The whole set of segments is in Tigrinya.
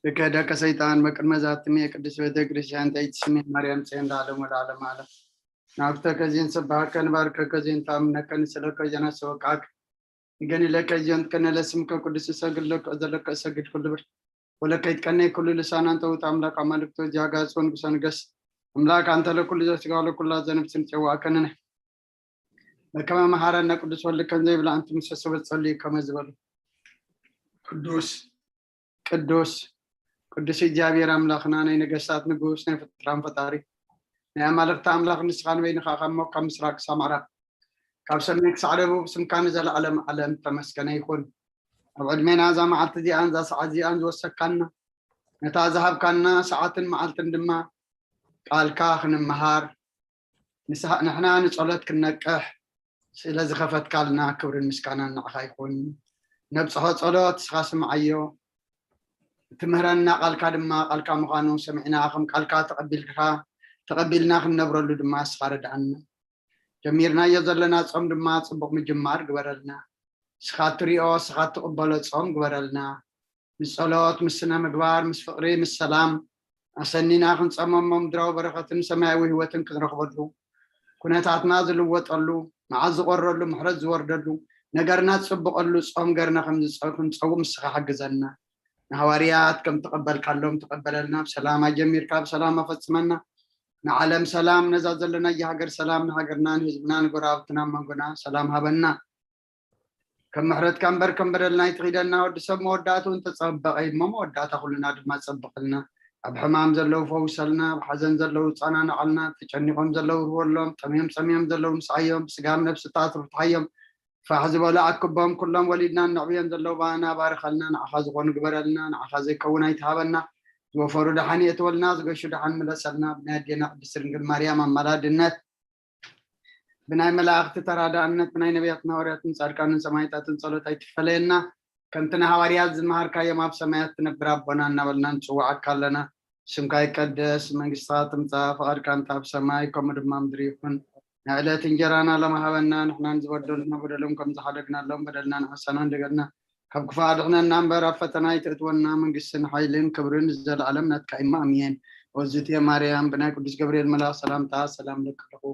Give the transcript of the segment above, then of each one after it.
ብከደከ ሰይጣን በቅድመ ዛትሜ ቅድስት ቤተ ክርስቲያን ተይትስሜ ማርያም ጽዮን ለዓለሙ ለዓለም ዓለም። ናብተከ ዜን ስብሃከ ንባርከከ ዜን ታምነከ ንስለከ ዜና ሰወቃክ ንገኒ ለከ ዜን ትቀነ ለስምከ ቅዱስ እሰግድ ለከ ዘለከ እሰግድ ኩሉ ብር ወለከ ይትቀነ ኩሉ ልሳን አንተ ውእቱ አምላክ አማልክቶ ጃጋዝ ወንጉሰ ንገስ አምላክ አንተ ለኩሉ ዘስጋ ለኩላ ዘነፍስን ጨዋከንነ በከመ መሐረነ ቅዱስ ወልድ ከም ዘይብላ ኣንቲ ምስ ሰበ ጸልዩ ከመ ዝበሉ ቅዱስ ቅዱስ ቅዱስ እግዚኣብሔር ኣምላኽና ናይ ነገስታት ንጉስ ናይ ፍጥራን ፈጣሪ ናይ ኣማልኽቲ ኣምላኽ ንስኻ ንበይንኻ ካብ ሞት ካብ ምስራቅ ክሳብ ምዕራብ ካብ ሰሜን ክሳዕ ደቡብ ስምካ ንዘለዓለም ዓለም ተመስገነ ይኹን። ኣብ ዕድሜና እዛ መዓልቲ እዚኣን እዛ ሰዓት እዚኣን ዝወሰካና ነታ ዝሃብካና ሰዓትን መዓልትን ድማ ቃልካ ክንመሃር ንስኻ- ንሕና ንጸሎት ክንነቅሕ ስለ ዝኸፈትካልና ክብርን ምስጋናን ንዓኻ ይኹን። ነብጽሖ ጸሎት ንስኻ ስምዓዮ። እትምህረና ቃልካ ድማ ቃልካ ምዃኑ ሰሚዕና ከም ቃልካ ተቐቢልካ ተቐቢልና ክንነብረሉ ድማ ንስኻ ረድኣና። ጀሚርናዮ ዘለና ጾም ድማ ጽቡቕ ምጅማር ግበረልና። ንስኻ እትሪኦ ንስኻ እትቕበሎ ጾም ግበረልና። ምስ ጸሎት ምስ ስነ ምግባር ምስ ፍቕሪ ምስ ሰላም ኣሰኒና ክንጸመሞ ምድራዊ በረኸትን ሰማያዊ ህይወትን ክንረኽበሉ ኩነታትና ዝልወጠሉ መዓት ዝቆረሉ ምሕረት ዝወርደሉ ነገርና ዝጽብቐሉ ጾም ገርና ከም ዝጸ- ክንጸውም ንስኻ ሓግዘና። ንሃዋርያት ከም ተቐበልካሎም ተቐበለልና። ብሰላም ኣጀሚርካ ብሰላም ኣፈጽመና። ንዓለም ሰላም ነዛ ዘለናያ ሃገር ሰላም ንሃገርና ንህዝብና ንጎረባብትና መንጎና ሰላም ሃበና። ከም ምሕረትካ እምበር ከም በደልና ኣይትኺደና። ወዲ ሰብ መወዳእትኡ እንተጸበቐ እሞ መወዳእታ ኩልና ድማ ጸብቐልና። ኣብ ሕማም ዘለዉ ፈውሰልና፣ ኣብ ሓዘን ዘለዉ ጸናንዓልና፣ ተጨኒቖም ዘለዉ ርወሎም፣ ጠምዮም ጸምዮም ዘለዉ ምስዓዮም፣ ብስጋም ነብሲ ተኣስሩ ፍትሓዮም፣ ፋሕ ዝበሉ ኣክቦም፣ ኩሎም ወሊድና እነዕብዮም ዘለዉ ባና ባርኸልና፣ ንዓኻ ዝኾኑ ግበረልና፣ ንዓኻ ዘይከውን ኣይትሃበና፣ ዝወፈሩ ደሓን የእትወልና፣ ዝገሹ ደሓን ምለሰልና፣ ብናይ ኣዴና ቅድስት ድንግል ማርያም ኣማላድነት ብናይ መላእኽቲ ተራዳእነት ብናይ ነቢያትን ሃዋርያትን ጻድቃንን ሰማዕታትን ጸሎት ኣይትፈለየና። ከምቲ ንሃዋርያት ዝመሃርካዮም ኣብ ሰማያት ትነብር ኣቦና እናበልና ንጽውዓካ ኣለና። ስምካ ይቀደስ፣ መንግስትኻ ትምጻእ፣ ፍቓድካ እንተ ኣብ ሰማይ ከምኡ ድማ ምድሪ ይኹን። ናይ ዕለት እንጀራና ሎሚ ሃበና፣ ንሕና ንዝበደሉና በደሎም ከም ዝሓደግናሎም በደልና ንሕሰና እንደገልና ካብ ክፉእ ኣድሕነና እምበር ኣብ ፈተና ኣይተእትወና፣ መንግስትን ሓይልን ክብርን ንዘለኣለም ናትካ እዩ። ኣሜን። ኦዝቴ ማርያም ብናይ ቅዱስ ገብርኤል መልኣኽ ሰላምታ ሰላም እለኪ ኣለኹ።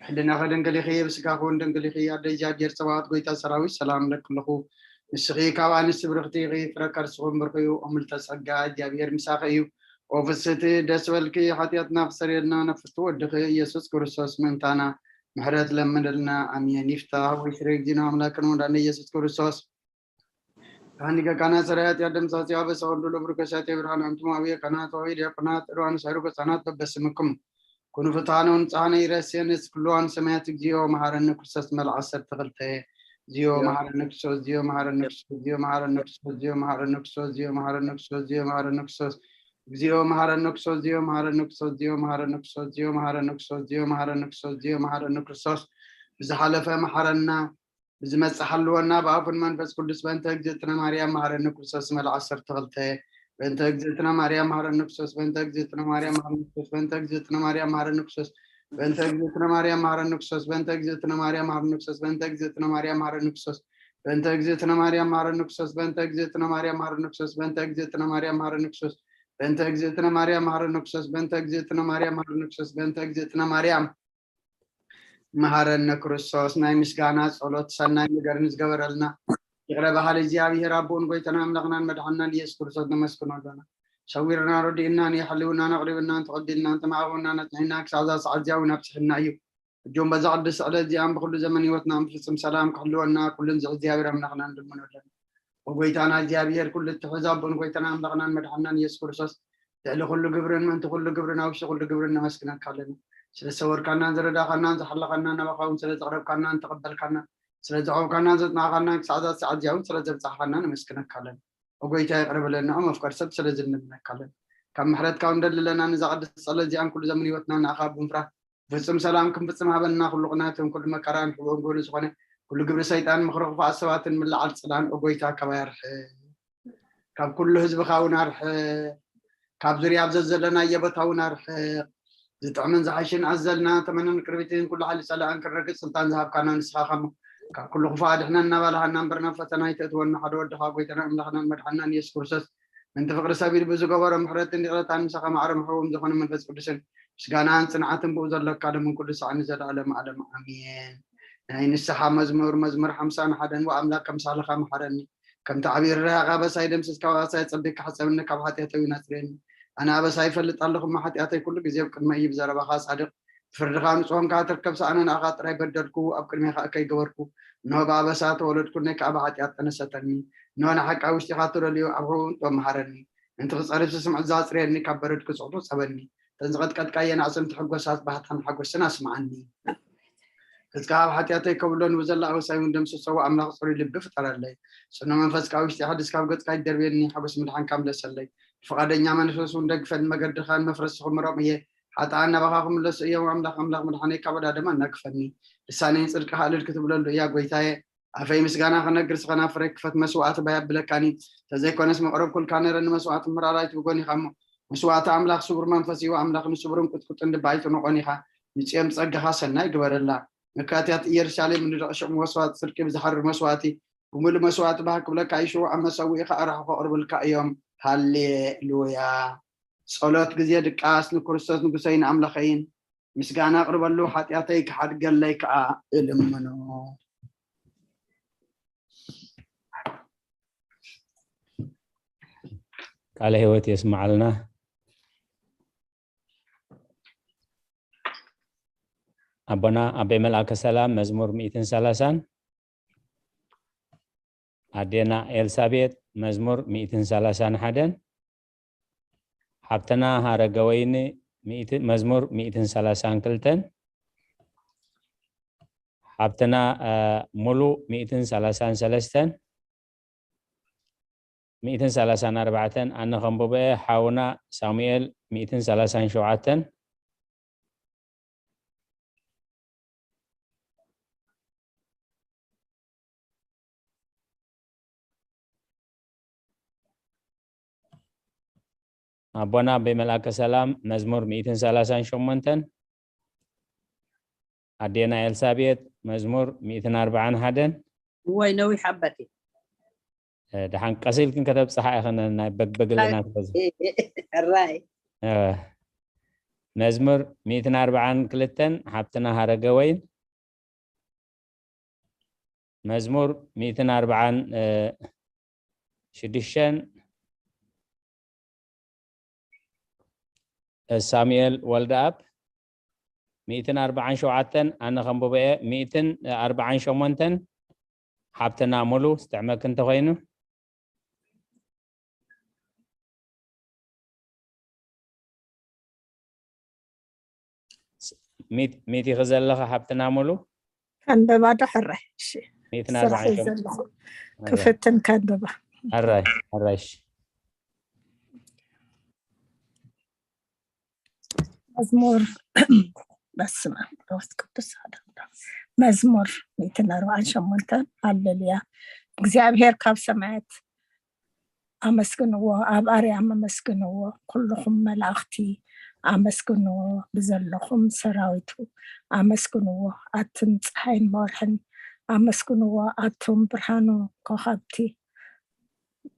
ብሕልናኺ ድንግል ኢኺ፣ ብስጋኺ እውን ድንግል ኢኺ። ኣደ እግዚኣብሔር ጸባኦት ጎይታ ሰራዊት ሰላም እለኪ ኣለኹ። ንስኺ ካብ ኣንስቲ ብርኽቲ ኢኺ፣ ፍረ ከርስኺ እውን ብሩኽ እዩ። ኦ ምልዕተ ጸጋ እግዚኣብሔር ምሳኺ እዩ። ኦ ፍስሕቲ ደስ በልኪ፣ ሓጢኣትና ክሰርየልና ነፍቱ ወድኺ ኢየሱስ ክርስቶስ ምእንታና ምሕረት ለምንልና። ኣሜን። ይፍታሕ ወይ ስረ እግዚእነ ኣምላክን ወዳነ ኢየሱስ ክርስቶስ ካህን ሊቀ ካህናት ሰራይ ኃጢአት ደምሳሴ አበሰ ወልዱ ለብሩከ ሳቴ ብርሃን አንትሙ አብየ ካህናት ወይ ዲያቆናት እርዋን ሳይሩ ገጻናት በበስምኩም ኩኑ ፍትሐነ ወንጽሐነ ይረስየን እስክልዋን ሰማያት እግዚኦ መሐረነ ክርስቶስ መልዓ ዓሰርተ ክልተ እግዚኦ መሐረነ ክርስቶስ እግዚኦ መሐረነ ክርስቶስ እግዚኦ መሐረነ ክርስቶስ እግዚኦ መሐረነ ክርስቶስ እግዚኦ መሐረነ ክርስቶስ እግዚኦ መሐረነ ክርስቶስ እግዚኦ መሐረነ ክርስቶስ እግዚኦ መሐረነ ክርስቶስ እግዚኦ መሐረነ ክርስቶስ እግዚኦ መሐረነ ክርስቶስ እግዚኦ መሐረነ ክርስቶስ ብዝሓለፈ መሐረና ብዝመጽእ ሓልወና ብኣፉን መንፈስ ቅዱስ በእንተ እግዝእትነ ማርያም መሐረኒ ክርስቶስ መልዓ ዓሰርተ ክልተ በእንተ እግዝእትነ ማርያም መሐረኒ ክርስቶስ በእንተ እግዝእትነ ማርያም መሐረኒ ክርስቶስ በእንተ እግዝእትነ ማርያም መሐረኒ ክርስቶስ በእንተ እግዝእትነ ማርያም መሐረኒ ክርስቶስ በእንተ እግዝእትነ ማርያም መሐረኒ ክርስቶስ በእንተ እግዝእትነ ማርያም መሐረኒ ክርስቶስ በእንተ እግዝእትነ ማርያም መሐረኒ ክርስቶስ በእንተ እግዝእትነ ማርያም መሐረኒ ክርስቶስ በእንተ እግዝእትነ ማርያም መሐረኒ ክርስቶስ በእንተ እግዝእትነ ማርያም መሐረኒ ክርስቶስ በእንተ እግዝእትነ ማርያም መሐረኒ ክርስቶስ በእንተ እግዝእትነ ማርያም መሐረነ ክርስቶስ ናይ ምስጋና ጸሎት ሰናይ ነገር ንዝገበረልና ይቕረ በሃሊ እግዚኣብሔር ኣቦን ጎይታና ኣምላኽናን መድሓንናን ኢየሱስ ክርስቶስ ነመስግኖ ኣለና። ሰዊርና ረዲእና ንየሕልውና ነቕሪብና እንተቐቢልና እንተማዕበና ነጽንሕና ክሳብ እዛ ሰዓት እዚኣ እውን ኣብጽሕና እዩ። እጆም በዛ ቅድስቲ ዕለት እዚኣን ብኩሉ ዘመን ህይወትና ብፍጹም ሰላም ክሕልወና ኩሉን ዝዕ እግዚኣብሔር ኣምላኽና ንልምኖ ኣለና። ወጎይታና እግዚኣብሔር ኩሉ እትሕዝ ኣቦን ጎይታና ኣምላኽናን መድሓንናን ኢየሱስ ክርስቶስ ልዕሊ ኩሉ ግብርን ምእንቲ ኩሉ ግብርን ኣብ ውሽጢ ኩሉ ግብርን ነመስግነካ ኣለና። ስለ ዝሰወርካናን ዝረዳኻናን ዝሓለኻናን ናባኻ እውን ስለ ዘቕረብካናን ተቐበልካናን ስለ ዘቐብካናን ዘጽናዕካናን ክሳዕ እዛ ሰዓት እዚኣ እውን ስለ ዘብጻሕካና ነመስግነካ ኣለና። ወጎይታ ይቕረ በለና። መፍቀር ሰብ ስለ ዝንምነካ ኣለና። ካብ ምሕረትካ እውን ደልለና ነዛ ቅድስቲ ጸሎት እዚኣን ኩሉ ዘመን ህይወትና ንኣኻ ብምፍራት ፍጹም ሰላም ክንፍጽም ሃበና። ኩሉ ቅናትን ኩሉ መከራን ሕቡእን ጎሉ ዝኾነ ኩሉ ግብሪ ሰይጣን ምኽሪ ክፉኣት ሰባትን ምልዓል ጽላን ኦ ጎይታ ካባይ ኣርሕቕ። ካብ ኩሉ ህዝብኻ እውን ኣርሕቕ። ካብ ዙርያ ኣብ ዘዘለናዮ ቦታ እውን ኣርሕቕ። ዝጥዕምን ዝሓሽን ኣዘልና ተመንን ቅርቢትን ኩሉ ሓይሊ ጸላእን ክንረግጽ ስልጣን ዝሃብካና ንስኻ ካብ ካብ ኩሉ ክፉእ ኣድሕነና ባልሃና እምበር ናብ ፈተና ኣይተእትወና ሓደ ወድኻ ጎይታና ኣምላኽናን መድሓንናን ኢየሱስ ክርስቶስ ምእንቲ ፍቕሪ ሰብ ኢሉ ብዝገበሮ ምሕረትን ይቕረታን ምሳኻ ማዕረ ምሕረዎም ዝኾነ መንፈስ ቅዱስን ምስጋናን ጽንዓትን ብኡ ዘሎካ ሎምን ኩሉ ሳዕ ንዘለኣለም ዓለም ኣሜን። ናይ ንስሓ መዝሙር፣ መዝሙር ሓምሳን ሓደን። ወኣምላክ ከምሳልኻ መሓረኒ፣ ከምቲ ዓብዪ ርህራሄኻ ኣበሳይ ደምስስ፣ ካብ ኣበሳይ ጸቢብካ ሕጸበኒ፣ ካብ ሓጢኣተይ እውን ኣጽርየኒ። ኣነ ኣበሳይ ይፈልጥ ኣለኹ፣ እሞ ሓጢኣተይ ኩሉ ግዜ ኣብ ቅድመይ እዩ፣ ብዘረባኻ ጻድቕ፣ ብፍርድኻ ንጹህ ኮንካ ትርከብ። ሰኣነ ንኣኻ ጥራይ በደልኩ፣ ኣብ ቅድሜኻ እከይ ገበርኩ። እንሆ ብኣበሳ ተወለድኩ፣ እነይ ከኣ ብሓጢኣት ጠነሰተኒ። እንሆ ንሓቂ ኣብ ውሽጢኻ ትደልዮ፣ ኣብ ሕቡእ ጥበብ መሃረኒ። ምእንቲ ክጸርፍሲ ስምዒት ዘጽርየኒ፣ ካብ በረድ ክጽሕፉ ጸበኒ። እተን ዝቐጥቀጥካየን ኣዕጽምቲ ሕጎሳት፣ ባህታን ሓጎስን ኣስምዓኒ። ገጽካ ኣብ ሓጢኣተይ ከብሎ፣ ንብዘላ ኣበሳይ እውን ደምስሶ። ኣምላኽ ጽሩይ ልቢ ፍጠረለይ፣ ጽኑዕ መንፈስ ከኣ ውሽጢ ሓድስ። ካብ ገጽካ ኣይትደርብየኒ፣ ሓጎስ ምድሓንካ ምለሰለይ። ብፍቓደኛ መንፈስ እውን ደግፈኒ፣ መገድኻ ንመፍረስቲ ክምሮም እየ። ሓጥኣን ናባኻ ክምለሱ እዮም። ኣምላኽ፣ ኣምላኽ ምድሓነይ፣ ካብ ዕዳ ደም ኣናግፈኒ። ልሳነይ ንጽድቅኻ እልል ክትብለሉ እያ፣ ጐይታየ። ኣፈይ ምስጋና ክነግር፣ ስኸናፍረይ ክፈት፣ መስዋእቲ ባይ ኣብለካኒ። እንተዘይኮነስ ምቐረብኩልካ ነይረ፣ ንመስዋእቲ ምሕራር ኣይትብጎን ኢኻ እሞ። መስዋእቲ ኣምላኽ ስቡር መንፈስ እዩ፣ ኣምላኽ ንስቡርን ቁጥቁጥን ልቢ ኣይትንቖን ኢኻ። ንጽዮን ብጸጋኻ ሰናይ ግበረላ። መካትያት ኢየሩሳሌም ንደቂ ሽዑ መስዋእቲ ጽድቂ ብዝሓርር መስዋእቲ ብምሉእ መስዋእቲ ባህ ክብለካ እዩ። ሽዑ ኣብ መሰውኢኻ ኣራሑ ከቕርብልካ እዮም። ሃሌሉያ። ጸሎት ግዜ ድቃስ ንክርስቶስ ንጉሰይን ኣምላኸይን ምስጋና ኣቕርበሉ፣ ሓጢኣተይ ክሓድገለይ ከኣ እልምኖ። ቃለ ህይወት የስምዓልና። ኣቦና ኣቤ መልኣከ ሰላም መዝሙር ሚእትን ሰላሳን፣ ኣዴና ኤልሳቤጥ መዝሙር ሚእትን ሰላሳን ሓደን፣ ሓብትና ሃረገወይኒ ሚእቲ-፣ መዝሙር ሚእትን ሰላሳን ክልተን፣ ሓብትና፣ እ፣ ሙሉ ሚእትን ሰላሳን ሰለስተን፣ ሚእትን ሰላሳን ኣርባዕተን፣ ኣነ ከንብቦ እየ፣ ሓውና ሳሙኤል ሚእትን ሰላሳን ሸውዓተን፣ ኣቦና ኣቤ መልኣከ ሰላም መዝሙር ሚእትን ሰላሳን ሸሞንተን፣ ኣዴና ኤልሳቤጥ መዝሙር ሚእትን ኣርባዓን ሓደን። እዋይ፣ ነዊሕ ኣባቴ። እ፣ ደሓን ቀስ ኢልክን ከተብጽሓ ኢኽን፣ ናይ በግበግልና ትበዝሕ። ሕራይ። እ፣ መዝሙር ሚእትን ኣርባዓን ክልተን፣ ሓብትና ሃረገወይን። መዝሙር ሚእትን ኣርባዓን ሽዱሽተን፣ ሳሙኤል ወልደኣብ። ሚእትን ኣርባዓን ሸውዓተን፣ ኣነ ከንብቦ እየ። ሚእትን ኣርባዓን ሸሞንተን፣ ሓብትና ሙሉ፣ ዝጥዕመኪ እንተኾይኑ። ሚት-፣ ሚት ኢኺ ዘለኻ ሓብትና ሙሉ? ከንብባ ዶ ሕራይ? እሺ። ሚእትን ስራሕ ኣርባዓን እየ ሸሞንተን ዘለኹ። ሕራይ። ክፍትን ከንብባ። ሕራይ፣ ሕራይ፣ እሺ። መዝሙር፣ በስመ ኣብ ወመንፈስ ቅዱስ ኣሐዱ ኣምላክ። መዝሙር ሚእትን ኣርባዓን ሸሞንተን። ሃሌሉያ። እግዚኣብሔር ካብ ሰማያት ኣመስግንዎ፣ ኣብ ኣርያም ኣመስግንዎ፣ ኩልኹም መላእኽቲ ኣመስግንዎ፣ ብዘለኹም ሰራዊቱ ኣመስግንዎ፣ ኣትን ጸሓይን ወርሕን ኣመስግንዎ፣ ኣቱም ብርሃኑ ኮኸብቲ፣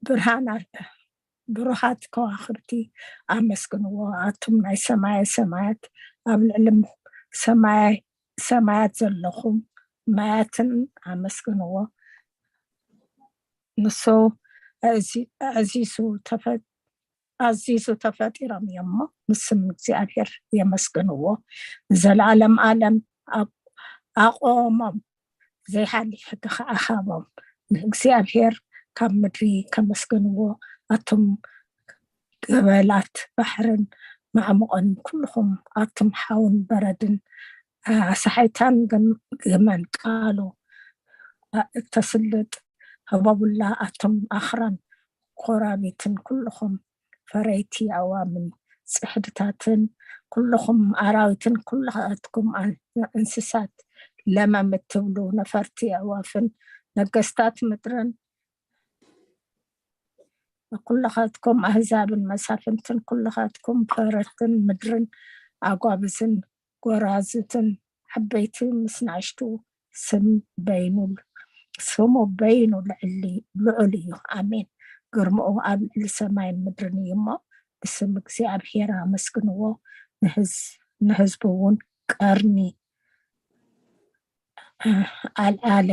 ብርሃን ኣ-፣ ብሩሃት ከዋኽብቲ ኣመስግንዎ፣ ኣቱም ናይ ሰማየ ሰማያት፣ ኣብ ልዕሊ ሰማይ ሰማያት ዘለኹም ማያትን ኣመስግንዎ። ንሱ ኣዕዚ-፣ ኣዕዚዙ ተፈ-፣ ኣዚዙ ተፈጢሮም እዮም እሞ፣ ንስም እግዚኣብሔር የመስግንዎ። ንዘለዓለም ዓለም ኣብ-፣ ኣቆሞም፣ ዘይሓሊ ሕጊ ኸዓ ሃቦም። ንእግዚኣብሔር ካብ ምድሪ ከመስግንዎ፣ ኣቱም ገበላት ባሕርን ማዕሙቐን፣ ኩልኹም ኣቱም ሓውን በረድን፣ ኣሳሒታን ግም-፣ ግመን ቃሉ እተስልጥ፣ ህበቡላ ኣቱም ኣኽራን ኮራቢትን፣ ኩልኹም ፈረይቲ ኣእዋምን ጽሕድታትን፣ ኩልኹም ኣራዊትን፣ ኩልኻትኩም ኣን-፣ እንስሳት ለመም እትብሉ ነፈርቲ ኣዕዋፍን፣ ነገስታት ምድርን፣ ኩልኻትኩም ኣህዛብን መሳፍንትን፣ ኩልኻትኩም ፈረስትን ምድርን ኣጓብዝን ጎራዙትን፣ ዓበይቲ ምስ ንኣሽቱ፣ ስም በይኑ፣ ስሙ በይኑ ልዕሊ-፣ ልዑል እዩ። ኣሜን። ግርምኡ ኣብ ልዕሊ ሰማይን ምድርን እዩ እሞ፣ ብስም እግዚኣብሔር ኣመስግንዎ። ንህዝ-፣ ንህዝቡ እውን ቀርኒ ኣልዓለ፣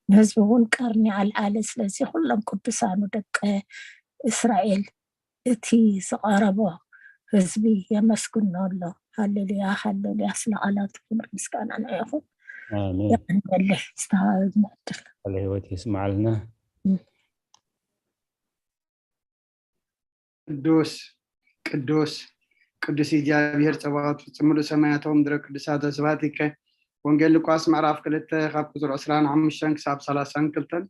ንህዝቡ እውን ቀርኒ ኣልዓለ። ስለዚ ኩሎም ቅዱሳኑ ደቂ እስራኤል፣ እቲ ዝቐረቦ ህዝቢ የመስግኖ ኣሎ። ሃሌሉያ፣ ሃሌሉያ። ስለ ቃላቱ ክብሪ ምስጋና ንዕኹም። ኣሜን። የቐንየለይ ዝተሃበብኒ ዕድል። ቃለ ህይወት የስምዓልና። እም። ቅዱስ ቅዱስ ቅዱስ እግዚኣብሔር ጸባኦት፣ ፍጹም ምሉእ ሰማያት ወምድረ ቅዱሳተ ስብሐቲከ። ወንጌል ሉቃስ ምዕራፍ ክልተ ካብ ቁጽሪ ዕስራን ሓሙሽተን ክሳብ ሰላሳን ክልተን።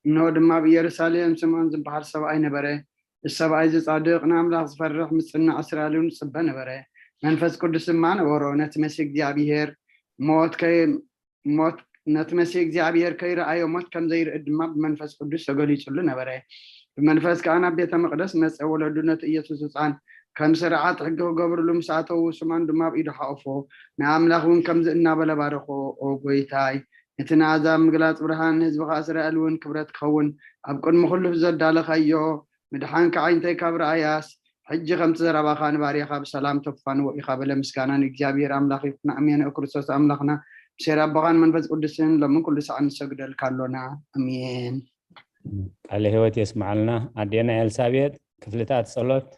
እንሆ ድማ ኣብ ኢየሩሳሌም ስምዖን ዝበሃል ሰብኣይ ነበረ። እዚ ሰብኣይ እዚ ጻድቕ፣ ንኣምላኽ ዝፈርሕ፣ ምጽናዕ እስራኤል እውን ዝጽበ ነበረ። መንፈስ ቅዱስ ድማ ነበሮ። ነቲ መሲህ እግዚኣብሔር ሞት ከ-፣ ሞት ነቲ መሲህ እግዚኣብሔር ከይረኣዮ ሞት ከም ዘይርኢ ድማ ብመንፈስ ቅዱስ ተገሊጹሉ ነበረ። ብመንፈስ ከኣ ናብ ቤተ መቕደስ መጸ። ወለዱ ነቲ ኢየሱስ ህጻን ከም ስርዓት ሕጊ ክገብርሉ ምስ ኣተዉ፣ ስምዖን ድማ ኣብ ኢዱ ሓቑፎ፣ ንኣምላኽ እውን ከምዚ እናበለ ባረኾ፣ "ኦ ጎይታይ፣ ነቲ ንኣሕዛብ ምግላጽ ብርሃን፣ ንህዝብኻ እስራኤል እውን ክብረት ክኸውን ኣብ ቅድሚ ኩሉ ዘዳለኻዮ ምድሓንካ ዓይነተይ ካብ ረኣያስ፣ ሕጂ ከምቲ ዘረባኻ ንባርያኻ ብሰላም ተፋንዎ ኢኻ" በለ። ምስጋና ንእግዚኣብሔር ኣምላኽ ይኹን። ኣሜን። ኦ ክርስቶስ ኣምላኽና፣ ብሴር ኣቦኻን መንፈስ ቅዱስን ሎምን ኩሉ ሰዓት ንሰግደልካ ኣሎና። ኣሜን። ቃለ ህይወት የስምዓልና። ኣዴና ኤልሳቤጥ፣ ክፍልታት ጸሎት።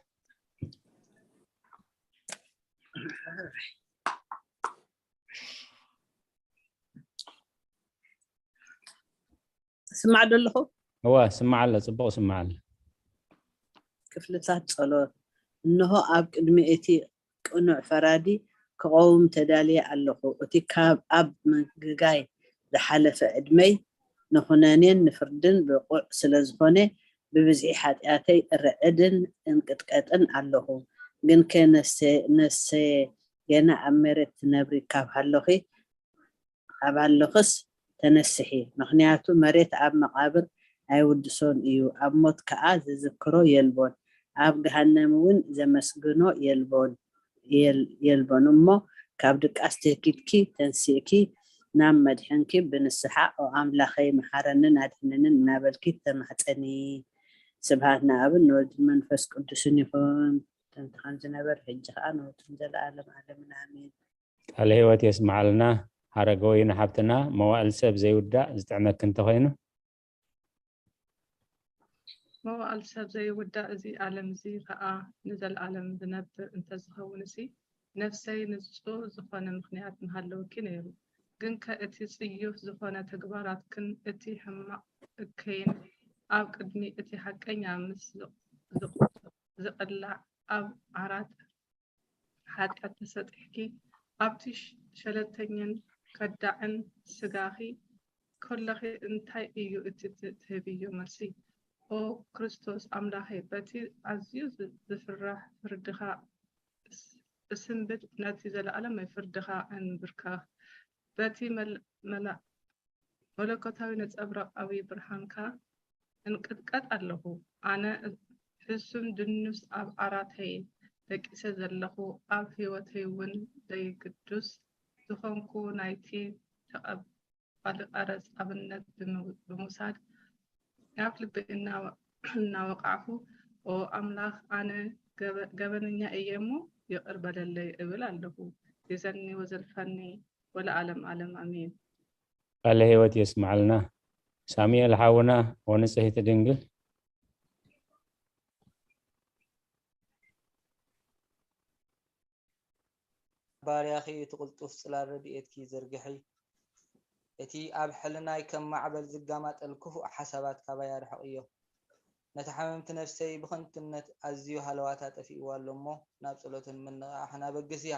ስማዕ ዶ ኣለኹ? እወ፣ ስማዕ ኣሎ፣ ጽቡቕ ስማዕ ኣሎ። ክፍልታት ጸሎት። እንሆ ኣብ ቅድሚ እቲ ቅኑዕ ፈራዲ ክቐውም ተዳልየ ኣለኹ። እቲ ካብ ኣብ ምግጋይ ዝሓለፈ ዕድመይ ንኹነኔን ንፍርድን ብቑዕ ስለ ዝኾነ፣ ብብዝሒ ሓጢኣተይ እርዕድን እንቅጥቀጥን ኣለኹ። ግንከ ነፍሰ-፣ ነፍሰየ ገና ኣብ መሬት ትነብሪ ካብ ሃለኺ፣ ካብ ሃለኽስ ተነስሒ። ምኽንያቱ መሬት ኣብ መቓብር ኣይውድሶን እዩ፣ ኣብ ሞት ከኣ ዝዝክሮ የልቦን፣ ኣብ ገሃነም እውን ዘመስግኖ የልቦን፣ የል-፣ የልቦን። እሞ ካብ ድቃስ ተኪድኪ ተንሲእኪ ናብ መድሕንኪ ብንስሓ "ኦ ኣምላኸይ፣ መሓረንን ኣድሕነንን" እናበልኪ ተማሕጸኒ። ስብሃት ንኣብን ንወልድን መንፈስ ቅዱስን ይኹን። ከምቲ ከም ዝነበር ሕጂ ከኣ ንወትሩን ዘለኣለም ዓለምን ኣሜን። ቃለ ህይወት የስምዓልና። ሃረገወይኒ ሓብትና፣ መዋእል ሰብ ዘይውዳእ ዝጥዕመኪ እንተኾይኑ። መዋእል ሰብ ዘይውዳእ እዚ ዓለም እዚ ኸኣ ንዘለኣለም ዝነብር እንተዝኸውንሲ፣ ነፍሰይ ንጹር ዝኾነ ምኽንያት ምሃለወኪ ነይሩ። ግንከ እቲ ጽዩፍ ዝኾነ ተግባራትክን እቲ ሕማቕ እከይን ኣብ ቅድሚ እቲ ሓቀኛ ምስ ዝቕ-፣ ዝቕ-፣ ዝቕላዕ ኣብ ዓራት ሓጢኣት ተሰጢሕኪ፣ ኣብቲ ሽ-፣ ሸለልተኛን ከዳዕን ስጋኺ ከለኺ እንታይ እዩ እቲ ት-፣ ትህብዮ መልሲ? ኦ ክርስቶስ ኣምላኸይ፣ በቲ ኣዝዩ ዝ-፣ ዝፍራሕ ፍርድኻ እስ-፣ እስንብድ፣ ነቲ ዘለኣለማዊ ፍርድኻ እንብርከኽ። በቲ መል-፣ መላ-፣ መለኮታዊ ነጸብራቓዊ ብርሃንካ እንቅጥቀጥ ኣለኹ። ኣነ ሕሱም ድኑስ ኣብ ዓራተይ ደቂሰ ዘለኹ፣ ኣብ ህይወተይ እውን ዘይግዱስ ዝኾንኩ ናይቲ ተቐባሊ ቀረጽ ኣብነት ብምው-፣ ብምውሳድ ኣብ ልበይ እናወ-፣ እናወቃዕኩ፣ "ኦ ኣምላኽ፣ ኣነ ገበ-፣ ገበነኛ እየ እሞ ይቕር በለለይ" እብል ኣለኹ። ሒዘኒ ወዘልፈኒ ወለዓለም ዓለም ኣሜን። ቃለ ህይወት የስምዓልና። ሳሙኤል ሓውና ወንጽህቲ ድንግል። ባርያኺ እቲ ቅልጡፍ ጽላል ረድኤትኪ ዘርግሒ። እቲ ኣብ ሕልናይ ከም ማዕበል ዝጋማጠል ክፉእ ሓሳባት ካባይ ኣርሕቕዮ። ነታ ሓመምቲ ነፍሰይ ብኸንቱነት ኣዝዩ ሃለዋታ ጠፊእዋ ኣሎ እሞ፣ ናብ ጸሎትን ምንቕቓሕን ኣበግስያ።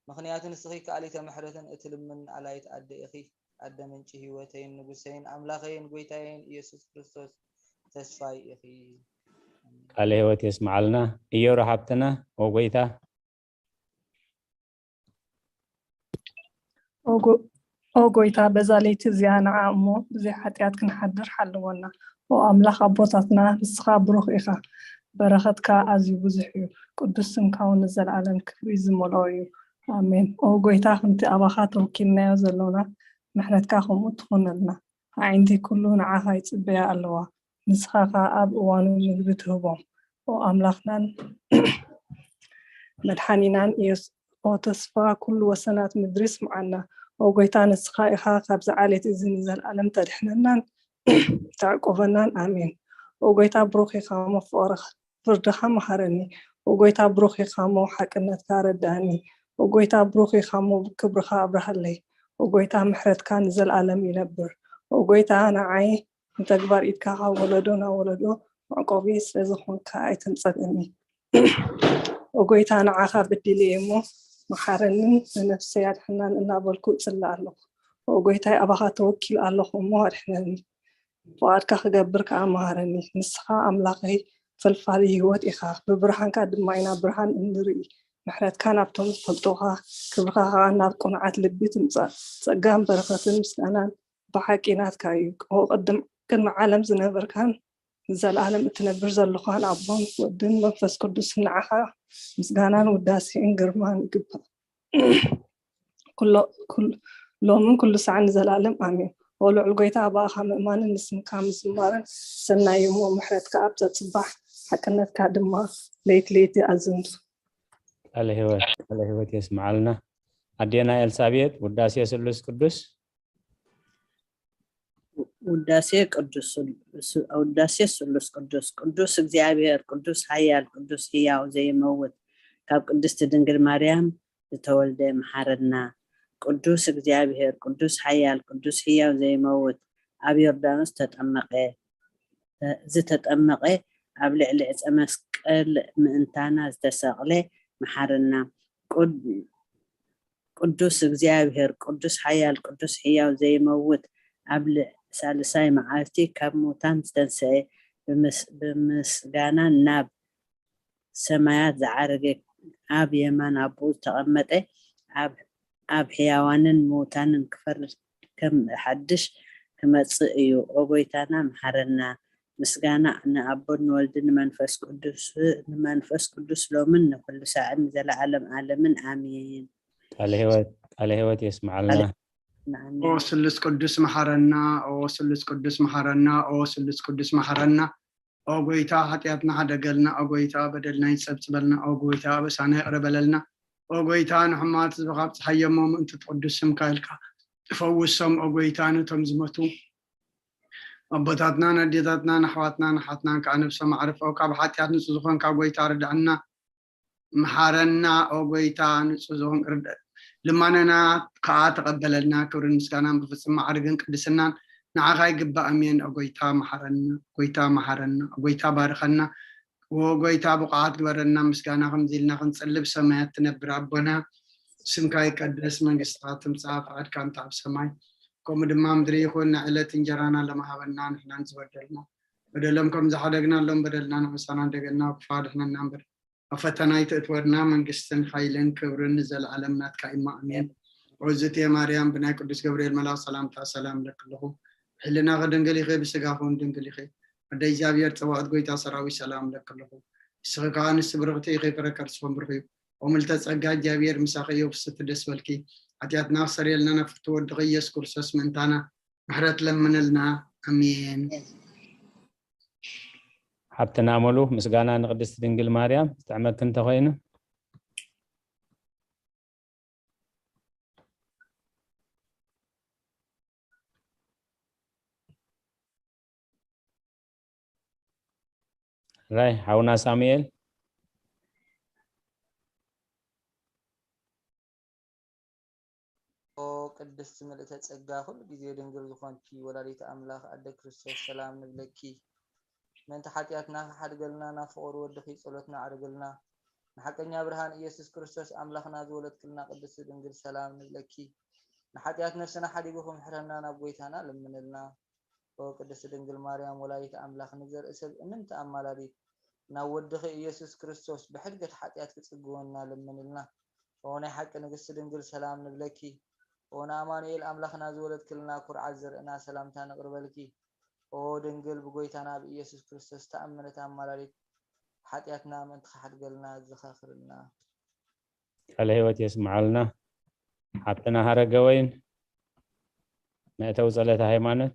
ምኽንያቱ ንስኺ ከኣሊተ ምሕረትን እትልምኒ ኣላይት ኣደ ኢኺ። ኣደ ምንጪ ህይወተይን ንጉሰይን ኣምላኸይን ጐይታየይን ኢየሱስ ክርስቶስ ተስፋይ ኢኺ። ቃለ ህይወት የስምዓልና። እዮሮ ሓብትና፣ ኦ ጐይታ። ኦ ጎ-፣ ኦ ጐይታ፣ በዛ ለይቲ እዚኣ ንዓ እሞ ብዘይ ሓጢኣት ክንሓድር ሓልወና። ኦ ኣምላኽ ኣቦታትና፣ ንስኻ ብሩኽ ኢኻ፣ በረኸትካ ኣዝዩ ብዙሕ እዩ። ቅዱስ ስምካ እውን ንዘለኣለም ክብሪ ዝመልኦ እዩ። ኣሜን። ኦ ጐይታ፣ ከምቲ ኣባኻ ተወኪልናዮ ዘሎና፣ ምሕረትካ ከምኡ ትኹነልና። ኣዒንተይ ኩሉ ንዓኻ ይጽበያ ኣለዋ። ንስኻ ኸኣ ኣብ እዋኑ ምግቢ ትህቦም። ኦ ኣምላኽናን መድሓኒናን ኢየሱስ፣ ኦ ተስፋ ኩሉ ወሰናት ምድሪ ስምዓና። ኦ ጎይታ ንስኻ ኢኻ ካብዚ ዓሌት እዚ ንዘለኣለም ተድሕነናን ተዕቁበናን። ኣሜን። ኦ ጎይታ ብሩኽ ኢኻ እሞ ፍቕርኻ ፍርድኻ መሃረኒ። ኦ ጎይታ ብሩኽ ኢኻ እሞ ሓቅነትካ ኣረድኣኒ። ኦ ጎይታ ብሩኽ ኢኻ እሞ ክብርኻ ኣብርሃለይ። ኦ ጎይታ ምሕረትካ ንዘለኣለም ይነብር። ኦ ጎይታ ንዓይ ንተግባር ኢድካ ካብ ወለዶ ናብ ወለዶ መዕቆቢ ስለ ዝኾንካ ኣይትንጸግኒ። ኦ ጎይታ ንዓኻ በዲለ እየ እሞ መሓረንን ንነፍሰይ ኣድሕናን እናበልኩ እጽሊ ኣለኹ። ኦ ጎይታይ ኣባኻ ተወኪል ኣለኹ እሞ ኣድሕነኒ። ፍቓድካ ክገብር ከኣ መሃረኒ። ንስኻ ኣምላኸይ ፈልፋሊ ህይወት ኢኻ። ብብርሃንካ ድማ ኢና ብርሃን እንርኢ። ምሕረትካ ናብቶም ዝፈልጡኻ፣ ክብርኻ ከኣ ናብ ቅኑዓት ልቢ ትምጻእ። ጸጋን በረኸትን ምስጋናን ብሓቂ ናትካ እዩ። ኦ ቅድም ቅድሚ ዓለም ዝነበርካን ንዘለኣለም እትነብር ዘለኻን ኣቦን ወድን መንፈስ ቅዱስን ንዓኻ ምስጋናን ውዳሴን ግርማን ይግባእ። ኩሎ- ኩል- ሎምን ኩሉ ሳዕን ንዘለኣለም ኣሜን። ኦ ልዑል ጎይታ ብኣኻ ምእማንን ንስምካ ምዝማርን ሰናይ እዩ እሞ ምሕረትካ ኣብ ጸጽባሕ ሓቅነትካ ድማ ለይቲ ለይቲ ኣዘንቱ። ቃለ ህይወት ቃለ ህይወት የስምዓልና። ኣዴና ኤልሳቤጥ ውዳሴ ስሉስ ቅዱስ ውዳሴ ቅዱስ ውዳሴ ስሉስ ቅዱስ ቅዱስ እግዚኣብሔር ቅዱስ ሓያል ቅዱስ ህያው ዘይመውት ካብ ቅድስቲ ድንግል ማርያም ዝተወልደ መሓረና። ቅዱስ እግዚኣብሔር ቅዱስ ሓያል ቅዱስ ህያው ዘይመውት ኣብ ዮርዳኖስ ተጠመቐ። ዝተጠመቐ ኣብ ልዕሊ ዕፀ መስቀል ምእንታና ዝተሰቕለ መሓረና። ቅዱስ እግዚኣብሔር ቅዱስ ሓያል ቅዱስ ሕያው ዘይመውት ኣብ ሳልሳይ መዓልቲ ካብ ሙታን ዝተንስአ ብምስጋና ናብ ሰማያት ዝዓረገ ኣብ የማን ኣቦኡ ዝተቐመጠ ኣብ ሕያዋንን ምውታንን ክፈርድ ከም ሓድሽ ክመጽእ እዩ። ኦ ጎይታና መሓረና። ምስጋና ንኣቦን ንወልድን ንመንፈስ ቅዱስ ንመንፈስ ቅዱስ ሎምን ንኩሉ ሳዕን ንዘለዓለም ዓለምን ኣሜን። ቃለ ህይወት ቃለ ህይወት የስምዓልና። ኦ ስሉስ ቅዱስ መሓረና፣ ኦ ስሉስ ቅዱስ መሓረና፣ ኦ ስሉስ ቅዱስ መሓረና። ኦ ጎይታ ሓጢኣትና ሓደገልና፣ ኦ ጎይታ በደልና ይጸብጽበልና፣ ኦ ጎይታ ኣበሳና ይቕረ በለልና። ኦ ጎይታ ንሕማት ህዝብኻ ኣብጽሓዮ እሞ ምእንቲ እቲ ቅዱስ ስምካ ኢልካ ፈውሶም። ኦ ጎይታ ነቶም ዝመቱ ኣቦታትናን ኣዴታትናን ኣሕዋትናን ኣሓትናን ከዓ ነብሶም ኣዕርፎ። ካብ ሓጢኣት ንጹህ ዝኾንካ ጎይታ ርድኣና። መሓረና ኦ ጎይታ ንጹህ ዝኾን ርድእ ልማነና ከዓ ተቐበለልና። ክብርን ምስጋናን ብፍጹም ማዕርግን ቅድስናን ንዓኻ ይግባእ። ኣሜን። ኦ ጎይታ መሓረና፣ ጎይታ መሓረና፣ ጎይታ ባርኸና። ኦ ጎይታ ብቑዓት ግበረና። ምስጋና ከምዚ ኢልና ክንጽልብ ሰማያት ትነብር ኣቦና ስምካ ይቀደስ፣ መንግስትኻ ትምጻእ፣ ፍቓድካ እንተ ኣብ ሰማይ ከምኡ ድማ ምድሪ ይኹን። ናይ ዕለት እንጀራና ለማሃበና ንሕናን ዝበደልና በደሎም ከም ዝሓደግና ሎም በደልና ንዕሳና እንደገና ክፋ ድሕነና እምበር ኣብ ፈተና ኣይትእትወና፣ መንግስትን ሓይልን ክብርን ንዘለኣለም ናትካ እዩ። ኣሜን። ኦዝቴ ማርያም ብናይ ቅዱስ ገብርኤል መልኣክ ሰላምታ ሰላም እለኪ ኣለኹ፣ ብሕልናኺ ድንግል ኢኺ፣ ብስጋኺ እውን ድንግል ኢኺ። ኣደ እግዚኣብሔር ጸባኦት ጎይታ ሰራዊት ሰላም እለኪ ኣለኹ፣ ንስኺ ከኣ ኣንስቲ ብርኽቲ ኢኺ፣ ፍረ ከርስኺ እውን ብሩኽ እዩ። ኦ ምልዕተ ጸጋ እግዚኣብሔር ምሳኺ እዩ፣ ብስቲ ደስ በልኪ፣ ሓጢኣትና ክሰርየልና ናብ ፍርቱ ወድኺ ኢየሱስ ክርስቶስ ምእንታና ምሕረት ለምንልና። ኣሜን። ሓብትና ሙሉ ምስጋና ንቅድስቲ ድንግል ማርያም። ዝጥዕመኪ እንተኮይኑ ራይ ሓውና ሳሙኤል። ኦ ቅድስቲ ምልእተ ጸጋ ኩሉ ግዜ ድንግል ዝኾንኪ ወላዲተ ኣምላኽ ኣደ ክርስቶስ ሰላም ንብለኪ። ምእንቲ ሓጢኣትና ክሓድገልና ናብ ፍቑር ወድኺ ጸሎትና ኣዕርግልና። ንሓቀኛ ብርሃን ኢየሱስ ክርስቶስ ኣምላኽና ዝወለድክልና ቅድስቲ ድንግል ሰላም ንብለኪ። ንሓጢኣት ነፍስና ሓዲጉ ክምሕረና ናብ ጎይታና ለምንልና። ኦ ቅድስቲ ድንግል ማርያም ወላዲተ ኣምላኽ ንዘርኢ ሰብ እምንቲ ኣማላዲት ናብ ወድኺ ኢየሱስ ክርስቶስ ብሕድገት ሓጢኣት ክጽግወና ለምንልና። ኦ ናይ ሓቂ ንግስቲ ድንግል ሰላም ንብለኪ። ኦ ንኣማኑኤል ኣምላኽና ዝወለድክልና ኩርዓት ዘርእና ሰላምታ ነቕርበልኪ። ኦ ድንግል ብጎይታና ብኢየሱስ ክርስቶስ ተኣመነት ኣማላዲት ሓጢኣትና ምእንቲ ክሓድገልና ዘኻኽርልና። ቃለ ህይወት የስምዓልና። ሓብትና ሃረገወይን መእተዊ ጸሎተ ሃይማኖት።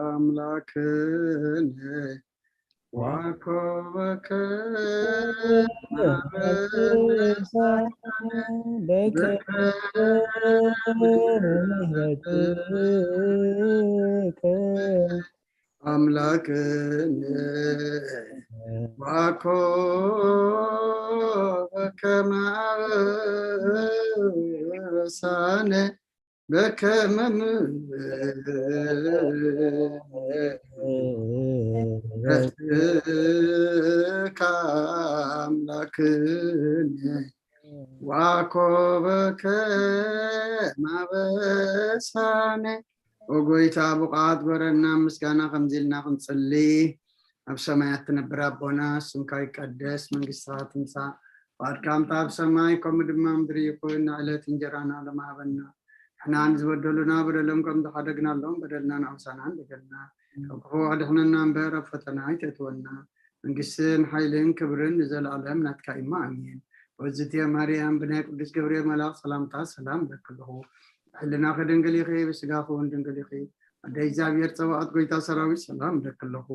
ኣምላክነ ዋኮበከ ኣምላክነ ዋኮበከ ማበሳነ በከመ ምሕረትከ ኣምላክነ ዋኮበከ ማበሳነ። ኦ ጎይታ፣ ብቑዓት ግበረና ምስጋና ከምዚ ኢልና ክንጽሊ። ኣብ ሰማያት ትነብር ኣቦና፣ ስምካ ይቀደስ፣ መንግስትኻ ትምጻእ፣ ፍቓድካ ከምታ ኣብ ሰማይ ከምኡ ድማ ምድሪ ይኹን። ንዕለት እንጀራና ሎሚ ሃበና። ንሕና ንዝበደሉና በደሎም ከም ዝሓደግናሎም በደልና ንኣውሳና እንደገልና ካብ ክፉእ ኣድሕነና እምበር ኣብ ፈተና ኣይተእትወና። መንግስትን ሓይልን ክብርን ንዘለኣለም ናትካ እሞ ኣሜን። ወዝትየ ማርያም ብናይ ቅዱስ ገብርኤል መልኣኽ ሰላምታ ሰላም እብለኪ ኣለኹ። ብሕልናኺ ድንግል ኢኺ፣ ብስጋኺ እውን ድንግል ኢኺ። ኣደ እግዚኣብሔር ጸባኦት ጎይታ ሰራዊት ሰላም እብለኪ ኣለኹ።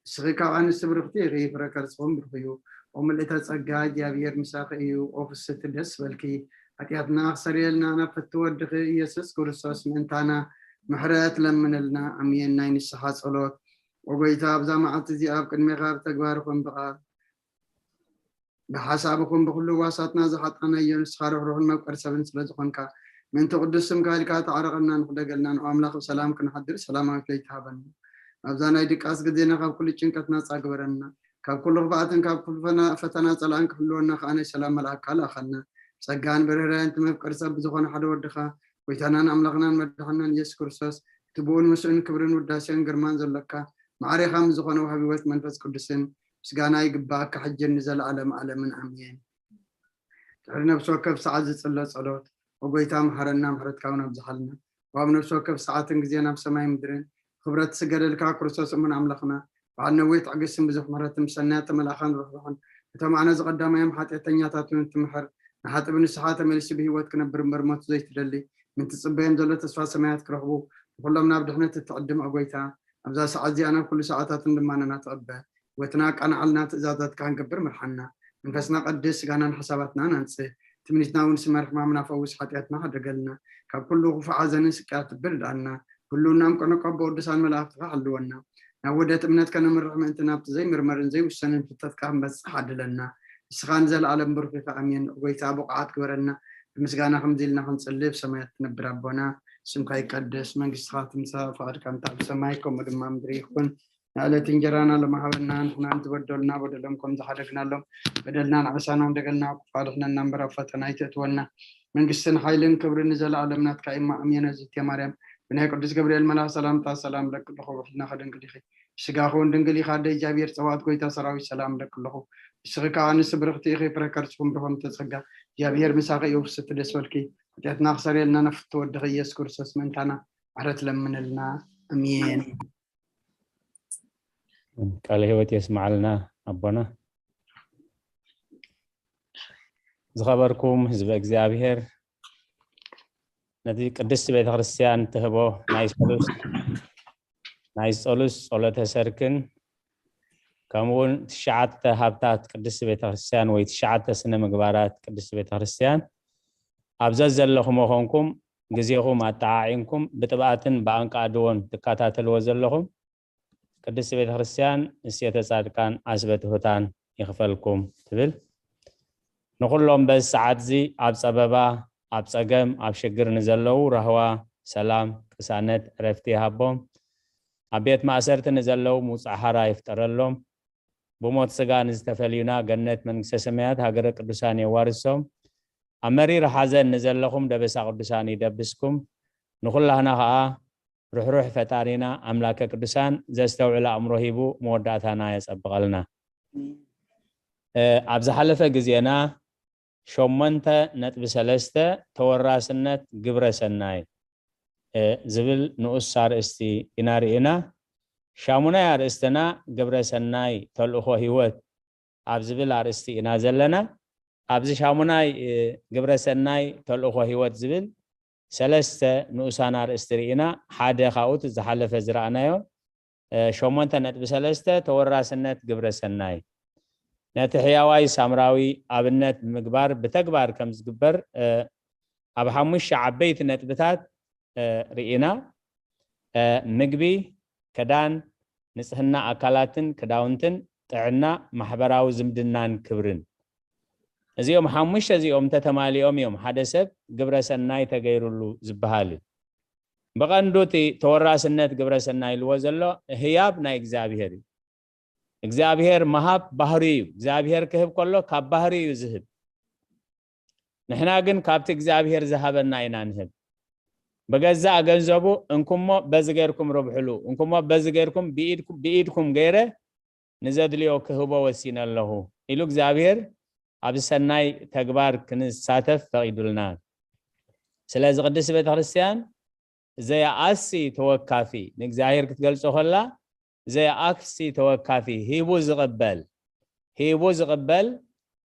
ንስኺ ካብ ኣንስቲ ብርኽቲ ኢኺ፣ ፍረ ከርስኹም ብሩኽ እዩ። ኦ ምልእተ ጸጋ እግዚኣብሔር ምሳኺ እዩ። ኦ ፍስቲ ደስ በልኪ። ሓጢኣትና ክሰርየልና ናብ ፍትው ወድኺ ኢየሱስ ክርስቶስ ምእንታና ምሕረት ለምንልና። ኣሜን። ናይ ንስሓ ጸሎት። ኦ ጎይታ ኣብዛ መዓልቲ እዚኣ ኣብ ቅድሜኻ ብተግባር ይኹን ብቓል ብሓሳብ ይኹን ብኹሉ ዋሳትና ዝሓጣናዮ ንስኻ ርሕሩሕን መፍቀሪ ሰብን ስለ ዝኾንካ ምእንቲ ቅዱስ ስምካ ኢልካ ተዓረቐና ንሕደገልና ንኣምላኽ ብሰላም ክንሓድር ሰላማዊት ለይቲ ሃበና። ኣብዛ ናይ ድቃስ ግዜና ካብ ኩሉ ጭንቀት ናጻ ግበረና። ካብ ኩሉ ክፍኣትን ካብ ኩሉ ፈና- ፈተና ጸላእን ክሕልወና ከኣ ናይ ሰላም መልኣክካ ልኣኸልና። ጸጋን ብርህራን እቲ መፍቀሪ ሰብ ብዝኾነ ሓደ ወድኻ ጎይታናን ኣምላኽናን መድሓናን ኢየሱስ ክርስቶስ እቲ ብኡን ምስኡን ክብርን ውዳሴን ግርማን ዘሎካ ማዕሬኻ ምስ ዝኾነ ወሃቢ ህይወት መንፈስ ቅዱስን ምስጋና ይግባኣካ ሕጅን ንዘለኣለም ኣለምን ኣሜን። ድሕሪ ነፍሲ ወከፍ ሰዓት ዝጽሎ ጸሎት፣ ኦ ጎይታ መሓረና ምሕረትካ እውን ኣብዝሓልና። ኣብ ነፍሲ ወከፍ ሰዓትን ግዜን ኣብ ሰማይ ምድርን ክብረት ዝስገደልካ ክርስቶስ እሙን ኣምላኽና በዓል ነዊሕ ትዕግስትን ብዙሕ ምሕረትን ምስ ሰናያት ተመልኣኻን ርሕሩሕን ነቶም ኣነ ዝቐዳማዮም ሓጢኣተኛታት እውን እትምሕር ንሓጥብ ንስኻ ተመሊሱ ብህይወት ክነብር እምበር ሞት ዘይትደሊ ምእንቲ ትጽበዮም ዘሎ ተስፋ ሰማያት ክረኽቡ ንኹሎም ናብ ድሕነት እትዕድም ኦ ጎይታ ኣብዛ ሰዓት እዚኣ ናብ ኩሉ ሰዓታትን ልማነና ትቐበል። ህይወትና ኣቃንዓልና፣ ትእዛዛትካ ክንገብር ምርሓና። መንፈስና ቀድስ፣ ስጋናን ሓሳባትናን ኣንጽህ። ትምኒትና እውን ስመር፣ ሕማምና ፈውስ፣ ሓጢኣትና ሓደገልና። ካብ ኩሉ ክፉእ ሓዘንን ስቅያት ትብል ድኣና። ህልውናም ቅኑዕ ካብ ብቅዱሳን መላእኽትኻ ሓልወና። ናብ ውህደት እምነት ከነምርሕ ምእንቲ ናብቲ ዘይምርመርን ዘይውሰንን ፍልጠትካ ክንበጽሕ ዓድለና። ንስኻ ንዘለኣለም ብሩኽ ኢኻ። ኣሜን። ጎይታ ብቑዓት ግበረና። ብምስጋና ከምዚ ኢልና ክንጽሊ፣ ኣብ ሰማያት ትነብር ኣቦና፣ ስምካ ይቀደስ፣ መንግስትኻ ትምጻእ፣ ፍቓድካ ከምቲ ኣብ ሰማይ ከምኡ ድማ ምድሪ ይኹን። ንዕለት እንጀራና ሎሚ ሃበና፣ ንሕና ንዝበደሉና በደሎም ከም ዝሓደግናሎም በደልና ንዓሳና እንደገልና ክፉእ ኣድሕነና እምበር ኣብ ፈተና ኣይተእትወና። መንግስትን ሓይልን ክብርን ንዘለኣለም ናትካ እዩ። ኣሜን። እዝእትየ ማርያም ብናይ ቅዱስ ገብርኤል መልኣኽ ሰላምታ ሰላም እብለኪ ኣለኹ፣ ብሕልናኺ ድንግል ኢኺ፣ ብስጋኺ እውን ድንግል ኢኻ። ኣደ እግዚኣብሔር ጸባኦት ጎይታ ሰራዊት ሰላም እብለኪ ኣለኹ። ንስኺ ከኣ ኣንስቲ ብርኽቲ ኢኺ፣ ፍረ ከርስኺ እውን ብሩኽ እዩ። ጸጋ እግዚኣብሔር ምሳኺ እዩ። ፍስሕቲ ደስ በልኪ፣ ሓጢኣትና ክሰርየልና ናብ ፍትው ወድኺ ኢየሱስ ክርስቶስ ምእንታና ምሕረት ለምንልና። ኣሜን። ቃለ ህይወት የስምዓልና ኣቦና። ዝኸበርኩም ህዝበ እግዚኣብሔር፣ ነቲ ቅድስቲ ቤተ ክርስቲያን ትህቦ ናይ ሰሉስ ናይ ሰሉስ ጸሎተ ሰርክን ከምኡውን ትሽዓተ ሃብታት ቅድስቲ ቤተ ክርስቲያን ወይ ትሽዓተ ስነ ምግባራት ቅድስቲ ቤተ ክርስቲያን ኣብ ዘዘለኹሞ ኮንኩም ግዜኹም ኣጠዓዒምኩም ብጥብኣትን ብኣንቃድዎን ትከታተልዎ ዘለኹም ቅድስቲ ቤተ ክርስቲያን ንሴተ ጻድቃን ዓስበ ትሑታን ይኽፈልኩም ትብል። ንኹሎም በዚ ሰዓት እዚ ኣብ ጸበባ፣ ኣብ ጸገም፣ ኣብ ሽግር ንዘለዉ ራህዋ፣ ሰላም፣ ቅሳነት፣ ዕረፍቲ ይሃቦም። ኣብ ቤት ማእሰርቲ ንዘለዉ ምውጻእ ሓራ ይፍጠረሎም። ብሞት ስጋ ንዝተፈልዩና ገነት መንግስተ ሰማያት ሃገረ ቅዱሳን የዋርሶም። ኣብ መሪር ሓዘን ንዘለኹም ደበሳ ቅዱሳን ይደብስኩም። ንኹላህና ኸኣ ርሕሩሕ ፈጣሪና ኣምላከ ቅዱሳን ዘስተውዕል ኣእምሮ ሂቡ መወዳእታና የጸብቐልና። እ፣ ኣብ ዝሓለፈ ግዜና ሸሞንተ ነጥቢ ሰለስተ ተወራስነት ግብረ ሰናይ፣ እ፣ ዝብል ንኡስ ኣርእስቲ ኢና ርኢና። ሻሙናይ ኣርእስትና ግብረ ሰናይ ተልእኾ ህይወት ኣብ ዝብል ኣርእስቲ ኢና ዘለና። ኣብዚ ሻሙናይ፣ እ፣ ግብረ ሰናይ ተልእኾ ህይወት ዝብል ሰለስተ ንኡሳን ኣርእስቲ ርኢና። ሓደ ካብኡ እቲ ዝሓለፈ ዝረኣናዮ ሸሞንተ ነጥቢ ሰለስተ ተወራስነት ግብረ ሰናይ ነቲ ሕያዋይ ሳምራዊ ኣብነት ብምግባር ብተግባር ከም ዝግበር ኣብ ሓሙሽተ ዓበይቲ ነጥብታት ርኢና። ምግቢ፣ ክዳን፣ ንጽህና ኣካላትን ክዳውንትን፣ ጥዕና፣ ማሕበራዊ ዝምድናን ክብርን። እዚኦም ሓሙሽተ እዚኦም እንተተማሊኦም እዮም ሓደ ሰብ ግብረ ሰናይ ተገይሩሉ ዝበሃል። ብቐንዱ እቲ ተወራስነት ግብረ ሰናይ ኢልዎ ዘሎ ህያብ ናይ እግዚኣብሔር እዩ። እግዚኣብሔር መሃብ ባህሪ እዩ። እግዚኣብሔር ክህብ ከሎ ካብ ባህሪ እዩ ዝህብ። ንሕና ግን ካብቲ እግዚኣብሔር ዝሃበና ኢና ንህብ። ብገዛእ ገንዘቡ እንኩሞ በዚ ጌርኩም ርብሕሉ፣ እንኩሞ በዚ ጌርኩም ብኢድኩም ገይረ ንዘድልዮ ክህቦ ወሲነ ኣለኹ ኢሉ እግዚኣብሔር ኣብዚ ሰናይ ተግባር ክንሳተፍ ፈቒዱልና። ስለዚ ቅድስቲ ቤተ ክርስቲያን ዘይኣሲ ተወካፊ ንእግዚኣብሔር ክትገልጾ ከላ ዘይኣክሲ ተወካፊ ሂቡ ዝቕበል ሂቡ ዝቕበል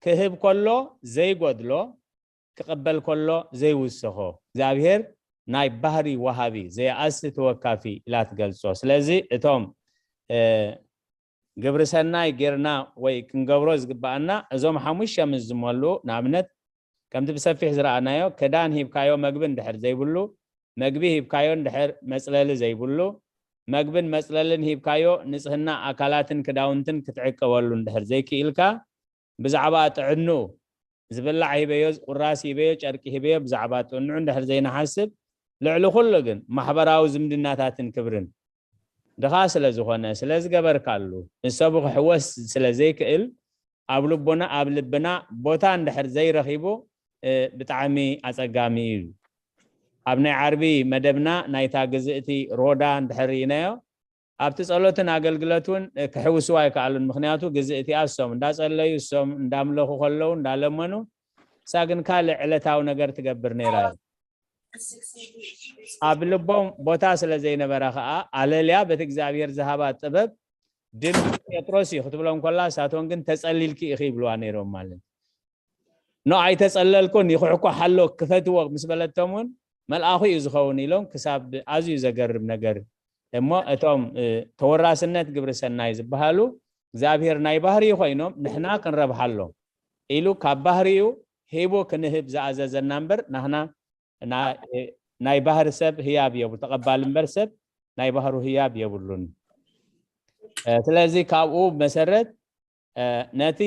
ክህብ ከሎ ዘይጎድሎ ክቕበል ከሎ ዘይውስኾ እግዚኣብሔር ናይ ባህሪ ወሃቢ ዘይኣሲ ተወካፊ ኢላ ትገልጾ። ስለዚ እቶም ግብሪ ሰናይ ጌርና ወይ ክንገብሮ ዝግባኣና እዞም ሓሙሽተ ምስ ዝመሉ ንኣብነት ከምቲ ብሰፊሕ ዝረኣናዮ ክዳን ሂብካዮ መግቢ እንድሕር ዘይብሉ፣ መግቢ ሂብካዮ እንድሕር መፅለሊ ዘይብሉ፣ መግብን መፅለልን ሂብካዮ ንፅህና ኣካላትን ክዳውንትን ክትዕቀበሉ እንድሕር ዘይክኢልካ ብዛዕባ ጥዕንኡ ዝብላዕ ሂበዮ፣ ቁራስ ሂበዮ፣ ጨርቂ ሂበዮ ብዛዕባ ጥዕንኡ እንድሕር ዘይንሓስብ ልዕሊ ኩሉ ግን ማሕበራዊ ዝምድናታትን ክብርን ድኻ ስለ ዝኾነ ስለ ዝገበርካሉ ንሰቡ ክሕወስ ስለ ዘይክእል ኣብ ልቦና ኣብ ልብና ቦታ እንድሕር ዘይረኺቡ ብጣዕሚ ኣፀጋሚ እዩ። ኣብ ናይ ዓርቢ መደብና ናይታ ግዝእቲ ሮዳ እንድሕር ርኢናዮ ኣብቲ ጸሎትን ኣገልግሎት እውን ክሕውስዋ ኣይከኣሉን። ምክንያቱ ግዝእቲ እሶም እንዳጸለዩ እሶም እንዳምለኹ ከለዉ እንዳለመኑ እሳ ግን ካልእ ዕለታዊ ነገር ትገብር ነይራ እያ። ኣብ ልቦም ቦታ ስለ ዘይነበራ ከኣ ኣለልያ በቲ እግዚኣብሔር ዝሃባ ጥበብ ድምፂ ጴጥሮስ እዩ ክትብሎም ከላ እሳቶም ግን ተጸሊልኪ ኢኺ ይብልዋ ነይሮም ማለት ኖ ኣይተጸለልኩን ይኹሕኳሕ ኣሎ ክፈትዎ ምስ በለቶም እውን መልኣኹ እዩ ዝኸውን ኢሎም ክሳብ ኣዝዩ ዘገርም ነገር እሞ እቶም ተወራስነት ግብሪ ሰናይ ዝበሃሉ እግዚኣብሔር ናይ ባህሪ ኮይኖም ንሕና ክንረብሓሎም ኢሉ ካብ ባህሪኡ ሂቡ ክንህብ ዝኣዘዘና እምበር ናህና ናይ ባህሪ ሰብ ህያብ የብሉ ተቐባሊ እምበር ሰብ ናይ ባህሩ ህያብ የብሉን። ስለዚ ካብኡ መሰረት ነቲ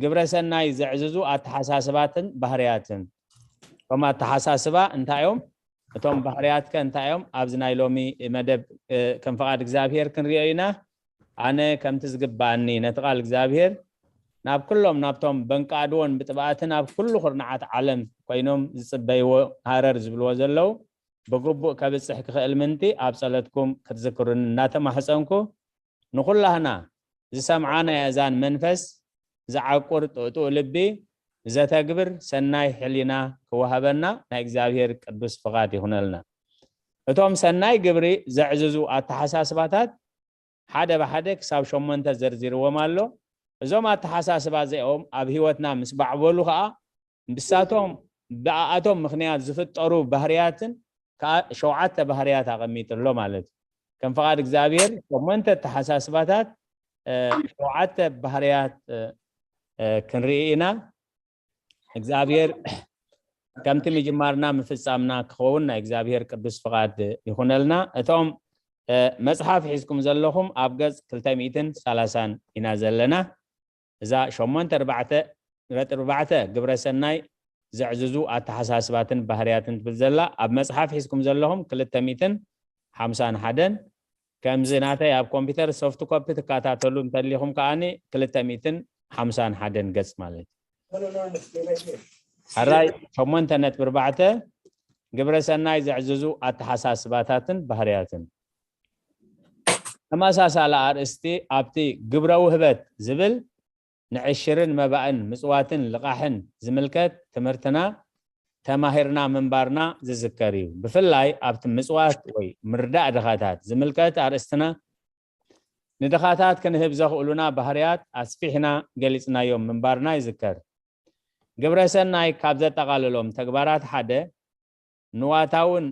ግብረ ሰናይ ዘዕዝዙ ኣተሓሳስባትን ባህርያትን እቶም ኣተሓሳስባ እንታይ እዮም እቶም ባህርያትከ እንታይ እዮም ኣብዚ ናይ ሎሚ መደብ ከም ፍቓድ እግዚኣብሔር ክንሪኦ ኢና። ኣነ ከምቲ ዝግባኣኒ ነቲ ቃል እግዚኣብሔር ናብ ኩሎም ናብቶም በንቃድዎን ብጥብኣትን ኣብ ኩሉ ኩርናዓት ዓለም ኮይኖም ዝፅበይዎ ሃረር ዝብልዎ ዘለዉ ብግቡእ ከብፅሕ ክኽእል ምንቲ ኣብ ፀለትኩም ክትዝክሩኒ እናተማሕፀንኩ ንኹላህና ዝሰምዓ ናይ ኣእዛን መንፈስ ዝዓቁር ጥእጥኡ ልቢ ዘተግብር ሰናይ ሕሊና ክወሃበና ናይ እግዚኣብሔር ቅዱስ ፍቓድ ይኹነልና። እቶም ሰናይ ግብሪ ዘዕዝዙ ኣተሓሳስባታት ሓደ ብሓደ ክሳብ ሸሞንተ ዘርዚርዎም ኣሎ። እዞም ኣተሓሳስባ እዚኦም ኣብ ህይወትና ምስ ባዕበሉ ከዓ ብሳቶም ብኣኣቶም ምክንያት ዝፍጠሩ ባህርያትን ከዓ ሸውዓተ ባህርያት ኣቐሚጥሎ ማለት እዩ። ከም ፍቓድ እግዚኣብሔር ሸሞንተ ኣተሓሳስባታት ሸውዓተ ባህርያት ክንርኢ ኢና። እግዚኣብሔር ከምቲ ምጅማርና ምፍጻምና ክኸውን ናይ እግዚኣብሔር ቅዱስ ፍቓድ ይኹነልና። እቶም መጽሓፍ ሒዝኩም ዘለኹም ኣብ ገጽ ክልተ ሚእትን ሰላሳን ኢና ዘለና። እዛ ሸሞንተ ኣርባዕተ ነጥቢ ኣርባዕተ ግብረ ሰናይ ዘዕዝዙ ኣተሓሳስባትን ባህርያትን ትብል ዘላ ኣብ መጽሓፍ ሒዝኩም ዘለኹም ክልተ ሚእትን ሓምሳን ሓደን ከምዚ ናተይ ኣብ ኮምፒውተር ሶፍት ኮፒ ትከታተሉ እንተሊኹም ከዓኒ ክልተ ሚእትን ሓምሳን ሓደን ገጽ ማለት እዩ። ሕራይ ሸሞንተ ነጥቢ ኣርባዕተ ግብረ ሰናይ ዘዕዝዙ ኣተሓሳስባታትን ባህርያትን ተመሳሳሊ ኣርእስቲ ኣብቲ ግብረ ውህበት ዝብል ንዕሽርን መባእን ምጽዋትን ልቓሕን ዝምልከት ትምህርትና ተማሂርና ምንባርና ዝዝከር እዩ። ብፍላይ ኣብቲ ምጽዋት ወይ ምርዳእ ድኻታት ዝምልከት ኣርእስትና ንድኻታት ክንህብ ዘኽእሉና ባህርያት ኣስፊሕና ገሊጽናዮም ምንባርና ይዝከር። ግብረ ሰናይ ካብ ዘጠቓልሎም ተግባራት ሓደ ንዋታውን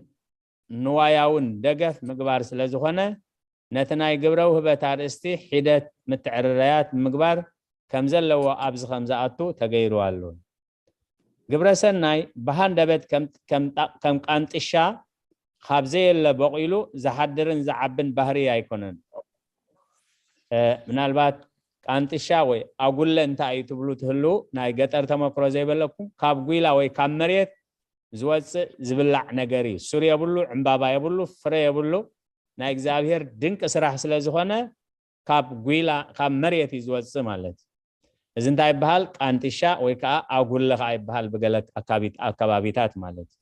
ንዋያውን ደገፍ ምግባር ስለ ዝኾነ፣ ነቲ ናይ ግብረ ውህበት ኣርእስቲ ሒደት ምትዕርራያት ምግባር ከም ዘለዎ ኣብዚ ከም ዝኣቱ ተገይሩ ኣሎ። ግብረ ሰናይ ብሃንደበት ከም ቃንጥሻ ካብ ዘየለ በቒሉ ዝሓድርን ዝዓብን ባህሪ ኣይኮነን። ምናልባት ቃንጥሻ ወይ ኣጉለ እንታይ እዩ ትብሉ ትህሉ፣ ናይ ገጠር ተመክሮ ዘይበለኩም፣ ካብ ጒላ ወይ ካብ መሬት ዝወፅእ ዝብላዕ ነገር እዩ። ሱር የብሉ፣ ዕምባባ የብሉ፣ ፍረ የብሉ። ናይ እግዚኣብሔር ድንቂ ስራሕ ስለ ዝኾነ ካብ ጒላ፣ ካብ መሬት እዩ ዝወፅእ ማለት እዩ። እዚ እንታይ ይበሃል? ቃንጥሻ ወይ ከዓ ኣጉለ ከዓ ይበሃል ብገለ ኣካባቢታት ማለት እዩ።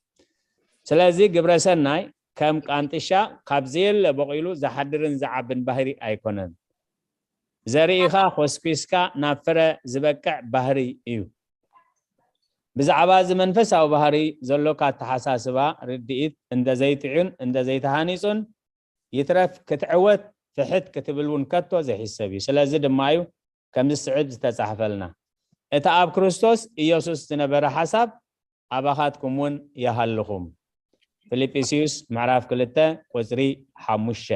ስለዚ ግብረ ሰናይ ከም ቃንጥሻ ካብ ዘየለ በቒሉ ዝሓድርን ዝዓብን ባህሪ ኣይኮነን። ዘርኢኻ ኮስኲስካ ናብ ፍረ ዝበቅዕ ባህሪ እዩ። ብዛዕባ እዚ መንፈሳዊ ባህሪ ዘሎካ ኣተሓሳስባ፣ ርድኢት እንደ ዘይጥዑን እንደ ዘይተሃኒጹን ይትረፍ ክትዕወት ፍሕት ክትብል እውን ከቶ ዘይሕሰብ እዩ። ስለዚ ድማ እዩ ከምዚ ዝስዕብ ዝተጻሕፈልና። እቲ ኣብ ክርስቶስ ኢየሱስ ዝነበረ ሓሳብ ኣባኻትኩም እውን ይሃልኹም። ፊልጵስዩስ ምዕራፍ ክልተ ቁጽሪ ሓሙሽተ።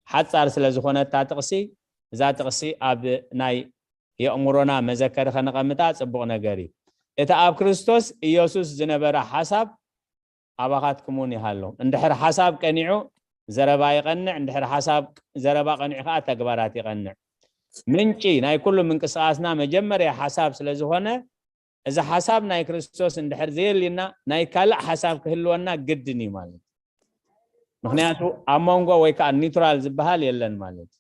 ሓጻር ስለ ዝኾነ እታ ጥቕሲ፣ እዛ ጥቕሲ ኣብ ናይ የእምሮና መዘከሪ ከነቐምጣ ጽቡቕ ነገር እዩ። እቲ ኣብ ክርስቶስ ኢየሱስ ዝነበረ ሓሳብ ኣባኻትኩም እውን ይሃልኹም። እንድሕር ሓሳብ ቀኒዑ ዘረባ ይቐንዕ፣ እንድሕር ሓሳብ፣ ዘረባ ቀኒዑ ከዓ ተግባራት ይቐንዕ። ምንጪ ናይ ኩሉ ምንቅስቃስና መጀመርያ ሓሳብ ስለ ዝኾነ፣ እዚ ሓሳብ ናይ ክርስቶስ እንድሕር ዘየልና ናይ ካልእ ሓሳብ ክህልወና ግድን እዩ ማለት እዩ። ምኽንያቱ ኣብ መንጎ ወይ ከዓ ኒውትራል ዝበሃል የለን ማለት እዩ።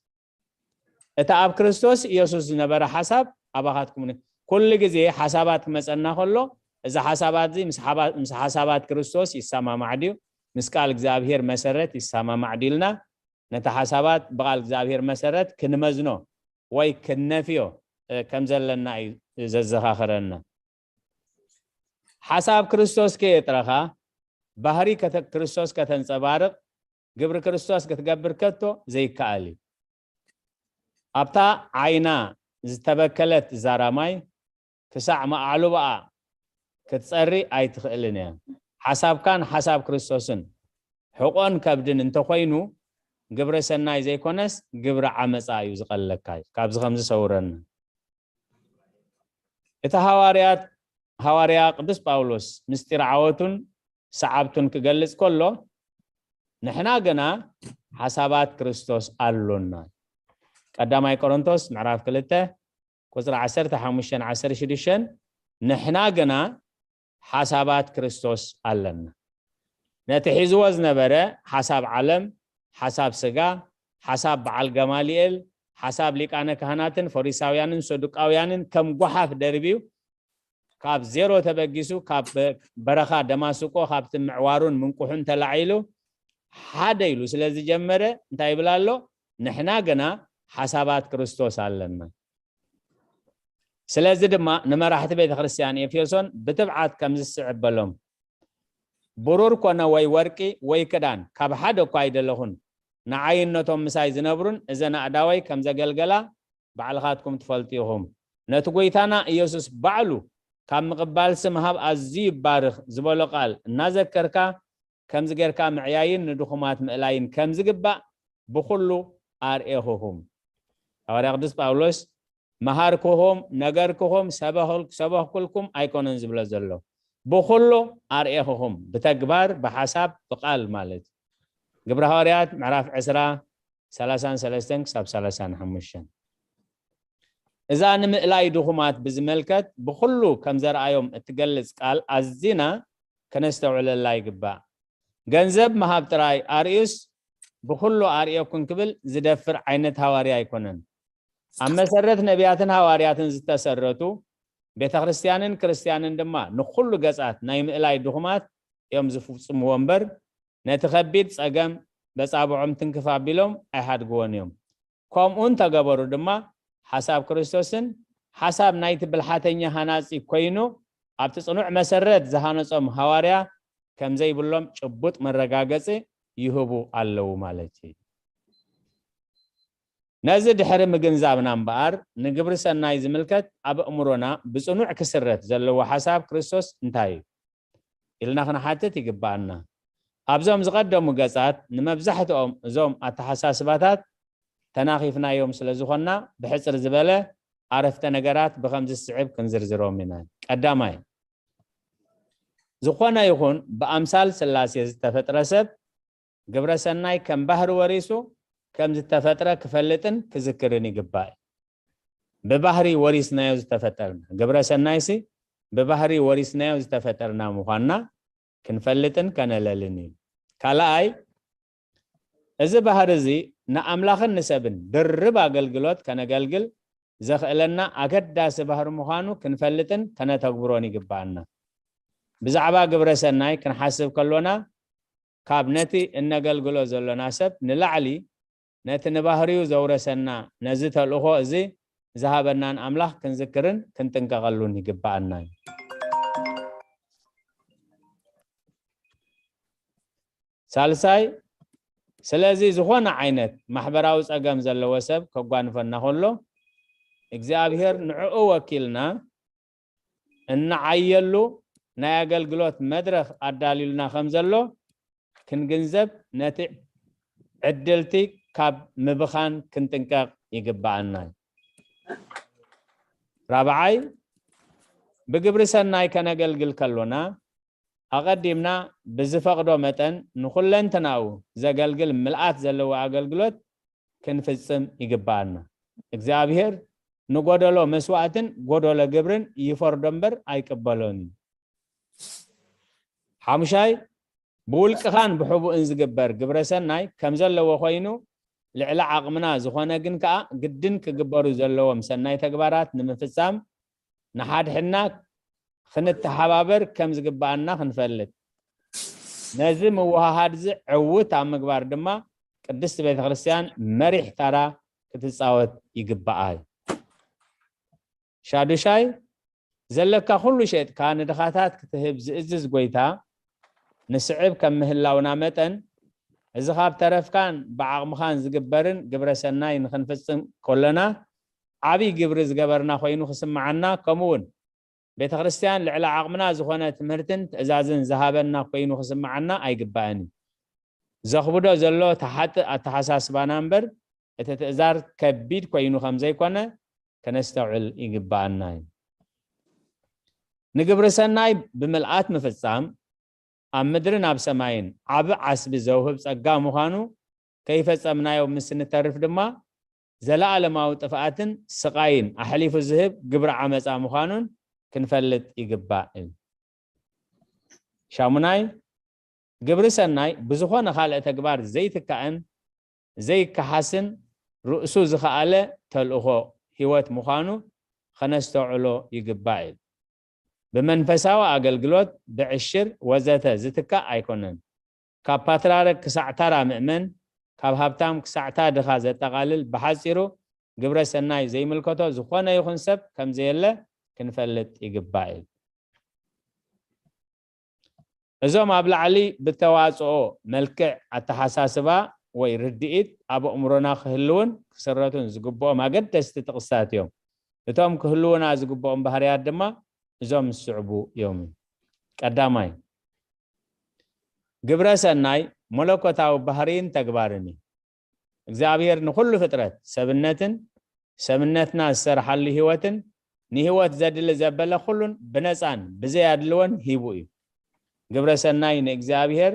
እቲ ኣብ ክርስቶስ ኢየሱስ ዝነበረ ሓሳብ ኣባኻትኩም ን-፣ ኩሉ ግዜ ሓሳባት ክመጸና ከሎ፣ እዚ ሓሳባት እዚ ምስ ሓባ-፣ ምስ ሓሳባት ክርስቶስ ይሰማማዕ ድዩ? ምስ ቃል እግዚኣብሔር መሰረት ይሰማማዕ ድዩ ኢልና ነቲ ሓሳባት ብቃል እግዚኣብሔር መሰረት ክንመዝኖ ወይ ክንነፍዮ፣ እ፣ ከም ዘለና እዩ ዘዘኻኽረና። ሓሳብ ክርስቶስ ከየጥረኻ፣ ባህሪ ከተ-፣ ክርስቶስ ከተንጸባርቕ፣ ግብሪ ክርስቶስ ክትገብር ከቶ ዘይከኣል እዩ። ኣብታ ዓይና ዝተበከለት ዛራማይ ክሳዕ መዓልቦኣ ክትጸሪ ኣይትኽእልን እያ። ሓሳብካን ሓሳብ ክርስቶስን ሕቖን ከብድን እንተኾይኑ፣ ግብረ ሰናይ ዘይኮነስ ግብረ ዓመጻ እዩ ዝቐለካ እዩ። ካብዚ ከምዚ ሰውረና። እቲ ሃዋርያት፣ ሃዋርያ ቅዱስ ጳውሎስ ምስጢር ዓወቱን ሰዓብቱን ክገልጽ ከሎ፣ ንሕና ግና ሓሳባት ክርስቶስ ኣሎና። ቀዳማይ ቆሮንቶስ ምዕራፍ ክልተ ቁጽሪ ዓሰርተ ሓሙሽተን ዓሰርተ ሽዱሽተን፣ ንሕና ግና ሓሳባት ክርስቶስ ኣለና። ነቲ ሒዝዎ ዝነበረ ሓሳብ ዓለም፣ ሓሳብ ስጋ፣ ሓሳብ በዓል ገማልኤል፣ ሓሳብ ሊቃነ ካህናትን ፈሪሳውያንን ሰዱቃውያንን ከም ጓሓፍ ደርብዩ፣ ካብ ዜሮ ተበጊሱ፣ ካብ በረኻ ደማስቆ፣ ካብቲ ምዕዋሩን ምንቁሑን ተላዒሉ፣ ሓደ ኢሉ ስለ ዝጀመረ፣ እንታይ ይብል ኣሎ? ንሕና ግና ሓሳባት ክርስቶስ ኣለና። ስለዚ ድማ ንመራሕቲ ቤተ ክርስቲያን ኤፌሶን ብትብዓት ከምዚ ዝስዕብ በሎም፣ ብሩር ኮነ ወይ ወርቂ ወይ ክዳን ካብ ሓደ እኳ ኣይደለኹን። ንዓይን ነቶም ምሳይ ዝነብሩን እዘን ኣእዳወይ ከም ዘገልገላ ባዕልኻትኩም ትፈልጡ ኢኹም። ነቲ ጐይታና ኢየሱስ ባዕሉ ካብ ምቕባልሲ ምሃብ ኣዝዩ ይባርኽ ዝበሎ ቃል እናዘከርካ፣ ከምዚ ጌርካ ምዕያይን ንድኹማት ምእላይን ከም ዝግባእ ብኹሉ ኣርኤኹኹም። ሃዋርያ ቅዱስ ጳውሎስ፣ መሃርኩኹም፣ ነገርኩኹም፣ ሰበኽል-፣ ሰበኽኩልኩም ኣይኮነን ዝብሎ ዘሎ። ብኹሉ ኣርኤኹኹም፣ ብተግባር፣ ብሓሳብ፣ ብቃል ማለት እዩ። ግብረ ሃዋርያት ምዕራፍ ዕስራ፣ ሰላሳን ሰለስተን ክሳብ ሰላሳን ሓሙሽተን። እዛ ንምእላይ ድኹማት ብዝመልከት ብኹሉ ከም ዘርኣዮም እትገልጽ ቃል ኣዚና ከነስተውዕለላ ይግባእ። ገንዘብ ምሃብ ጥራይ ኣርእዩስ ብኹሉ ኣርእየኩም ክብል ዝደፍር ዓይነት ሃዋርያ ኣይኮነን። ኣብ መሰረት ነቢያትን ሃዋርያትን ዝተሰረቱ ቤተ ክርስቲያንን ክርስቲያንን ድማ ንኹሉ ገጻት ናይ ምእላይ ድኹማት እዮም ዝፍጽምዎ እምበር፣ ነቲ ከቢድ ጸገም በጻብዖም ትንክፍ ኣቢሎም ኣይሃድግዎን እዮም። ከምኡ እንተገበሩ ድማ ሓሳብ ክርስቶስን ሓሳብ ናይቲ ብልሓተኛ ሃናጺ ኮይኑ ኣብቲ ጽኑዕ መሰረት ዝሃነጾም ሃዋርያ ከም ዘይብሎም ጭቡጥ መረጋገጺ ይህቡ ኣለዉ ማለት እዩ። ነዚ ድሕሪ ምግንዛብና እምበኣር፣ ንግብሪ ሰናይ ዝምልከት ኣብ ኣእምሮና ብጽኑዕ ክስረት ዘለዎ ሓሳብ ክርስቶስ እንታይ እዩ ኢልና ክንሓትት ይግብኣና። ኣብዞም ዝቐደሙ ገጻት ንመብዛሕትኦም እዞም ኣተሓሳስባታት ተናኺፍናዮም ስለ ዝኾንና፣ ብሕጽር ዝበለ ኣረፍተ ነገራት ብኸምዚ ዝስዕብ ክንዝርዝሮም ኢና። ቀዳማይ፣ ዝኾነ ይኹን ብኣምሳል ስላሴ ዝተፈጥረ ሰብ ግብረ ሰናይ ከም ባህሪ ወሪሱ ከም ዝተፈጥረ ክፈልጥን ክዝክርን ይግባእ። ብባህሪ ወሪስናዮ ዝተፈጠርና፣ ግብረ ሰናይሲ ብባህሪ ወሪስናዮ ዝተፈጠርና ምዃንና ክንፈልጥን ከነለልን እዩ። ካልኣይ፣ እዚ ባህሪ እዚ ንኣምላኽን ንሰብን ድርብ ኣገልግሎት ከነገልግል ዘኽእለና ኣገዳሲ ባህሪ ምዃኑ ክንፈልጥን ከነተግብሮን ይግባኣና። ብዛዕባ ግብረ ሰናይ ክንሓስብ ከሎና፣ ካብ ነቲ እነገልግሎ ዘሎና ሰብ ንላዕሊ፣ ነቲ ንባህሪኡ ዘውረሰና፣ ነዚ ተልእኾ እዚ ዝሃበናን ኣምላኽ ክንዝክርን ክንጥንቀቐሉን ይግባኣና እዩ። ሳልሳይ፣ ስለዚ ዝኾነ ዓይነት ማሕበራዊ ጸገም ዘለዎ ሰብ ከጓንፈና ከሎ፣ እግዚኣብሔር ንዕኡ ወኪልና እንዓየሉ ናይ ኣገልግሎት መድረኽ ኣዳልዩልና ከም ዘሎ ክንግንዘብ፣ ነቲ ዕድልቲ ካብ ምብኻን ክንጥንቀቕ ይግባኣና እዩ። ራብዓይ፣ ብግብሪ ሰናይ ከነገልግል ከሎና፣ ኣቐዲምና ብዝፈቕዶ መጠን ንኹለንተናኡ ዘገልግል ምልኣት ዘለዎ ኣገልግሎት ክንፍጽም ይግባኣና። እግዚኣብሔር ንጎደሎ መስዋእትን ጎደሎ ግብርን ይፈርዶ እምበር ኣይቅበሎን እዩ። ሓሙሻይ፣ ብውልቅኻን ብሕቡእን ዝግበር ግብረ ሰናይ ከም ዘለዎ ኮይኑ፣ ልዕሊ ዓቕምና ዝኾነ ግን ከኣ ግድን ክግበሩ ዘለዎም ሰናይ ተግባራት ንምፍጻም ንሓድሕድና ክንተሓባበር ከም ዝግባኣና ክንፈልጥ፣ ነዚ ምውሃሃድ እዚ ዕውት ኣብ ምግባር ድማ ቅድስቲ ቤተ ክርስቲያን መሪሕ ተራ ክትጻወት ይግባኣ እዩ። ሻዱሻይ፣ ዘለካ ኩሉ ሸጥካ ንድኻታት ክትህብ ዝእዝዝ ጎይታ ንስዕብ ከም ምህላውና መጠን፣ እዚ ካብ ተረፍካን ብዓቕምኻን ዝግበርን ግብረ ሰናይ ንኽንፍጽም ከሎና፣ ዓብዪ ግብሪ ዝገበርና ኮይኑ ክስምዓና፣ ከምኡ እውን ቤተ ክርስቲያን ልዕሊ ዓቕምና ዝኾነ ትምህርትን ትእዛዝን ዝሃበና ኮይኑ ክስምዓና ኣይግባእን እዩ። ዘኽብዶ ዘሎ ተሓጥእ ኣተሓሳስባና እምበር፣ እቲ ትእዛዝ ከቢድ ኮይኑ ከም ዘይኮነ ከነስተውዕል ይግባኣና እዩ። ንግብሪ ሰናይ ብምልኣት ምፍጻም፣ ኣብ ምድርን ኣብ ሰማይን ዓቢ ዓስቢ ዘውህብ ጸጋ ምዃኑ ከይፈጸምናዮ ምስ እንተርፍ ድማ፣ ዘለኣለማዊ ጥፍኣትን ስቓይን ኣሕሊፉ ዝህብ ግብሪ ዓመጻ ምዃኑን ክንፈልጥ ይግባእ። ሻሙናይ፣ ግብሪ ሰናይ ብዝኾነ ካልእ ተግባር ዘይትካእን ዘይከሓስን ርእሱ ዝኸኣለ ተልእኾ ህይወት ምዃኑ ኸነስተውዕሎ ይግባእ እዩ። ብመንፈሳዊ ኣገልግሎት፣ ብዕሽር ወዘተ ዝትካእ ኣይኮነን። ካብ ፓትርያርክ ክሳዕ ተራ ምእመን፣ ካብ ሃብታም ክሳዕ እታ ድኻ ዘጠቓልል፣ ብሓጺሩ ግብረ ሰናይ ዘይምልከቶ ዝኾነ ይኹን ሰብ ከም ዘየለ ክንፈልጥ ይግባእ እዩ። እዞም ኣብ ላዕሊ ብተዋጽኦ መልክዕ ኣተሓሳስባ ወይ ርድኢት ኣብ ኣእምሮና ክህልውን ክስረቱን ዝግብኦም ኣገደስቲ ጥቕስታት እዮም። እቶም ክህልውና ዝግብኦም ባህርያት ድማ እዞም ዝስዕቡ እዮም። ቀዳማይ፣ ግብረ ሰናይ መለኮታዊ ባህርይን ተግባርን እዩ። እግዚኣብሔር ንኹሉ ፍጥረት ሰብነትን ሰብነትና ዝሰርሓሉ ህይወትን ንህይወት ዘድሊ ዘበለ ኩሉን ብነፃን ብዘይ ኣድልዎን ሂቡ እዩ። ግብረ ሰናይ ንእግዚኣብሔር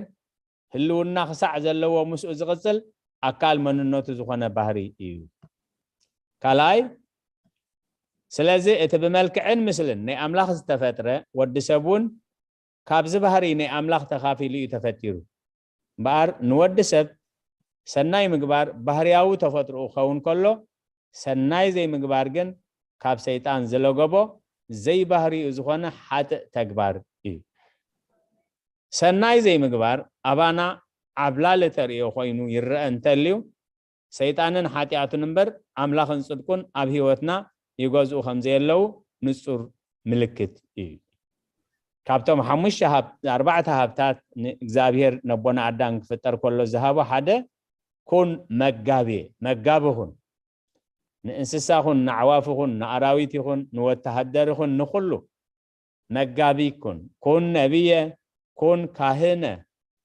ህልውና ክሳዕ ዘለዎ ምስኡ ዝቕጽል ኣካል መንነቱ ዝኾነ ባህሪ እዩ። ካልኣይ፣ ስለዚ እቲ ብመልክዕን ምስልን ናይ ኣምላኽ ዝተፈጥረ ወዲ ሰብ እውን ካብዚ ባህሪ ናይ ኣምላኽ ተኻፊሉ እዩ ተፈጢሩ። እምበኣር ንወዲ ሰብ ሰናይ ምግባር ባህርያዊ ተፈጥሮኡ ክኸውን ከሎ፣ ሰናይ ዘይምግባር ግን ካብ ሰይጣን ዝለገቦ ዘይባህሪኡ ዝኾነ ሓጥእ ተግባር እዩ። ሰናይ ዘይምግባር ኣባና ዓብላሊ ተርእዮ ኮይኑ ይረአ እንተልዩ፣ ሰይጣንን ሓጢኣቱን እምበር ኣምላኽን ጽድቁን ኣብ ህይወትና ይገዝኡ ከም ዘየለዉ ንጹር ምልክት እዩ። ካብቶም ሓሙሽተ ሃብ-፣ ኣርባዕተ ሃብታት ንእግዚኣብሔር ነቦና ኣዳም ክፍጠር ከሎ ዝሃቦ ሓደ ኩን መጋቤ፣ መጋቢ ኩን። ንእንስሳ ኩን፣ ንኣዕዋፍ ኩን፣ ንኣራዊት ይኹን፣ ንወተሃደር ይኹን፣ ንኹሉ መጋቢ ኩን። ኩን ነቢየ፣ ኩን ካህነ፣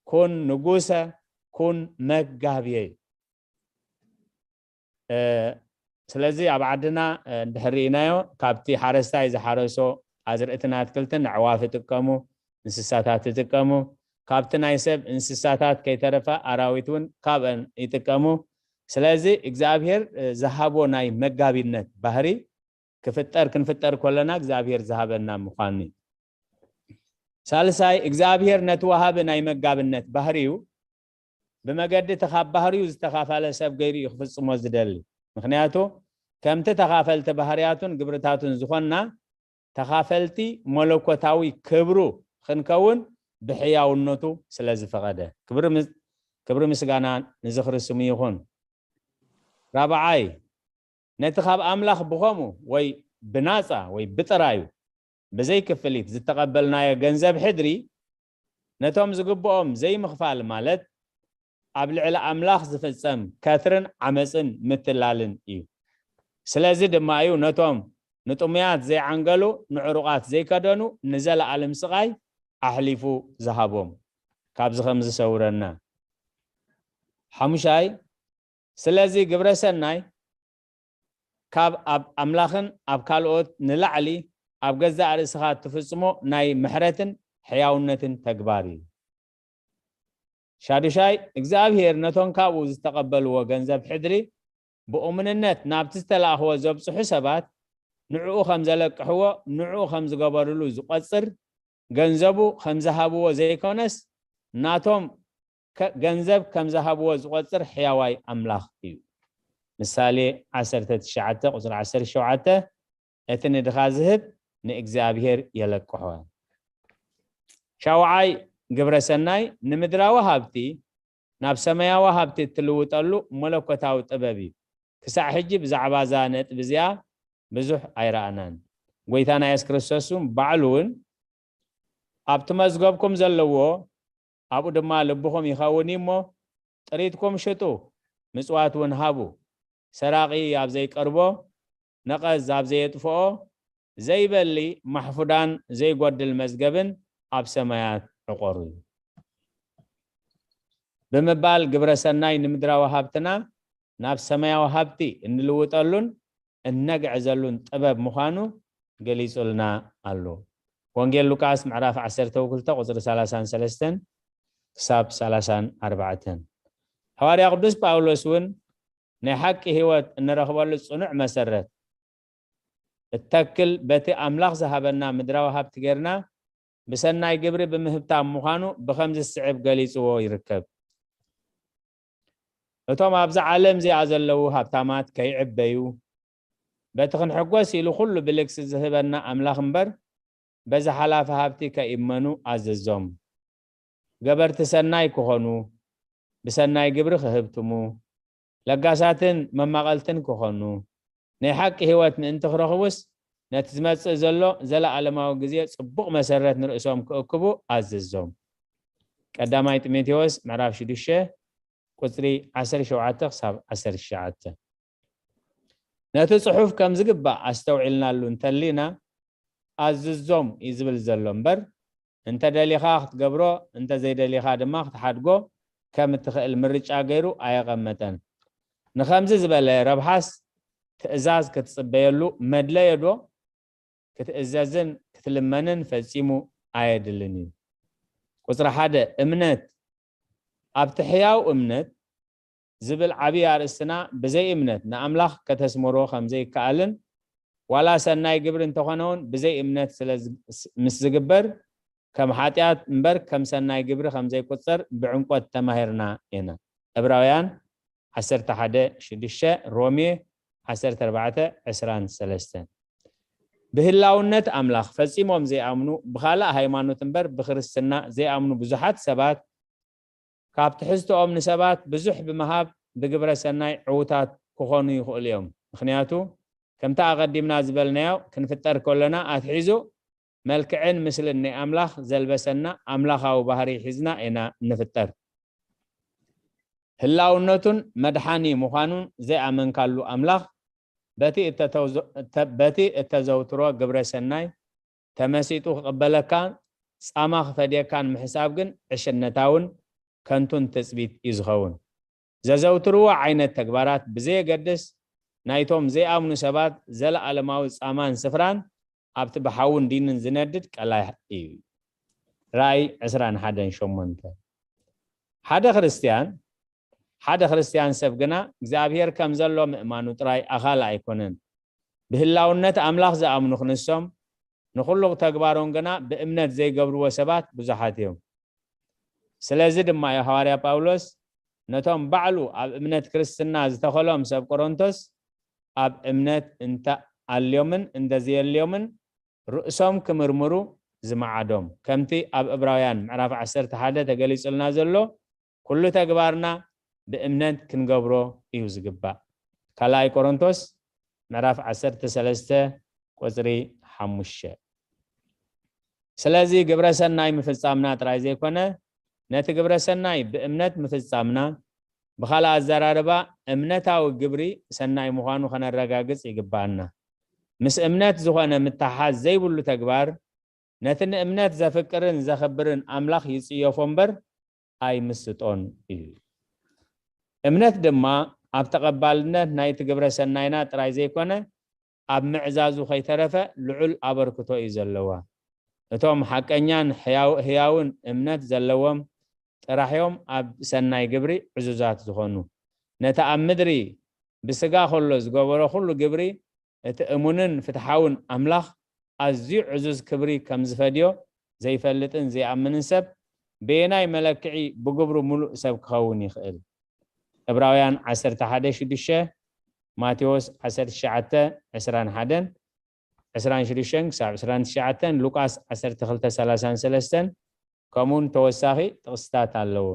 ኩን ንጉሰ፣ ኩን መጋብየ እዩ። ስለዚ ኣብ ዓድና እንድሕር ርኢናዮ፣ ካብቲ ሓረስታይ ዝሓረሶ ኣዝርእትን ኣትክልትን ኣዕዋፍ ይጥቀሙ፣ እንስሳታት ይጥቀሙ። ካብቲ ናይ ሰብ እንስሳታት ከይተረፈ ኣራዊት እውን ካብአን ይጥቀሙ። ስለዚ እግዚኣብሔር ዝሃቦ ናይ መጋቢነት ባህሪ ክፍጠር ክንፍጠር ከለና እግዚኣብሔር ዝሃበና ምዃኑ። ሳልሳይ እግዚኣብሔር ነቲ ወሃቢ ናይ መጋብነት ባህሪዩ ብመገዲ እቲ ካብ ባህሪኡ ዝተኻፈለ ሰብ ገይሩ እዩ ክፍጽሞ ዝደሊ። ምክንያቱ ከምቲ ተኻፈልቲ ባህርያቱን ግብርታቱን ዝኾንና ተኻፈልቲ መለኮታዊ ክብሩ ክንከውን ብሕያውነቱ ስለ ዝፈቐደ። ክብሪ ምስ-፣ ክብሪ ምስጋና ንዝኽሪ ስሙ ይኹን። ራብዓይ፣ ነቲ ካብ ኣምላኽ ብኸምኡ ወይ ብናጻ ወይ ብጥራዩ ብዘይ ክፍሊት ዝተቐበልናዮ ገንዘብ ሕድሪ ነቶም ዝግብኦም ዘይምኽፋል ማለት ኣብ ልዕሊ ኣምላኽ ዝፍጸም ከትርን ዓመጽን ምትላልን እዩ። ስለዚ ድማ እዩ ነቶም ንጥሙያት ዘይዓንገሉ ንዕሩቓት ዘይከደኑ ንዘለኣለም ስቓይ ኣሕሊፉ ዝሃቦም። ካብዚ ከም ዝሰውረና። ሓሙሻይ፣ ስለዚ ግብረ ሰናይ ካብ ኣብ ኣምላኽን ኣብ ካልኦት ንላዕሊ ኣብ ገዛእ ርእስኻ እትፍጽሞ ናይ ምሕረትን ሕያውነትን ተግባር እዩ። ሻዱሻይ፣ እግዚኣብሔር ነቶም ካብኡ ዝተቐበልዎ ገንዘብ ሕድሪ ብእሙንነት ናብቲ ዝተላእኽዎ ዘብጽሑ ሰባት ንዕኡ ከም ዘለቅሕዎ፣ ንዕኡ ከም ዝገበርሉ ዝቆጽር፣ ገንዘቡ ከም ዝሃብዎ ዘይኮነስ ናቶም ከ-፣ ገንዘብ ከም ዝሃብዎ ዝቆጽር ሕያዋይ ኣምላኽ እዩ። ምሳሌ ዓሰርተ ትሽዓተ ቁጽሪ ዓሰርተ ሸውዓተ፣ እቲ ንድኻ ዝህብ ንእግዚኣብሔር የለቅሖ። ሻውዓይ፣ ግብረ ሰናይ ንምድራዊ ሃብቲ ናብ ሰማያዊ ሃብቲ እትልውጠሉ መለኮታዊ ጥበብ እዩ። ክሳዕ ሕጂ ብዛዕባ እዛ ነጥቢ እዚኣ ብዙሕ ኣይረኣናን። ጎይታና የሱስ ክርስቶስ እውን ባዕሉ እውን ኣብቲ መዝገብኩም ዘለዎ ኣብኡ ድማ ልብኹም ይኸውን እዩ እሞ ጥሪትኩም ሽጡ፣ ምጽዋት እውን ሃቡ። ሰራቒ ኣብ ዘይቀርቦ፣ ነቐዝ ኣብ ዘየጥፍኦ፣ ዘይበሊ ማሕፉዳን ዘይጎድል መዝገብን ኣብ ሰማያት ዕቆሩ እዩ። ብምባል ግብረ ሰናይ ንምድራዊ ሃብትና ናብ ሰማያዊ ሃብቲ እንልውጠሉን እነግዕዘሉን ጥበብ ምዃኑ ገሊጹልና ኣሎ። ወንጌል ሉቃስ ምዕራፍ ዓሰርተ ክልተ ቁጽሪ ሰላሳን ሰለስተን ክሳብ ሰላሳን ኣርባዕተን። ሃዋርያ ቅዱስ ጳውሎስ እውን ናይ ሓቂ ህይወት እንረኽበሉ ጽኑዕ መሰረት እተክል በቲ ኣምላኽ ዝሃበና ምድራዊ ሃብቲ ጌርና ብሰናይ ግብሪ ብምህብታም ምዃኑ ብኸምዚ ዝስዕብ ገሊጽዎ ይርከብ። እቶም ኣብዛ ዓለም እዚኣ ዘለዉ ሃብታማት ከይዕበዩ በቲ ክንሕጎስ ኢሉ ኩሉ ብልግሲ ዝህበና ኣምላኽ እምበር በዚ ሓላፊ ሃብቲ ከይእመኑ ኣዘዞም። ገበርቲ ሰናይ ክኾኑ፣ ብሰናይ ግብሪ ክህብትሙ፣ ለጋሳትን መማቐልትን ክኾኑ፣ ናይ ሓቂ ህይወት ምእንቲ ክረኽቡስ ነቲ ዝመጽእ ዘሎ ዘለኣለማዊ ግዜ ጽቡቕ መሰረት ንርእሶም ክእክቡ ኣዘዞም። ቀዳማይ ጢሞቴዎስ ምዕራፍ ሽዱሽተ ቁጽሪ ዓሰርተ ሸውዓተ ክሳብ ዓሰርተ ትሽዓተ። ነቲ ጽሑፍ ከም ዝግባእ ኣስተውዒልናሉ እንተሊና ኣዝዞም እዩ ዝብል ዘሎ እምበር እንተ ደሊኻ ክትገብሮ እንተ ዘይደሊኻ ድማ ክትሓድጎ ከም እትኽእል ምርጫ ገይሩ ኣየቐመጠን። ንኸምዚ ዝበለ ረብሓስ ትእዛዝ ክትጽበየሉ መድለዮ ዶ? ክትእዘዝን ክትልመንን ፈጺሙ ኣየድልን እዩ። ቁጽሪ ሓደ፣ እምነት። ኣብቲ ሕያው እምነት ዝብል ዓብዪ ኣርእስትና ብዘይ እምነት ንኣምላኽ ከተስምሮ ከም ዘይከኣልን ዋላ ሰናይ ግብሪ እንተኾነ እውን ብዘይ እምነት ስለ ዝ-፣ ምስ ዝግበር ከም ሓጢኣት እምበር ከም ሰናይ ግብሪ ከም ዘይቁጸር ብዕምቆት ተማሂርና ኢና። ዕብራውያን ዓሰርተ ሓደ ሽዱሽተ፣ ሮሜ ዓሰርተ ኣርባዕተ ዕስራን ሰለስተን። ብህላውነት ኣምላኽ ፈጺሞም ዘይኣምኑ ብኻልእ ሃይማኖት እምበር ብክርስትና ዘይኣምኑ ብዙሓት ሰባት ካብ ትሕዝቶኦም ንሰባት ብዙሕ ብምሃብ ብግብረ ሰናይ ዕዉታት ክኾኑ ይኽእሉ እዮም። ምኽንያቱ ከምቲ ኣቐዲምና ዝበልናዮ ክንፍጠር ከሎና ኣትሒዙ መልክዕን ምስልን ናይ ኣምላኽ ዘልበሰና ኣምላኻዊ ባህሪ ሒዝና ኢና ንፍጠር። ህላውነቱን መድሓኒ ምዃኑን ዘይኣመንካሉ ኣምላኽ በቲ እተተውዞ-፣ እተ-፣ በቲ እተዘውትሮ ግብረ ሰናይ ተመሲጡ ክቕበለካን ጻማ ክፈድየካን ምሕሳብ ግን ዕሽነታውን ከንቱን ትጽቢት እዩ ዝኸውን። ዘዘውትርዎ ዓይነት ተግባራት ብዘየገድስ፣ ናይቶም ዘይኣምኑ ሰባት ዘለኣለማዊ ጻማን ስፍራን ኣብቲ ብሓውን ዲንን ዝነድድ ቀላይ እዩ። ራእይ ዕስራን ሓደን ሸሞንተ። ሓደ ክርስትያን ሓደ ክርስትያን ሰብ ግና እግዚኣብሔር ከም ዘሎ ምእማኑ ጥራይ ኣኻሊ ኣይኮነን። ብህላውነት ኣምላኽ ዝኣምኑ ክንሶም፣ ንኹሉ ተግባሮም ግና ብእምነት ዘይገብርዎ ሰባት ብዙሓት እዮም። ስለዚ ድማ እዩ ሃዋርያ ጳውሎስ ነቶም ባዕሉ ኣብ እምነት ክርስትና ዝተኸሎም ሰብ ቆሮንቶስ፣ ኣብ እምነት እንተ ኣልዮምን እንተ ዘየልዮምን ርእሶም ክምርምሩ ዝመዓዶም። ከምቲ ኣብ ዕብራውያን ምዕራፍ ዓሰርተ ሓደ ተገሊጹልና ዘሎ፣ ኩሉ ተግባርና ብእምነት ክንገብሮ እዩ ዝግባእ። ካልኣይ ቆሮንቶስ ምዕራፍ ዓሰርተ ሰለስተ ቁጽሪ ሓሙሽተ። ስለዚ ግብረ ሰናይ ምፍጻምና ጥራይ ዘይኮነ፣ ነቲ ግብረ ሰናይ ብእምነት ምፍጻምና፣ ብኻልእ ኣዘራርባ እምነታዊ ግብሪ ሰናይ ምዃኑ ከነረጋግጽ ይግባኣና። ምስ እምነት ዝኾነ ምትሓሓዝ ዘይብሉ ተግባር፣ ነቲ ንእምነት ዘፍቅርን ዘኽብርን ኣምላኽ ይጽየፎ እምበር ኣይምስጦን እዩ። እምነት ድማ ኣብ ተቐባልነት ናይቲ ግብረ ሰናይና ጥራይ ዘይኮነ፣ ኣብ ምዕዛዙ ከይተረፈ ልዑል ኣበርክቶ እዩ ዘለዋ። እቶም ሓቀኛን ሕያው-፣ ህያውን እምነት ዘለዎም ጥራሕ እዮም ኣብ ሰናይ ግብሪ ዕዙዛት ዝኾኑ። ነቲ ኣብ ምድሪ ብስጋ ከሎ ዝገበሮ ኩሉ ግብሪ፣ እቲ እሙንን ፍትሓውን ኣምላኽ ኣዝዩ ዕዙዝ ክብሪ ከም ዝፈድዮ ዘይፈልጥን ዘይኣምንን ሰብ፣ በየናይ መለክዒ ብግብሩ ምሉእ ሰብ ክኸውን ይኽእል? ዕብራውያን ዓሰርተ ሓደ ሽዱሽተ፣ ማቴዎስ ዓሰርተ ትሽዓተ ዕስራን ሓደን፣ ዕስራን ሽዱሽተን ክሳብ ዕስራን ትሽዓተን፣ ሉቃስ ዓሰርተ ክልተ ሰላሳን ሰለስተን፣ ከምኡውን ተወሳኺ ጥቕስታት ኣለዉ።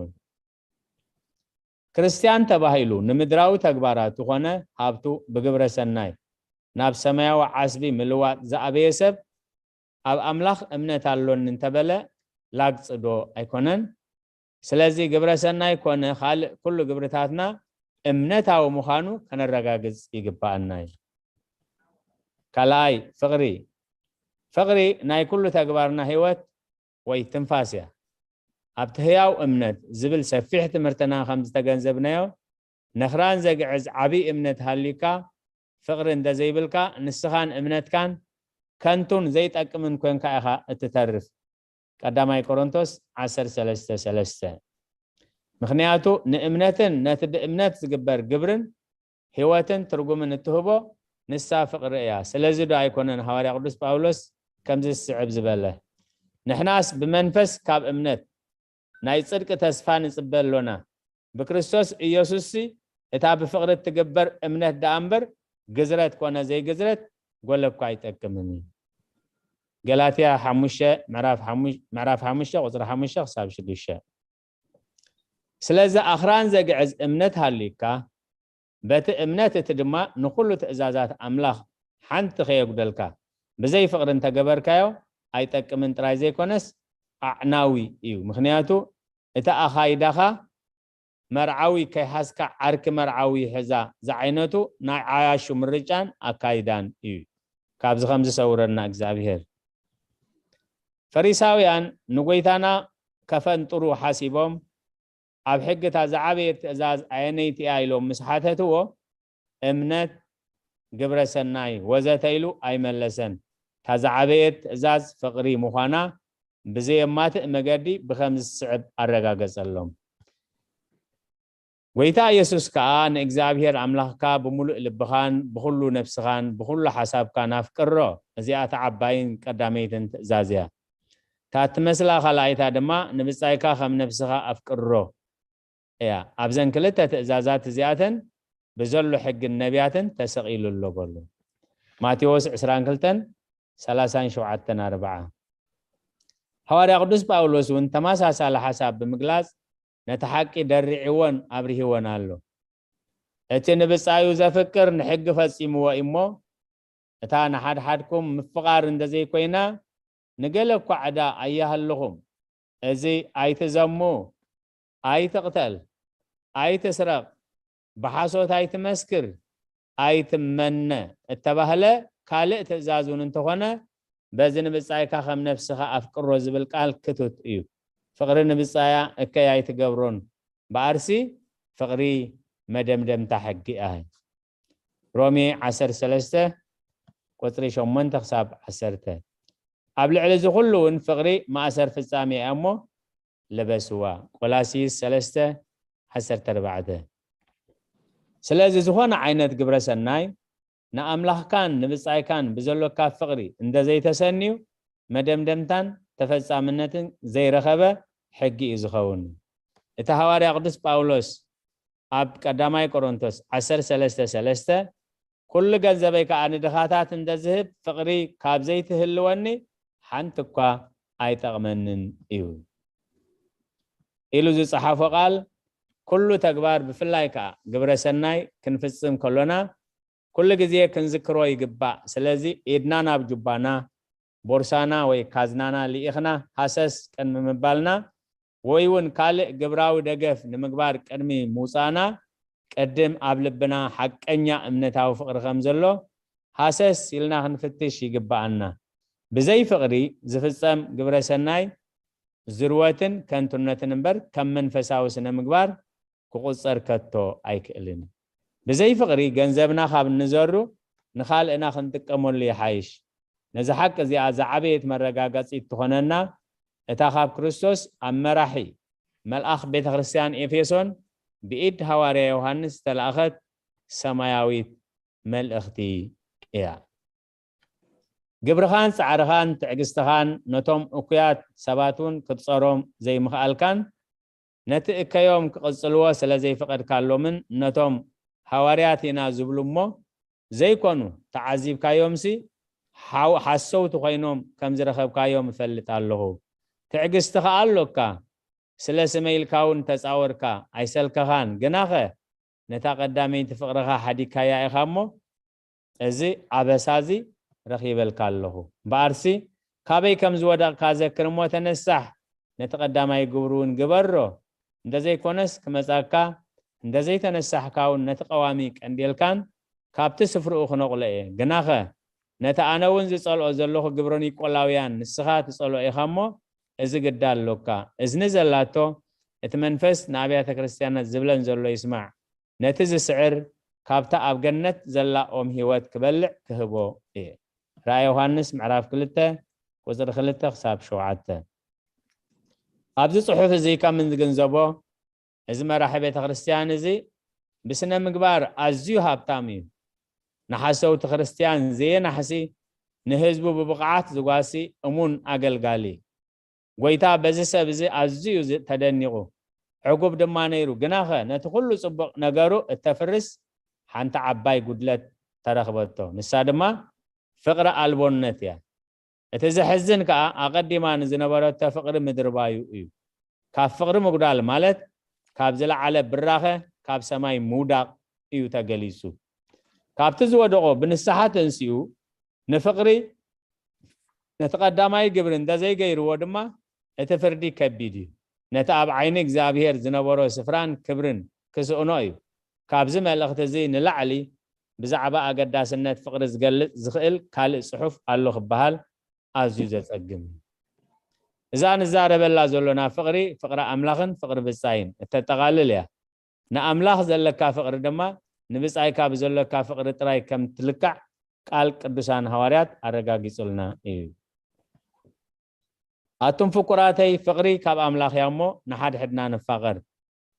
ክርስትያን ተባሂሉ ንምድራዊ ተግባራቱ ኾነ ሃብቱ ብግብረ ሰናይ ናብ ሰማያዊ ዓስቢ ምልዋጥ ዝኣበየ ሰብ፣ ኣብ ኣምላኽ እምነት ኣሎኒ እንተበለ ላግጺ ዶ ኣይኮነን? ስለዚ ግብረ ሰናይ ኮነ ካልእ ኩሉ ግብርታትና እምነታዊ ምዃኑ ከነረጋግጽ ይግባኣና እዩ። ካልኣይ፣ ፍቕሪ። ፍቕሪ ናይ ኩሉ ተግባርና ህይወት ወይ ትንፋስ እያ። ኣብቲ ህያው እምነት ዝብል ሰፊሕ ትምህርትና ከም ዝተገንዘብናዮ፣ ነኽራን ዘግዕዝ ዓብዪ እምነት ሃልዩካ፣ ፍቕሪ እንተዘይብልካ፣ ንስኻን እምነትካን ከንቱን ዘይጠቅምን ኮንካ ኢኻ እትተርፍ። ቀዳማይ ቆሮንቶስ ዓሰርተ ሰለስተ ሰለስተ። ምኽንያቱ ንእምነትን ነቲ ብእምነት ዝግበር ግብርን ህይወትን ትርጉምን እትህቦ ንሳ ፍቕሪ እያ። ስለዚ ዶ ኣይኮነን ሃዋርያ ቅዱስ ጳውሎስ ከምዚ ዝስዕብ ዝበለ? ንሕናስ ብመንፈስ ካብ እምነት ናይ ጽድቂ ተስፋ ንጽበ ኣሎና። ብክርስቶስ ኢየሱስሲ እታ ብፍቕሪ እትግበር እምነት ደኣ እምበር፣ ግዝረት ኮነ ዘይግዝረት፣ ጎለ እኳ ኣይጠቅምን እዩ። ገላትያ ሓሙሽተ፣ ምዕራፍ ሓሙሽ-፣ ምዕራፍ ሓሙሽተ ቁጽሪ ሓሙሽተ ክሳብ ሽዱሽተ። ስለዚ ኣኽራን ዘግዕዝ እምነት ሃልዩካ፣ በቲ እምነት እቲ ድማ ንኹሉ ትእዛዛት ኣምላኽ ሓንቲ ከየጉደልካ ብዘይ ፍቕሪ እንተገበርካዮ፣ ኣይጠቅምን ጥራይ ዘይኮነስ ኣዕናዊ እዩ። ምኽንያቱ እቲ ኣኻይዳኻ መርዓዊ ከይሓዝካ ዓርኪ መርዓዊ ሕዛ ዝዓይነቱ ናይ ዓያሹ ምርጫን ኣካይዳን እዩ። ካብዚ ከም ዝሰውረና እግዚኣብሔር። ፈሪሳውያን ንጎይታና ከፈንጥሩ ሓሲቦም፣ ኣብ ሕጊ እታ ዝዓበየት ትእዛዝ ኣየነይቲ እያ ኢሎም ምስ ሓተትዎ፣ እምነት፣ ግብረ ሰናይ ወዘተ ኢሉ ኣይመለሰን። እታ ዝዓበየት ትእዛዝ ፍቕሪ ምዃና ብዘየማትእ መገዲ ብኸም ዝስዕብ ኣረጋገጸሎም። ጎይታ ኢየሱስ ከኣ ንእግዚኣብሔር ኣምላኽካ ብምሉእ ልብኻን ብኹሉ ነፍስኻን ብኹሉ ሓሳብካን ኣፍቅሮ። እዚኣ እታ ዓባይን ቀዳመይትን ትእዛዝ እያ። እታ እትመስላ ካልኣይታ ድማ ንብጻይካ ከም ነፍስኻ ኣፍቅሮ እያ። ኣብዘን ክልተ ትእዛዛት እዚኣተን ብዘሎ ሕግን ነቢያትን ተሰቒሉ ኣሎ በሉ። ማቴዎስ ዕስራን ክልተን ሰላሳን ሸውዓተን ኣርብዓ። ሃዋርያ ቅዱስ ጳውሎስ እውን ተመሳሳሊ ሓሳብ ብምግላጽ ነቲ ሓቂ ደሪዕዎን ኣብርሂዎን ኣሎ። እቲ ንብጻዩ ዘፍቅር ንሕጊ ፈጺምዎ እዩ እሞ፣ እታ ንሓድሓድኩም ምፍቓር እንተዘይኮይና፣ ንገለ እኳ ዕዳ ኣይሃልኹም። እዚ ኣይትዘሙ፣ ኣይትቕተል፣ ኣይትስረቕ፣ ብሓሶት ኣይትመስክር፣ ኣይትመነ እተባህለ ካልእ ትእዛዝ እውን እንተኾነ፣ በዚ ንብጻይካ ከም ነፍስኻ ኣፍቅሮ ዝብል ቃል ክቱት እዩ። ፍቕሪ ንብጻያ እከይ ኣይትገብሮን። በኣርሲ ፍቕሪ መደምደምታ ሕጊ ኣይ። ሮሜ ዓሰርተ ሰለስተ ቁጽሪ ሸሞንተ ክሳብ ዓሰርተ። ኣብ ልዕሊ እዚ ኩሉ እውን ፍቕሪ ማእሰር ፍጻሜ እያ እሞ ልበስዋ። ቆላሲስ ሰለስተ ዓሰርተ ኣርባዕተ። ስለዚ ዝኾነ ዓይነት ግብረ ሰናይ ንኣምላኽካን ንብጻይካን ብዘሎካ ፍቕሪ እንተ ዘይተሰንዩ፣ መደምደምታን ተፈጻምነትን ዘይረኸበ ሕጊ እዩ ዝኸውን። እቲ ሃዋርያ ቅዱስ ጳውሎስ ኣብ ቀዳማይ ቆሮንቶስ ዓሰርተ ሰለስተ ሰለስተ፣ "ኩሉ ገንዘበይ ከኣ ንድኻታት እንተ ዝህብ፣ ፍቕሪ ካብ ዘይትህልወኒ ሓንቲ እኳ ኣይጠቕመንን እዩ" ኢሉ ዝጸሓፎ ቃል፣ ኩሉ ተግባር፣ ብፍላይ ከኣ ግብረ ሰናይ ክንፍጽም ከሎና፣ ኩሉ ግዜ ክንዝክሮ ይግባእ። ስለዚ ኢድና ናብ ጁባና፣ ቦርሳና ወይ ካዝናና ልኢኽና ሃሰስ ቅድሚ ምባልና፣ ወይ እውን ካልእ ግብራዊ ደገፍ ንምግባር ቅድሚ ምውጻእና፣ ቅድም ኣብ ልብና ሓቀኛ እምነታዊ ፍቕሪ ከም ዘሎ ሃሰስ ኢልና ክንፍትሽ ይግብኣና። ብዘይ ፍቕሪ ዝፍጸም ግብረ ሰናይ ዝርወትን ከንቱነትን እምበር፣ ከም መንፈሳዊ ስነ ምግባር ክቑጸር ከቶ ኣይክእልን። ብዘይ ፍቕሪ ገንዘብና ካብ እንዘሩ ንኻልእና ክንጥቀመሉ ይሓይሽ። ነዚ ሓቂ እዚኣ ዝዓበየት መረጋገጺት ትኾነና እታ ካብ ክርስቶስ ኣብ መራሒ መልኣኽ ቤተ ክርስቲያን ኤፌሶን ብኢድ ሃዋርያ ዮሃንስ ዝተላእኸት ሰማያዊት መልእኽቲ እያ። ግብርኻን ጻዕርኻን ትዕግስትኻን ነቶም እኩያት ሰባት እውን ክትጸሮም ዘይምኽኣልካን፣ ነቲ እከዮም ክቕጽልዎ ስለ ዘይፈቐድካሎምን ነቶም ሃዋርያት ኢና ዝብሉ እሞ ዘይኮኑ ተዓዚብካዮምሲ ሓው-፣ ሓሰውቲ ኮይኖም ከም ዝረኸብካዮም እፈልጥ ኣለኹ። ትዕግስቲ ከኣ ኣሎካ። ስለ ስመይ ኢልካ እውን ተጻወርካ፣ ኣይሰልከኻን። ግናኸ ነታ ቀዳመይቲ ፍቕርኻ ሓዲግካያ ኢኻ እሞ፣ እዚ ኣበሳ እዚ ረኺበልካ ኣለኹ። እምበኣርሲ፣ ካበይ ከም ዝወደቕካ ዘክር እሞ ተነሳሕ፣ ነቲ ቀዳማይ ግብሩ እውን ግበሮ። እንተዘይኮነስ ክመጻካ፣ እንተዘይተነሳሕካ እውን ነቲ ቀዋሚ ቀንዴልካን ካብቲ ስፍርኡ ክነቕሎ እየ። ግናኸ፣ ነቲ ኣነ እውን ዝጸልኦ ዘለኹ ግብረ ኒቆላውያን ንስኻ ትጸልኦ ኢኻ እሞ፣ እዚ ግዳ ኣሎካ። እዝኒ ዘላቶ፣ እቲ መንፈስ ንኣብያተ ክርስቲያናት ዝብለን ዘሎ ይስማዕ። ነቲ ዝስዕር፣ ካብታ ኣብ ገነት ዘላ ኦም ህይወት ክበልዕ ክህቦ እየ። ራእይ ዮሃንስ ምዕራፍ ክልተ ቁጽሪ ክልተ ክሳብ ሸውዓተ። ኣብዚ ጽሑፍ እዚ ከም እንግንዘቦ፣ እዚ መራሒ ቤተ ክርስቲያን እዚ ብስነ ምግባር ኣዝዩ ሃብታም እዩ። ንሓሰውቲ ክርስቲያን ዘየናሕሲ፣ ንህዝቡ ብብቕዓት ዝጓሲ እሙን ኣገልጋሊ። ጎይታ በዚ ሰብ እዚ ኣዝዩ ዝ-፣ ተደኒቑ፣ ዕጉብ ድማ ነይሩ። ግናኸ ነቲ ኩሉ ጽቡቕ ነገሩ እተፍርስ ሓንቲ ዓባይ ጉድለት ተረኽበቶ። ንሳ ድማ ፍቕሪ ኣልቦነት እያ። እቲ ዘሕዝን ከኣ፣ ኣቐዲማ ንዝነበረቶ ፍቕሪ ምድርባዩ እዩ። ካብ ፍቕሪ ምጉዳል ማለት፣ ካብ ዝለዓለ ብራኸ፣ ካብ ሰማይ ምውዳቕ እዩ ተገሊጹ። ካብቲ ዝወደቖ ብንስሓ ተንሲኡ፣ ንፍቕሪ ነቲ ቀዳማይ ግብሪ እንተዘይገይርዎ ድማ፣ እቲ ፍርዲ ከቢድ እዩ። ነቲ ኣብ ዓይኒ እግዚኣብሔር ዝነበሮ ስፍራን ክብርን ክስእኖ እዩ። ካብዚ መልእኽቲ እዚ ንላዕሊ፣ ብዛዕባ ኣገዳስነት ፍቕሪ ዝገልጽ ዝኽእል ካልእ ጽሑፍ ኣሎ ክበሃል ኣዝዩ ዘጸግም እዩ። እዛ ንዛረበላ ዘሎና ፍቕሪ፣ ፍቕሪ ኣምላኽን ፍቕሪ ብጻይን እተጠቓልል እያ። ንኣምላኽ ዘለካ ፍቕሪ ድማ፣ ንብጻይካ ብዘሎካ ፍቕሪ ጥራይ ከም ትልካዕ ቃል ቅዱሳን ሃዋርያት ኣረጋጊጹልና እዩ። ኣቱም ፍቁራተይ፣ ፍቕሪ ካብ ኣምላኽ እያ እሞ፣ ንሓድሕድና ንፋቐር።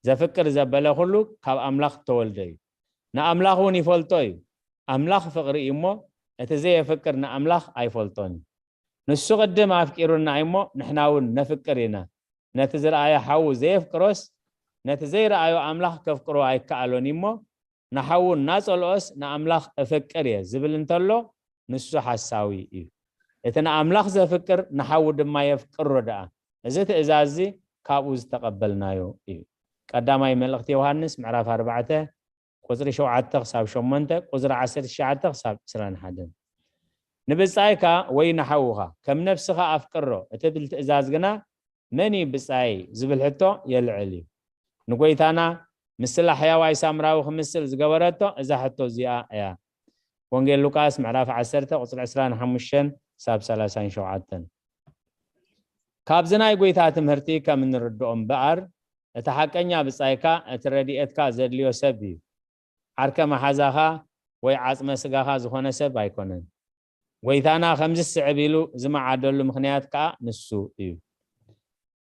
ዘፍቅር ዘበለ ኩሉ ካብ ኣምላኽ እተወልደ እዩ፣ ንኣምላኽ እውን ይፈልጦ እዩ። ኣምላኽ ፍቕሪ እዩ እሞ፣ እቲ ዘየፍቅር ንኣምላኽ ኣይፈልጦን እዩ። ንሱ ቅድም ኣፍቂሩና እዩ እሞ፣ ንሕና እውን ነፍቅር ኢና። ነቲ ዝረኣዮ ሓዉ ዘየፍቅሮስ፣ ነቲ ዘይረኣዮ ኣምላኽ ከፍቅሮ ኣይከኣሎን እዩ እሞ፣ ንሓዉ እናጸልኦስ ንኣምላኽ እፍቅር እየ ዝብል እንተሎ፣ ንሱ ሓሳዊ እዩ። እቲ ንኣምላኽ ዘፍቅር ንሓዉ ድማ የፍቅሮ ደኣ። እዚ ትእዛዝ እዚ ካብኡ ዝተቐበልናዮ እዩ። ቀዳማይ መልእኽቲ ዮሃንስ ምዕራፍ ኣርባዕተ ቁጽሪ ሸውዓተ ክሳብ ሸሞንተ፣ ቁጽሪ ዓሰርተ ትሽዓተ ክሳብ ዕስራን ሓደን። ንብጻይካ ወይ ንሓውኻ ከም ነፍስኻ ኣፍቅሮ እትብል ትእዛዝ ግና፣ "መን እዩ ብጻየይ?" ዝብል ሕቶ የልዕል እዩ። ንጎይታና ምስላ ሕያዋይ ሳምራዊ ክምስል ዝገበረቶ እዛ ሕቶ እዚኣ እያ። ወንጌል ሉቃስ ምዕራፍ ዓሰርተ ቁጽሪ ዕስራን ሓሙሽተን ክሳብ ሰላሳን ሸውዓተን። ካብዚ ናይ ጐይታ ትምህርቲ ከም እንርድኦ እምበኣር፣ እቲ ሓቀኛ ብጻይካ እቲ ረድኤትካ ዘድልዮ ሰብ እዩ። ዓርከ መሓዛኻ ወይ ዓጽመ ስጋኻ ዝኾነ ሰብ ኣይኮነን። ጐይታና ከምዚ ዝስዕብ ኢሉ ዝመዓደሉ ምኽንያት ከኣ ንሱ እዩ።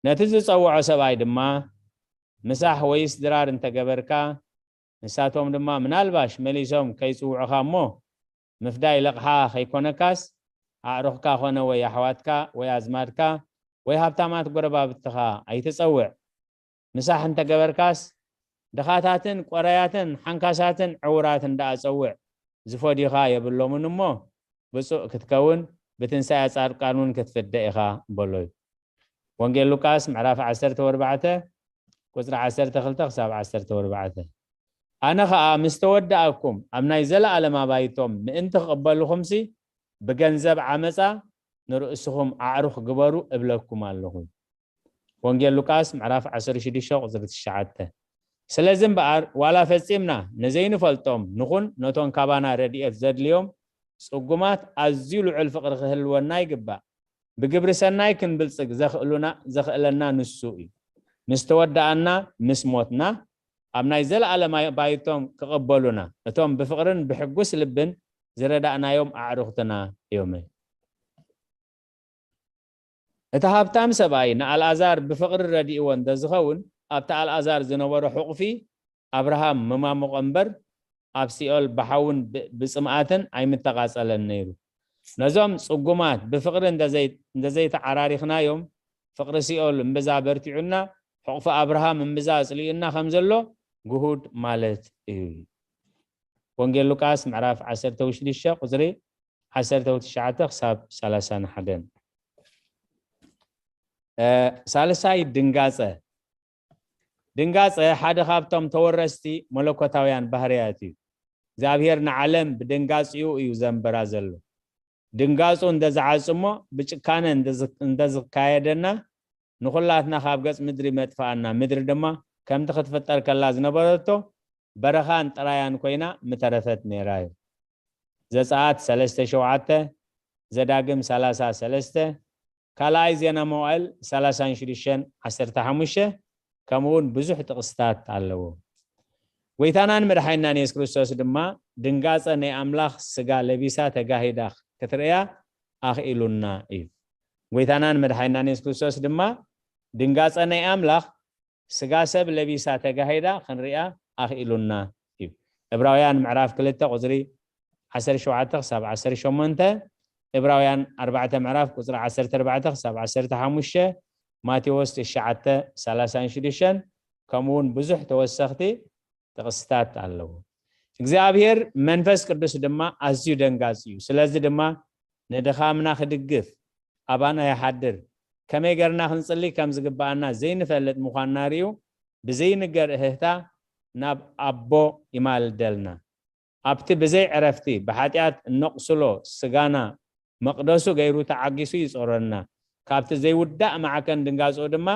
ነቲ ዝጸውዖ ሰብኣይ ድማ ምሳሕ ወይስ ድራር እንተገበርካ፣ ንሳቶም ድማ ምናልባሽ መሊሶም ከይጽውዑኻ እሞ፣ ምፍዳይ ለቕሓ ከይኮነካስ፣ ኣዕሩኽካ ኾነ ወይ ኣሕዋትካ ወይ ኣዝማድካ ወይ ሃብታማት ጎረባብትኻ ኣይትጸውዕ። ምሳሕ እንተገበርካስ፣ ድኻታትን ቆራያትን ሓንካሳትን ዕውራትን ደኣ ጸውዕ። ዝፈድዩኻ የብሎምን እሞ፣ ብፁዕ ክትከውን ብትንሳኤ ጻድቃን እውን ክትፍደ ኢኻ በሎ እዩ። ወንጌል ሉቃስ ምዕራፍ ዓሰርተ ወርባዕተ ቁጽሪ ዓሰርተ ክልተ ክሳብ ዓሰርተ ወርባዕተ። ኣነ ኸኣ ምስ ተወዳእኩም ኣብ ናይ ዘለኣለም ኣባይቶም ምእንቲ ክቕበልኹምሲ ብገንዘብ ዓመጻ ንርእስኹም ኣዕሩኽ ግበሩ እብለኩም ኣለኹ። ወንጌል ሉቃስ ምዕራፍ ዓሰርተ ሽዱሽተ ቁጽሪ ትሽዓተ። ስለዚ እምበኣር ዋላ ፈጺምና ንዘይንፈልጦም ንኹን ነቶም ካባና ረድኤት ዘድልዮም ጽጉማት ኣዝዩ ልዑል ፍቕሪ ክህልወና ይግባእ። ብግብሪ ሰናይ ክንብልጽግ ዘኽእሉና ዘኽእለና ንሱ እዩ። ምስ ተወዳኣና ምስ ሞትና ኣብ ናይ ዘለኣለም ኣባይቶም ክቕበሉና እቶም ብፍቕርን ብሕጉስ ልብን ዝረዳእናዮም ኣዕሩኽትና እዮም። እቲ ሃብታም ሰብኣይ ንኣልኣዛር ብፍቕሪ ረዲእዎ እንተዝኸውን ኣብቲ ኣልኣዛር ዝነበሮ ሕቑፊ ኣብርሃም ምማሞቐ እምበር ኣብ ሲኦል ብሓውን ብ- ብጽምኣትን ኣይምተቓጸለን ነይሩ። ነዞም ጽጉማት ብፍቕሪ እንደዘይ- እንደዘይተዓራሪኽናዮም ፍቕሪ ሲኦል እምብዛ በርቲዑና ሕቑፊ ኣብርሃም እምብዛ ኣጽሊኡና ከም ዘሎ ግሁድ ማለት እዩ። ወንጌል ሉቃስ ምዕራፍ ዓሰርተ ሽዱሽተ ቁጽሪ ዓሰርተ ትሽዓተ ክሳብ ሰላሳን ሓደን። ሳልሳይ ድንጋጸ። ድንጋጸ ሓደ ካብቶም ተወረስቲ መለኮታውያን ባህርያት እዩ። እግዚኣብሔር ንዓለም ብድንጋጺኡ እዩ ዘንበራ ዘሎ። ድንጋጹ እንደዝዓጽሞ ብጭካነ እንደዝካየደና ንኹላትና ካብ ገጽ ምድሪ መጥፍኣና። ምድሪ ድማ ከምቲ ክትፍጠር ከላ ዝነበረቶ በረኻን ጥራያን ኮይና ምተረፈት ነይራ እዩ። ዘጸኣት ሰለስተ ሸውዓተ፣ ዘዳግም ሰላሳ ሰለስተ፣ ካልኣይ ዜና መዋእል ሰላሳን ሽዱሽተን ዓሰርተ ሓሙሽተ፣ ከምኡ እውን ብዙሕ ጥቕስታት ኣለዎ። ጎይታናን መድሓይናን የሱስ ክርስቶስ ድማ ድንጋጸ ናይ ኣምላኽ ስጋ ለቢሳ ተጋሂዳ ክትርእያ ኣኽኢሉና እዩ። ጎይታናን መድሓይናን የሱስ ክርስቶስ ድማ ድንጋጸ ናይ ኣምላኽ ስጋ ሰብ ለቢሳ ተጋሂዳ ክንሪኣ ኣኽኢሉና እዩ። ዕብራውያን ምዕራፍ ክልተ ቁጽሪ ዓሰርተ ሸውዓተ ክሳብ ዓሰርተ ሸሞንተ፣ ዕብራውያን ኣርባዕተ ምዕራፍ ቁጽሪ ዓሰርተ ኣርባዕተ ክሳብ ዓሰርተ ሓሙሽተ፣ ማቴዎስ ትሽዓተ ሰላሳን ሽዱሽተን፣ ከምኡ እውን ብዙሕ ተወሰኽቲ ጥቕስታት ኣለዉ። እግዚኣብሔር መንፈስ ቅዱስ ድማ ኣዝዩ ደንጋጺ እዩ። ስለዚ ድማ ንድኻምና ክድግፍ ኣባና ይሓድር። ከመይ ገርና ክንጽሊ ከም ዝግብኣና ዘይንፈልጥ ምዃንና ርእዩ ብዘይንገር እህህታ ናብ ኣቦ ይማልደልና። ኣብቲ ብዘይ ዕረፍቲ ብሓጢኣት እነቑስሎ ስጋና መቕደሱ ገይሩ ተዓጊሱ ይጾረና። ካብቲ ዘይውዳእ ማዕከን ድንጋጽኡ ድማ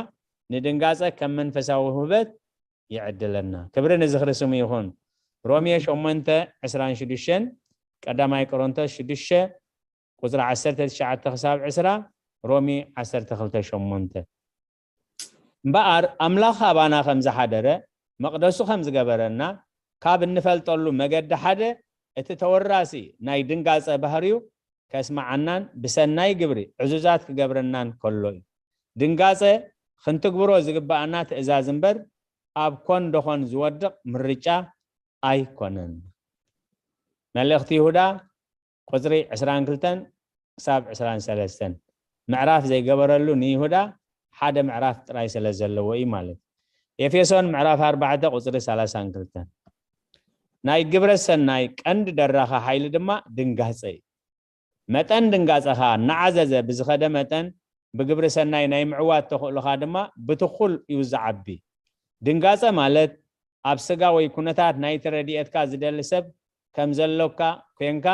ንድንጋጸ ከም መንፈሳዊ ውህበት ይዕድለና። ክብሪ ንዝኽሪ ስሙ ይኹን። ሮሜ ሸሞንተ ዕስራን ሽዱሽተን፣ ቀዳማይ ቆሮንቶስ ሽዱሽተ ቁጽሪ ዓሰርተ ትሽዓተ ክሳብ ዕስራ፣ ሮሜ ዓሰርተ ክልተ ሸሞንተ። እምበኣር ኣምላኽ ኣባና ከም ዝሓደረ መቕደሱ ከም ዝገበረና ካብ እንፈልጠሉ መገዲ ሓደ እቲ ተወራሲ ናይ ድንጋጸ ባህርዩ ከስምዓናን ብሰናይ ግብሪ ዕዙዛት ክገብረናን ከሎ እዩ። ድንጋጸ ክንትግብሮ ዝግብኣና ትእዛዝ እምበር ኣብ ኮን ደኾን ዝወድቕ ምርጫ ኣይኮነን። መልእኽቲ ይሁዳ ቁጽሪ ዕስራን ክልተን ክሳብ ዕስራን ሰለስተን ምዕራፍ ዘይገበረሉ ንይሁዳ ሓደ ምዕራፍ ጥራይ ስለ ዘለዎ እዩ ማለት። ኤፌሶን ምዕራፍ ኣርባዕተ ቁጽሪ ሰላሳን ክልተን። ናይ ግብረ ሰናይ ቀንዲ ደራኺ ሓይሊ ድማ ድንጋጸ እዩ። መጠን ድንጋጸኻ እናዓዘዘ ብዝኸደ መጠን ብግብሪ ሰናይ ናይ ምዕዋት ተኽእሎኻ ድማ ብትኹል እዩ ዝዓቢ። ድንጋጸ ማለት ኣብ ስጋ ወይ ኩነታት ናይቲ ረድኤትካ ዝደሊ ሰብ ከም ዘሎካ ኮንካ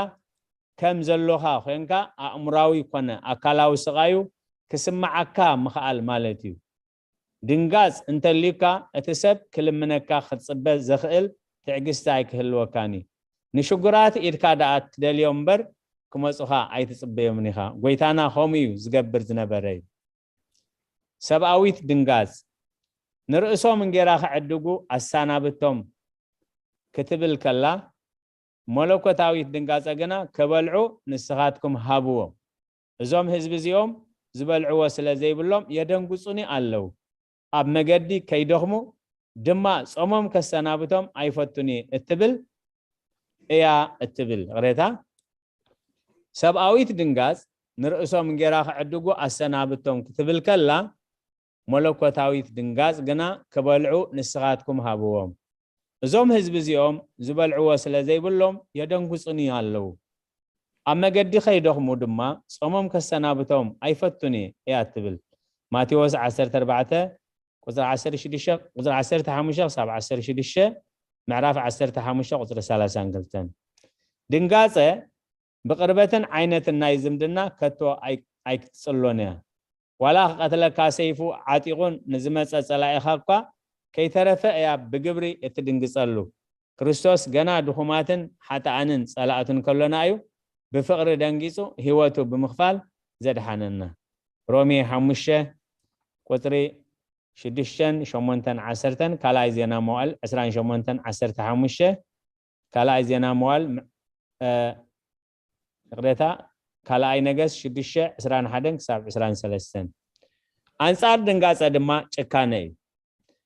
ከም ዘሎኻ ኮንካ ኣእምራዊ ኮነ ኣካላዊ ስቓዩ ክስምዓካ ምኽኣል ማለት እዩ። ድንጋጽ እንተልዩካ እቲ ሰብ ክልምነካ ክትጽበ ዘኽእል ትዕግስቲ ኣይክህልወካን እዩ። ንሽጉራት ኢድካ ደኣ ትደልዮም እምበር ክመጹኻ ኣይትጽበዮምን ኢኻ። ጎይታና ከምኡ እዩ ዝገብር ዝነበረ እዩ። ሰብኣዊት ድንጋጽ፣ ንርእሶም እንጌራ ክዕድጉ ኣሰናብቶም ክትብል ከላ፣ መለኮታዊት ድንጋጸ ግና ክበልዑ ንስኻትኩም ሃብዎም። እዞም ህዝቢ እዚኦም ዝበልዕዎ ስለ ዘይብሎም የደንግጹኒ ኣለዉ። ኣብ መገዲ ከይደኽሙ ድማ ጾሞም ከሰናብቶም ኣይፈቱን እየ እትብል እያ እትብል። ይቕሬታ። ሰብኣዊት ድንጋጽ ንርእሶም እንጌራ ክዕድጉ ኣሰናብቶም ክትብል ከላ፣ መለኮታዊት ድንጋጽ ግና ክበልዑ ንስኻትኩም ሃብዎም። እዞም ህዝቢ እዚኦም ዝበልዕዎ ስለ ዘይብሎም የደንግጹኒ ኣለዉ። ኣብ መገዲ ከይደኽሙ ድማ ጾሞም ከሰናብቶም ኣይፈቱን እየ እያ ትብል። ማቴዎስ ዓሰርተ ኣርባዕተ ቁጽሪ ዓሰርተ ሽዱሽተ፣ ቁጽሪ ዓሰርተ ሓሙሽተ ክሳብ ዓሰርተ ሽዱሽተ፣ ምዕራፍ ዓሰርተ ሓሙሽተ ቁጽሪ ሰላሳን ክልተን። ድንጋጸ ብቕርበትን ዓይነትን ናይ ዝምድና ከቶ ኣይ-፣ ኣይክትጽሎን እያ። ዋላ ክቐትለካ ሰይፉ ዓጢቑን ንዝመጸ ጸላኢኻ እኳ ከይተረፈ እያ ብግብሪ እትድንግጸሉ። ክርስቶስ ገና ድኹማትን ሓጥኣንን ጸላእቱን ከሎና እዩ ብፍቕሪ ደንጊጹ ህይወቱ ብምኽፋል ዘድሓነና። ሮሜ ሓሙሽተ ቁጽሪ ሽዱሽተን ሸሞንተን ዓሰርተን፣ ካልኣይ ዜና መዋዕል ዕስራን ሸሞንተን ዓሰርተ ሓሙሽተ፣ ካልኣይ ዜና መዋዕል ም-፣ እ፣ ይቕሬታ፣ ካልኣይ ነገስት ሽዱሽተ ዕስራን ሓደን ክሳብ ዕስራን ሰለስተን። ኣንጻር ድንጋጸ ድማ ጭካነ እዩ።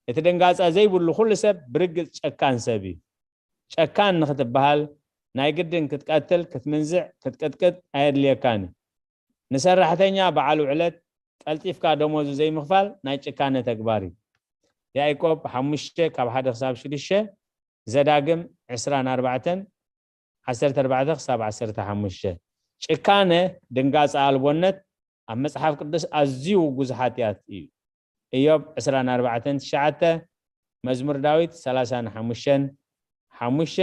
እቲ ድንጋጸ ዘይብሉ ኩሉ ሰብ ብርግጽ ጨካን ሰብ እዩ። ጨካን ንኽትበሃል ናይ ግድን ክትቀትል፣ ክትምንዝዕ፣ ክትቅጥቅጥ ኣየድልየካን እዩ። ንሰራሕተኛ በዓል ውዕለት ቀልጢፍካ ደሞዙ ዘይምኽፋል ናይ ጭካነ ተግባር እዩ። ያዕቆብ ሓሙሽተ ካብ ሓደ ክሳብ ሽዱሽተ፣ ዘዳግም ዕስራን ኣርባዕተን ዓሰርተ ኣርባዕተ ክሳብ ዓሰርተ ሓሙሽተ። ጭካነ፣ ድንጋጸ ኣልቦነት ኣብ መጽሓፍ ቅዱስ ኣዝዩ ውጉዝ ሓጢኣት እዩ። ኢዮብ ዕስራን ኣርባዕተን ትሽዓተ፣ መዝሙር ዳዊት ሰላሳን ሓሙሽተን ሓሙሽተ፣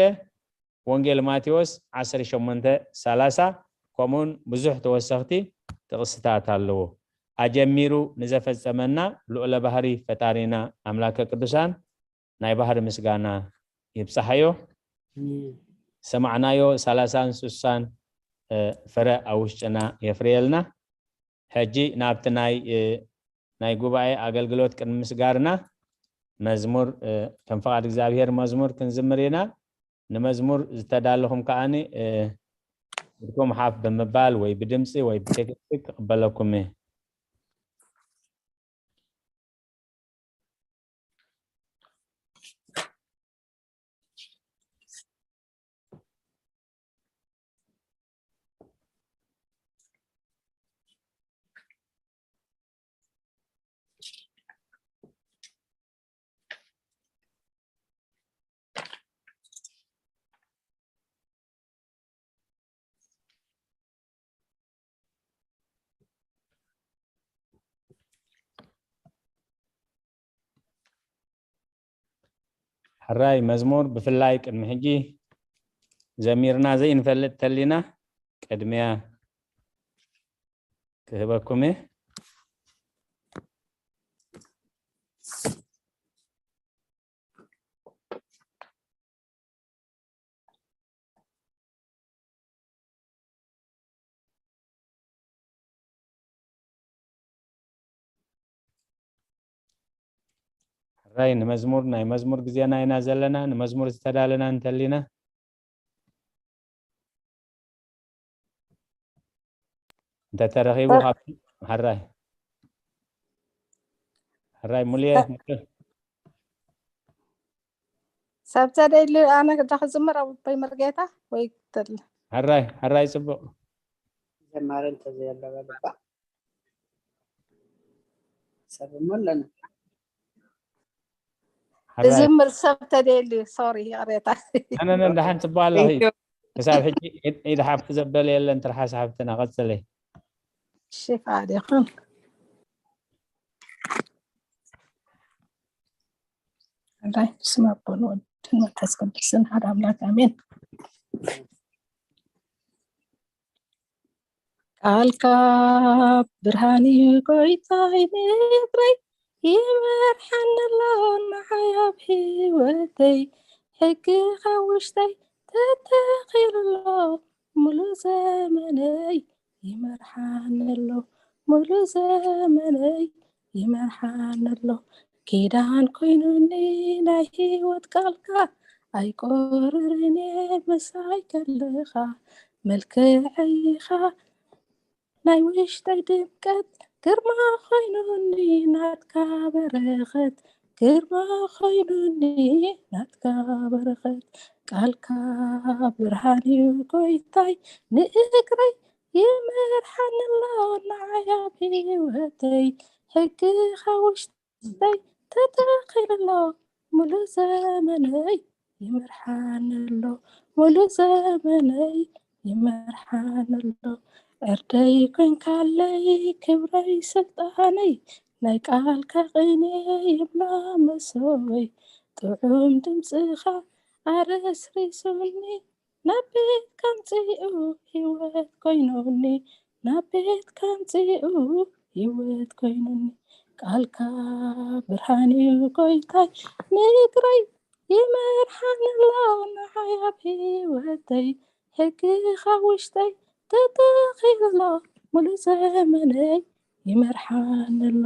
ወንጌል ማቴዎስ ዓሰርተ ሸሞንተ ሰላሳ፣ ከምኡውን ብዙሕ ተወሰኽቲ ጥቕስታት ኣለዎ። ኣጀሚሩ ንዘፈጸመና ልዑለ ባህሪ ፈጣሪና ኣምላከ ቅዱሳን ናይ ባህሪ ምስጋና ይብጻሓዮ። ሰማዕናዮ ሰላሳን ስሳን፣ እ፣ ፍረ ኣብ ውሽጥና የፍርየልና። ሕጂ ናብቲ ናይ፣ እ፣ ናይ ጉባኤ ኣገልግሎት ቅድሚ ምስጋርና መዝሙር፣ እ፣ ከም ፍቓድ እግዚኣብሔር መዝሙር ክንዝምር ኢና። ንመዝሙር ዝተዳለኹም ከኣኒ፣ እ፣ ኢድኩም ሓፍ ብምባል ወይ ብድምጺ ወይ ብቴክስት ክቕበለኩም እየ። ሕራይ መዝሙር ብፍላይ ቅድሚ ሕጂ ዘሚርና ዘይንፈልጥ ተሊና ቅድሚያ ክህበኩም እየ። ሕራይ ንመዝሙር፣ ናይ መዝሙር ግዜና ኢና ዘለና። ንመዝሙር ዝተዳለና እንተሊና እንተተረኺቡ ሰብ ካብ ሕራይ፣ ሕራይ ሙሉየ፣ ሰብ ሙሉየ። ሰብ ተደልዩ ኣነ ዳ ክዝምር ኣቦይ መርጌታ ወይ ትል። ሕራይ፣ ሕራይ ጽቡቕ። ዘማሪ እንተዘየሎ በልባ። ሰብ እሞ ኣለና። ሕራይ። ዝምር ሰብ ተደልዩ፣ ሶሪ፣ ይቕሬታ። ኣነ፣ ኣነ፣ ደሓን ጽቡቕ ኣለኺ። Thank you። ክሳብ ሕጂ ኢድ፣ ኢድ ሓፍቲ ዘበለ የለን፣ ትርሓስ ሓፍትና፣ ቀጽለይ። እሺ፣ ፍቓድ ይኹን። ኣላይ፣ ብስመ ኣቦን ወልድን መንፈስ ቅዱስን ሓደ ኣምላክ ኣሜን። ቃልካ ብርሃን እዩ ጎይታይ፣ ምድረይ ይመርሓኒ ኣሎ፣ ንዓይ ኣብ ህይወተይ ሕግኻ ውሽጠይ ተተኺሉ ኣሎ፣ ሙሉ ዘመነይ ይመርሓኒ ኣሎ፣ ሙሉ ዘመነይ ይመርሓኒ ኣሎ። ኪዳን ኮይኑኒ ናይ ህይወት ቃልካ ኣይቆርርን እየ ምሳይ ከለኻ። መልክዐይ ኢኻ ናይ ውሽጠይ ድምቀት ግርማ ኮይኑኒ ናትካ በረኸት። ግርማ ኮይኑኒ ናትካ በረኸት። ቃልካ ብርሃን እዩ ጎይታይ ንእግረይ ይመርሓኒ ኣሎ ንዓይ ኣብ ህይወተይ። ሕግኻ ውሽጠይ ተተኺሉ ኣሎ ሙሉእ ዘመነይ ይመርሓኒ ኣሎ ሙሉእ ዘመነይ ይመርሓኒ ኣሎ። ዕርደይ ኮንካለይ ክብረይ ስልጣነይ ናይ ቃልካ ቅኔ ይብላ መሶበይ። ጥዑም ድምፅኻ ኣረስሪሱኒ ናብ ቤትካ ኣምፅኡ ህይወት ኮይኑኒ ናብ ቤትካ ኣምፅኡ ህይወት ኮይኑኒ። ቃልካ ብርሃን እዩ ጎይታይ ንእግረይ ይመርሓኒ ኣሎ ንዓይ ኣብ ህይወተይ። ሕግኻ ውሽጠይ ተተኺሉ ኣሎ ሙሉእ ዘመነይ ይመርሓኒ ኣሎ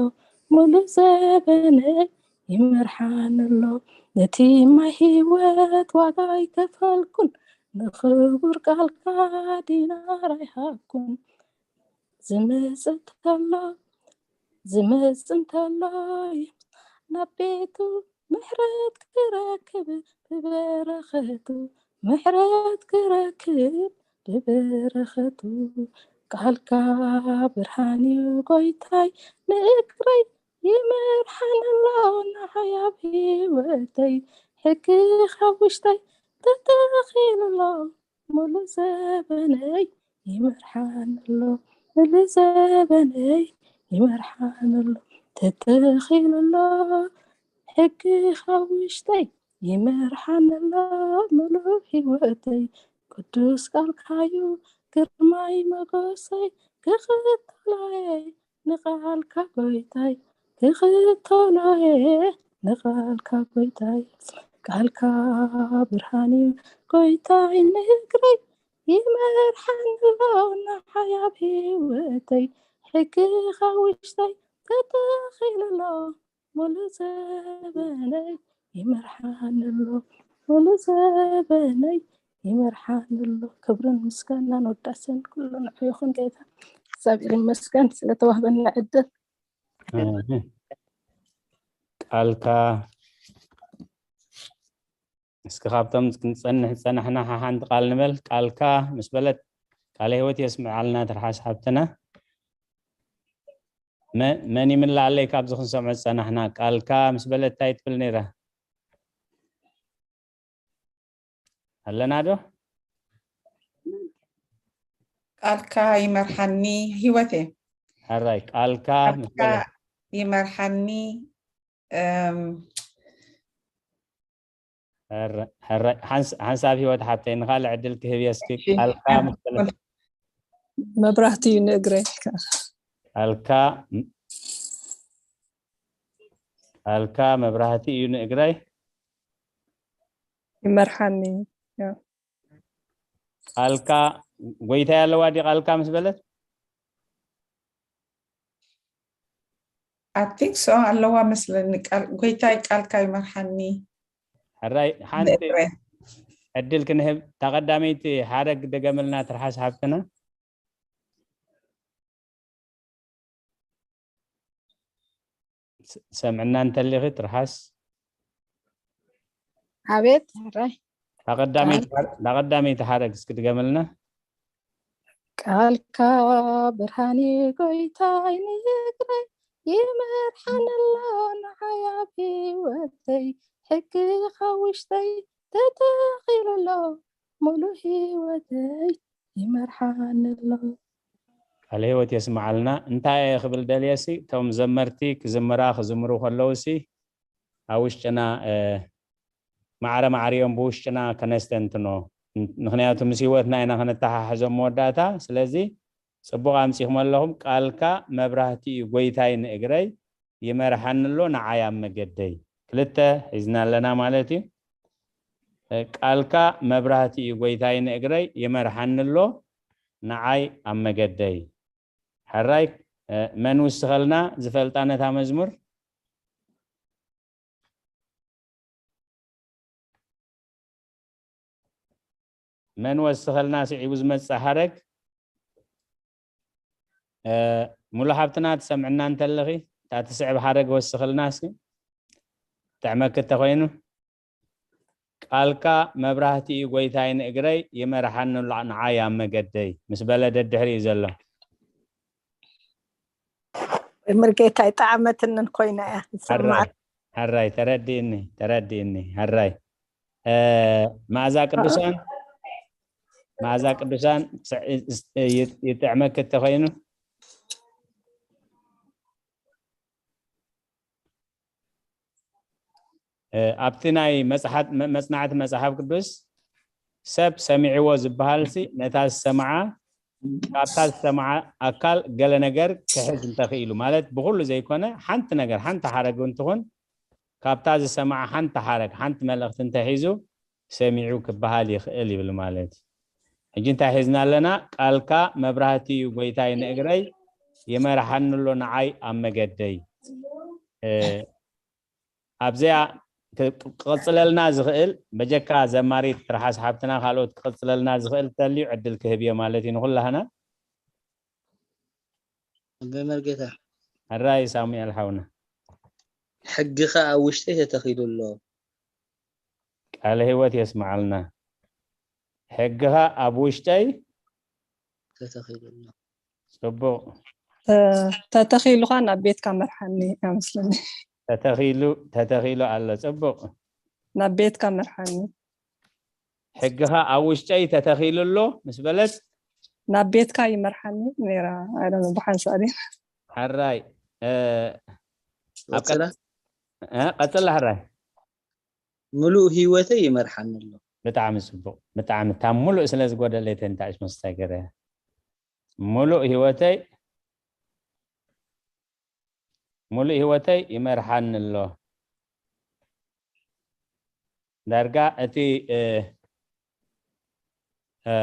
ሙሉእ ዘበነይ ይመርሓኒ ኣሎ። ነቲ ማይ ህይወት ዋጋ ኣይከፈልኩን ንኽቡር ቃልካ ዲናር ኣይሃብኩን። ዝመጽእ እንተሎ ዝመጽእ እንተሎ ናብ ቤቱ ምሕረት ክረክብ ብበረኸቱ ምሕረት ክረክብ ብበረኸቱ። ቃልካ ብርሃን እዩ ጎይታይ ንእግረይ ይመርሓኒ ኣሎ ንዓይ ኣብ ህይወተይ። ሕግኻ ውሽጠይ ተተኺሉ ኣሎ ሙሉእ ዘበነይ ይመርሓኒ ኣሎ ሙሉእ ዘበነይ ይመርሓኒ ኣሎ። ተተኺሉ ኣሎ ሕግኻ ውሽጠይ ይመርሓኒ ኣሎ ሙሉእ ህይወተይ። ቅዱስ ቃልካዩ ግርማይ መጎሰይ ክኽተሎየ ንቓልካ ጎይታይ ክኽተሎየ ንቓልካ ጎይታይ። ቃልካ ብርሃን እዩ ጎይታይ ንእግረይ ይመርሓኒ ኣሎ ንዓይ ኣብ ህይወተይ። ሕግኻ ውሽጠይ ተተኺሉ ኣሎ ሙሉእ ዘበነይ ይመርሓኒ ኣሎ ሙሉእ ዘበነይ ይመርሓኒ ኣሎ። ክብርን ምስጋናን ወዳሴን ኩሉ ንዑ ይኹን ጌታ እግዚኣብሔር ይመስገን ስለተዋህበና ዕድል። ቃልካ እስኪ ካብቶም ክንፀንሕ ዝፀናሕና ሓሓንቲ ቃል ንበል። ቃልካ ምስ በለት ቃለ ህይወት የስምዓልና ትርሓስ ሓብትና። መን ይምልኣለይ ካብዚ ክንሰምዖ ዝፀናሕና? ቃልካ ምስ በለት እንታይ ትብል ነይራ? ኣለና ዶ? ቃልካ ይመርሓኒ ህይወቴ። ሕራይ ቃልካ ምስ ቃልካ በለት ይመርሓኒ። እም፣ ሕራይ ሓንሳብ ህይወት ሓብተይ ንካልእ ዕድል ክህብ እየ እስኪ እሺ። ቃልካ ምስ በለት መብራህቲ እዩ ንእግረይ። ቃልካ ቃልካ መብራህቲ እዩ ንእግረይ። ይመርሓኒ። ቃልካ ጎይታይ ኣለዋ ድዩ ቃልካ ምስ በለት? I think so ኣለዋ መስለኒ። ቃል ጎይታይ ቃልካ ይመርሓኒ። ሕራይ ሓንቲ ንእግረይ። ዕድል ክንህብ እታ ቀዳመይቲ ሓረግ ደገምልና ትርሓስ ሓብትና። ስ- ሰምዕና እንተሊኺ ትርሓስ ኣቤት ሕራይ እታ ቀዳመይቲ ሓረ- እታ ቀዳመይቲ ሓረግ እስኪ ድገምልና። ቃልካ ብርሃን እዩ ጎይታይ ንእግረይ ይመርሓኒ ኣሎ ንዓይ ኣብ ህይወተይ። ሕግኻ ውሽጠይ ተተኺሉ ኣሎ ሙሉእ ህይወተይ ይመርሓኒ ኣሎ። ቃለ ህይወት የስምዓልና። እንታይ እየ ክብል ደልየሲ እቶም ዘመርቲ ክዝምራ ክዝምሩ ከለውሲ ኣብ ውሽጥና እ፣ ማዕረ ማዕሪኦም ብውሽጥና ከነስተንትኖ። ምክንያቱ ምስ ህይወትና ኢና ከነተሓሕዞም መወዳእታ። ስለዚ ጽቡቕ ኣምጺኹም ኣለኹም። ቃልካ መብራህቲ እዩ ጎይታይ ንእግረይ ይመርሓኒ ኣሎ ንዓይ ኣብ መገደይ። ክልተ ሒዝና ኣለና ማለት እዩ። እ፣ ቃልካ መብራህቲ እዩ ጎይታይ ንእግረይ ይመርሓኒ ኣሎ ንዓይ ኣብ መገደይ። ሕራይ መን ውስኸልና ዝፈልጣ ነታ መዝሙር? መን ወስኸልና ስዒቡ ዝመጽእ ሓረግ? ሙሉ ሓብትና ትሰምዕና እንተለኺ፣ እታ ትስዕብ ሓረግ ወስኸልና እስኪ። ጥዕመኪ እንተኾይኑ። ቃልካ መብራህቲ እዩ ጎይታይ፣ ንእግረይ ይመርሓኒ ኣሎ ንዓይ ኣብ መገደይ፣ ምስ በለ ደድሕሪኡ ዘሎ። ምርጌታ ይጠዓመትንን ኮይና እያ ዝሰማዕ። ሕራይ፣ ተረዲእኒ፣ ተረዲእኒ። ሕራይ። መኣዛ ቅዱሳን፣ መኣዛ ቅዱሳን ይጥዕመክ እንተኾይኑ። ኣብቲ ናይ መጽናዕቲ መጽሓፍ ቅዱስ ሰብ ሰሚዕዎ ዝበሃልሲ ነታ ዝሰምዓ፣ ካብታ ዝሰምዓ ኣካል ገለ ነገር ክሕዝ እንተኽኢሉ፣ ማለት ብኹሉ ዘይኮነ ሓንቲ ነገር፣ ሓንቲ ሓረግ እንትኹን ካብታ ዝሰምዓ ሓንቲ ሓረግ፣ ሓንቲ መልእኽቲ እንተሒዙ ሰሚዑ ክበሃል ይኽእል ይብል ማለት እዩ። ሕጂ እንታይ ሒዝና ኣለና? ቃልካ መብራህቲ እዩ ጎይታይ ንእግረይ፣ ይመርሓኒ ኣሎ ንዓይ ኣብ መገደይ። ኣብዚኣ ክቕፅለልና ዝኽእል በጀካ ዘማሪት ትርሓስ ሓብትና ካልኦት ክቕፅለልና ዝኽእል ተልዩ ዕድል ክህብ እየ ማለት እዩ ንኹላህና። መምህር ጌታ ሕራይ ሳሙኤል ሓውና። ሕግኻ ኣብ ውሽጠይ ተተኺሉ ኣሎ። ቃለ ህይወት የስምዓልና። ሕግኻ ኣብ ውሽጠይ ተተኺሉ ኣሎ። ጽቡቕ። ተተኺሉኻ ናብ ቤትካ መርሓኒ ኣመስለኒ። ተተኺሉ ተተኺሉ ኣሎ። ጽቡቕ። ናብ ቤትካ መርሓኒ። ሕግኻ ኣብ ውሽጠይ ተተኺሉ ኣሎ ምስ በለት ናብ ቤትካ ይመርሓኒ ነይራ። ኣይ ዶንት ኖ ብሓንሳእ ድያ። ሕራይ እ፣ ኣብ ቀጽላ? ቀጽ- እ፣ ቀጽላ ሕራይ። ምሉእ ህይወተይ ይመርሓኒ ኣሎ። ብጣዕሚ ጽቡቕ። ብጣዕሚ እታ ምሉእ ስለ ዝጎደለተይ እንታይ መስታይ ገረ። ምሉእ ህይወተይ፣ ምሉእ ህይወተይ ይመርሓኒ ኣሎ። ዳርጋ እቲ እ፣ እ፣